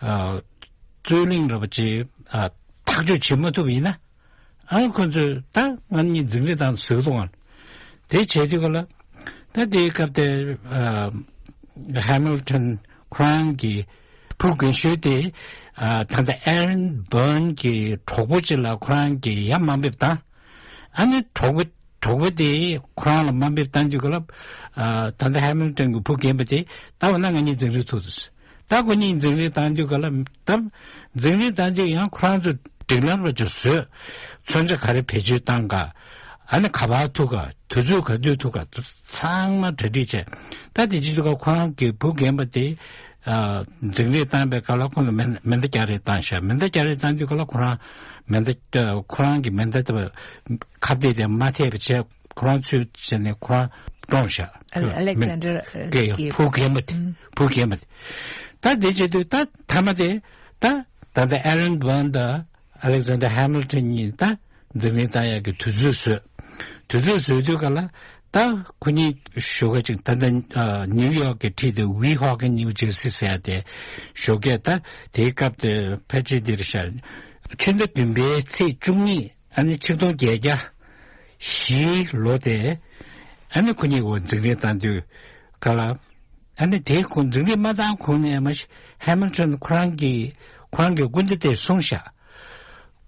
ཨ་རྩོད་གླེང་འདྲ་པོ་ཅིག་ཨ་ཐག་གཅོད་བྱེད་མ་ཐུབ་ཡིན་ན། ཨ་ཁོ་ཚོས་ད་ང་གཉིས་འཛིང་རེས་བཏང་ཟེར་གི་འདུག་ཨང་། དེ་བྱས་དུས་ག་ལ་ད་དེའི་སྐབས་དེ་ཨ་ཧེ་མིལ་ཊོན་ཁོ་རང་གི་བུ་རྒན་ཤོས་དེ་ཨ་ད་ལྟ་ཨེ་རན་བྷོན་གྱི་གྲོགས་པོ་ཅིག་ལ་ཁོ་རང་གིས་ཡར་དམའ་འབེབས་བཏང་། ཨ་ནི་གྲོགས་པོ་གྲོགས་པོ་དེས་ཁོ་རང་ལ་དམའ་འབེབས་བཏང་དུས་ག་ལ་ཨ་ད་ལྟ་ཧེ་མིལ་ཊོན་གྱི་བུ་རྒན་པ་དེ་ད་འོ་ན་ང་གཉིས་འཛིང་རེས་ཐུག་འདུག་ད་ཁོ་གཉིས་འཛིང་རེས་བཏང་དུས་ག་ལ་ད་འཛིང་རེས་བཏང་དུས་ཡང་ཁོ་རང་ཚོ་སྒྲིག་ལམ་ར་ཅིག་བཟོས། མཚོན་ཆ་ག་རེ་བེད་སྤྱོད་བཏང་ག་ཨ་ནི་ག་པར་ཐུག་ག་དུས་ཚོད་ག་དུས་ཐུག་ག་ཚང་མ་གྲ་སྒྲིག་བྱས། ད་དེ་བྱེད་དུས་ག་ཁོ་རང་གི་བུ་རྒན་པ་དེ་ཨ་འཛིང་རེས་བཏང་པའི་སྐབས་ལ་ཁོ་ལ་མེ་མེ་མདའ་རྒྱག་རེས་བཏང་ཤག་མེ་མདའ་རྒྱག་རེས་བཏང་དུས་ག་ལ་ཁོ་རང་མེ་མདའ་ཁོ་རང་གི་མེ་མདའ་དེ་ཁ་གཏད་དེ་མ་ཐེག་པ་བྱས། ཁོ་རང་ཚུར་བྱས་ནས་ཁོ་རང་བཀྲོངས་ཤག་ཨ་ཨ་ལེག་ཟན་ཌར་ཨ་གི་གི་བུ་རྒན་པ་དེ། ཨུམ། བུ་རྒན་པ་དེ། ད་དེ་བྱེད་དུས་ད་མཐའ་མ་དེ་ད་ད་ལྟ་ཨེ་རན་བྷོན་དང་ཨ་ལེག་ཟན་ཌར་ཧེ་མིལ་ཊོན་གཉིས་ད་འཛིང་རེས་བཏང་ཡག་གི་དུས་ཚོད་བཟོས། དུས་ཚོད་བཟོས་དུས་ག་ལ་ད་ཁོ་གཉིས་ཞོགས་ཀ་ཅིག་ད་ལྟ་ཨ་ནིའུ་ཡོག་གི་འཁྲིས་དེ་ཝི་ཧོ་ཀན་ནིའུ་ཇར་སི་ཟེར་ཡ་དེ་ཞོགས་ཀས་ད་དེའི་སྐབས་དེ་ཕལ་ཆེར་འདིར་ཤར་ཕྱི་ཟླ་བདུན་པའི་ཚེས་བཅུ་གཉིས། ཨ་ནི་ཆིག་སྟོང་བརྒྱད་བརྒྱ་བཞིའི་ལོ་དེ་ཨ་ནི་ཁོ་གཉིས་འོ་འཛིང་རེས་བཏང་དུས་ག་ལ་ཨ་ནི་དེ་ཁོ་འཛིང་རེས་མ་བཏང་གོང་ནས་མ་གཞི་ཧེ་མིལ་ཊོན་ཁོ་རང་གི་ཁོ་རང་གི་སྐུ་ཟླ་དེ་སོང་ཤག་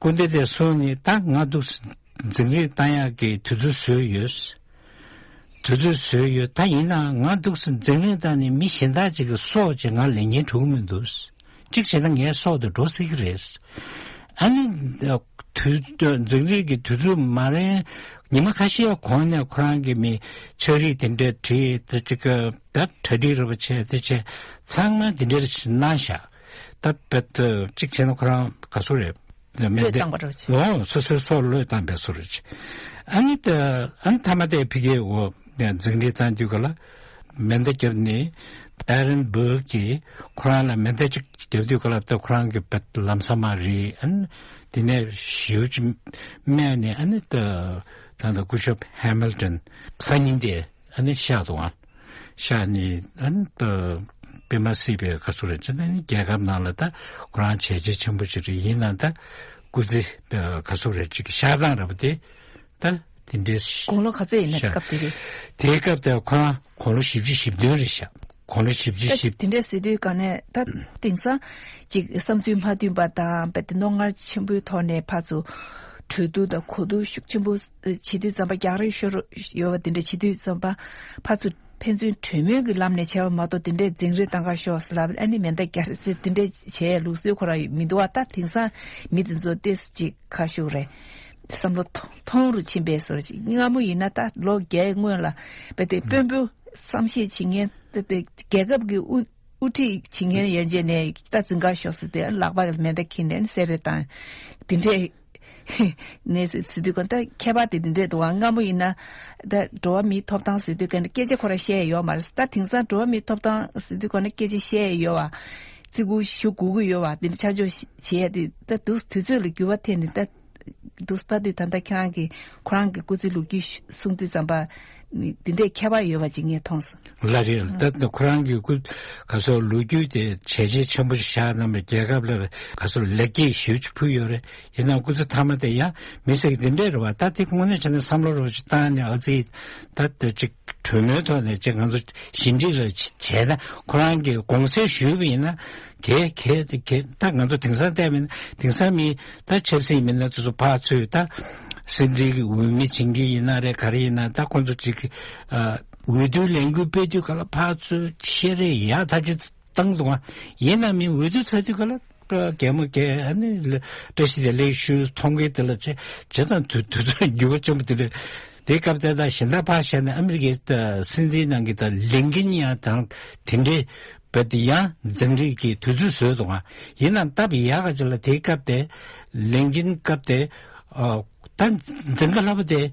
སྐུ་ཟླ་དེ་སོང་ནས་ད་ང་འདུག་འཛིང་རེས་བཏང་ཡག་གི་དུས་ཚོད་བཟོས་ཡོད། དུས་ཚོད་བཟོས་ཡོད། ད་ཡིན་ནའང་ང་འདུག་སེ་འཛིང་རེས་བཏང་ནས་མི་གཞན་དག་ཅིག་གི་སྲོག་ཅིག་ང་ལེན་མཁན་འགྲོ་གི་མི་འདུག་གཅིག་བྱས་ན་ངའི་སྲོག་དེ་འགྲོ་སྲིད་ཀྱི་རེད། ཨ་ནི་དུས་འཛིང་རེས་ཀྱི་དུས་ཚོད་མ་རན་ཉི་མ་ཁ་ཤས་གོང་ནས་ཁོ་རང་གི་མི་ཕྱག་བྲིས་དེ་འདྲ་བྲིས་དེ་ཅིག་གི་ད་གྲ་སྒྲིག་རེ་བ་བྱས་དེ་བྱས་ཚང་མ་དེ་འདྲ་གནང་བཞག་ད་བེད་གཅིག་བྱས་ན་ཁོ་རང་ག་ཚོད་རེད། མེ་བློས་མདའ་བཏང་བ་འདྲ་བྱས། འོ་སོ་སོའི་སྲོག་བློས་བཏང་པའི་བཟོ་འདྲ་བྱས། ཨ་ནི་ད་ཨ་ནི་མཐའ་མ་དེ་ཕ་གིའི་འོ་འཛིང་རེས་བཏང་དུས་ག་ལ་མེ་མདའ་བརྒྱབ་ནས་ཨ་རན་བྷོན་གྱིས་ཁོ་རང་ལ་མེ་མདའ་གཅིག་བརྒྱབ་དུས་ག་ལ་ད་ཁོ་རང་གི་བེད་ལམ་སང་མར་རིལ། ཨ་ནི་དེ་ནས་ཞེའུ་ཅིག་སྨས་ནས་ཨ་ནི་ད་ད་ད་སྐུ་ཞབས་ཧེ་མིལ་ཊོན་སང་ཉིན་དེ། ཨ་ནི་གཤེགས་འདུག་ཨ། གཤེགས་ནས་ཨ་ནི་ད་དཔེ་མ་སྲིད་པའི་ག་ཚོད་རེད་ཅེ་ན་ཨ་ནི་རྒྱལ་ཁབ་ནང་ལ་ད་ཁོ་རང་བྱས་རྗེས་ཆེན་པོ་ཅིག་རེད། ཡིན་ནའང་ད་སྐུ་ཚེ་ག་ཚོད་རེད་ཅིག་གཤེགས་སྟངས་ར་བ་དེ་ད་དེ་འདྲའི་དགུང་ལོ་ག་ཚོད་ཡིན་ན་གཤེགས་སྐབས་དེ་རེད། དེའི་སྐབས་དེ་ཁོ་རང་དགུང་ལོ་བཞི་བཅུ་ཞེ་བདུན་རེད་ཤག་དགུང་ལོ་བཞི་བཅུ་ད་ཞེ་དེ་འདྲ་ཟེར་དུས་ག་ནས་ད་དེང་སང་ཅིག་བསམ་ཚུལ་མ་མཐུན་པ་དང་རྦད་དེ་རྣོ་ངར་ཆེན་པོའི་ཐོག་ནས་ཕར་ཚུར་གྲོས་བསྡུར་དང་གོ་བསྡུར་ཤུགས་ཆེན་པོ་བྱེད་དུས་ཙམ་པ་རྒྱག་རེས་ཤོར་ཡོད་པ་དེ་འདྲ་བྱེད་དུས་ཙམ་པ་ཕར་ཚུར་ཕན་ཚུན་གྲོས་མོལ་གྱི་ལམ་ནས་བྱས་པ་མ་གཏོགས་དེ་འདྲའི་འཛིང་རེས་བཏང་ག་ཤོག་ཟེར་ལབ་ཨ་ནི་མེ་མདའ་རྒྱག་རེས་ཟེར་དེ་འདྲའི་བྱས་ལུགས་སྲོལ་ཁོ་རང་མི་འདུག་བ། ད་དེང་སང་མི་དེ་ཚོ་ཏོག་ཙམ་ཅིག་ཁ་ཤུགས་རེད། བསམ་བློ་ཐོང་ཐོང་རུ་ཕྱིན་པའི་བཟོ་ཞིག་སྔ་མོ་ཡིན་ན་ད་ལོ་བརྒྱའི་སྔོན་ལ་རྦད་དེ་དཔོན་པོ་བསམ་ཤེས་བྱེད་མཁན་ད་ལྟ་རྒྱལ་ཁབ་ཀྱི་དབུ་དབུ་ཁྲིད་བྱེད་མཁན་ཡན་ཆད་ནས་ད་འཛིང་ག་ཤོག་ཟེར་དུས་ལག་པ་ལ་མེ་མདའ་འཁྱེར་ནས་གསེར་རེ་བཏང་། དེ་འདྲས་ནས་ཟེར་དུས་ཀ་ད་ཁྱད་པར་དེ་དེ་འདྲས་འདུག་བ། སྔ་མོ་ཡིན་ན་ད་འགྲོ་བ་མིའི་ཐོབ་ཐང་ཟེར་དུས་ཀ་ནས་སྐད་ཆ་ཁོ་རང་བཤད་ཡོད་མ་རེད། ད་དེང་སང་འགྲོ་བ་མིའི་ཐོབ་ཐང་ཟེར་དུས་ཀ་ནས་སྐད་ཆ་བཤད་ཡོད་བ། བརྩི་བཀུར་ཞུ་དགོས་ཀྱི་ཡོད་བ། དེ་འདྲ་ཆ་འཇོག་བྱེད་ཡ་དེ་ད་དུས་དུས་ཚོད་ལ་འགྱུར་བ་ཐེབས་ནས་ད། འདུག་ལྟ་དུས་ད་ལྟ་ཁྱེད་རང་གིས་ཁོ་རང་གི་སྐུ་ཚེའི་ལོ་རྒྱུས་གསུང་དུས་ཙམ་པ་ནི་འདི་འདྲའི་ཁྱད་པར་ཡོད་པ་ཅིག་ངས་མཐོང་སོང་། ལགས་རེད། ད་ལྟ་ཁོ་རང་གི་སྐུ་ག་སོགས་ལོ་རྒྱུས་དེ་བྱས་རྗེས་ཆེན་པོ་ཞིག་བཞག་གནང་བའི་རྒྱལ་ཁབ་ལ་ག་སོགས་ལེགས་སྐྱེས་ཞེ་པོ་ཅིག་ཕུལ་ཡོད་རེད། ཡིན་ནའང་སྐུ་ཚེ་མཐའ་མ་དེ་ཡང་མི་ཟེར་གི་འདི་འདྲས་རེད་བ། ད་དེ་དངོས་གནས་བྱས་ན་བསམ་བློ་རེ་བ་ཅིག་བཏང་ནས་ཨ་ཙི་ད་ལྟ་ཅིག་གྲོས་མོལ་ཐོག་ནས་ཅིག་ང་ཚོ་ཞི་འགྲིག་རེ་བྱས་ན་ཁོ་རང་གིས་དགོངས་སེལ་ཞུས་པ་ཡིན་ན། གལ་གལ་གལ་ད་ང་ཚོ་དེང་སང་བལྟས་པ་ཡིན་ན་དེང་སང་མི་ད་ཆབ་སྲིད་མི་སྣ་ཚོ་ཚོ་ཕར་ཚུར་ད་སྲིད་འཛིན་གྱི་འོས་མི་བྱེད་མཁན་ཡིན་ན་རེད་ག་རེ་ཡིན་ན་ད་ཁོང་ཚོ་ཅིག་ཨ་འོས་བསྡུའི་ལས་འགུལ་སྤེལ་དུས་ག་ལ་ཕར་ཚུར་ཆེ་རེ་ཡག་ཐག་ཆོད་བཏང་འདུག་ཨ། ཡིན་ན་མི་འོས་བསྡུ་ཚར་དུས་ག་ལ་གད་མོ་བགད་ཨ་ནི་བཀྲ་ཤིས་བདེ་ལེགས་ཞུ་མཐོང་གི་དེ་ལ་བྱས་བྱས་ཙང་དུས་དུས་ཚོད་འགྱུར་བ་བྱུང་བ་དེ་རེད། དེའི་སྐབས་དེ་ད་གཞན་དག་ཕར་བཞག་ནས་ཨ་མི་རི་ཀའི་ད་སྲིད་འཛིན་ནང་གི་ད་ལིང་ཀིན་ཡང་དང་དེ་འདྲའི་བོད་དེ་ཡང་འཛིང་རེས་ཀྱི་དུས་ཚོད་བཟོས་འདུག་ཨ། ཡིན་ནའང་སྟབས་ཡག་ག་ཅིག་ལ་དེའི་སྐབས་དེ་ལིང་ཀིན་སྐབས་དེ་ཨ་ད་འཛིང་ག་ལྷག་པ་དེ་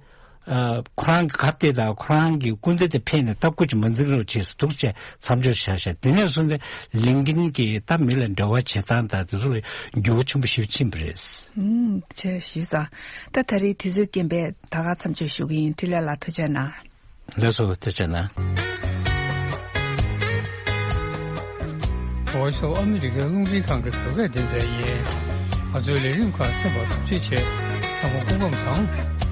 ཨ། ཁོ་རང་གི་ཁ་གཏད་དང་ཁོ་རང་གི་སྐུར་འདེབས་དེ་ཕན་ནས་ད་སྐུ་མཁྱེན་མ་འཛིན་རོགས་བྱས་སུ་འདུག་ཅེས་མཚམས་འཇོག་བྱ་བཞག་དེ་ནས་བཟུང་སྟེ་ལིང་ཀིན་གྱིས་ད་མི་ལ་འབྲེལ་བ་བྱེད་སྟངས་དང་དེ་ཚོ་ལ་འགྱུར་བ་ཆེན་པོ་ཞིག་ཕྱིན་པ་རེད། ཨུམ། ཆེ་ཞུས་ཙང་། ད་ད་རེས་དུས་ཚོད་རྐྱེན་པས་ད་ག་མཚམས་འཇོག་ཞུ་གི་ཡིན། འཕྲིན་ལས་ལགས་ཐུགས་རྗེ་གནང་། ལགས་སོ། ཐུགས་རྗེ་གནང་། Voice of America རླུང་འཕྲིན་ཁང་གི་བོད་སྐད་སྡེ་ཚན་ཡིན། ང་ཚོའི་ལས་རིམ་ཁག་གསན་པར་ཐུགས་རྗེ་ཆེ། ཚང་མ་སྐུ་ཁམས་བཟང་།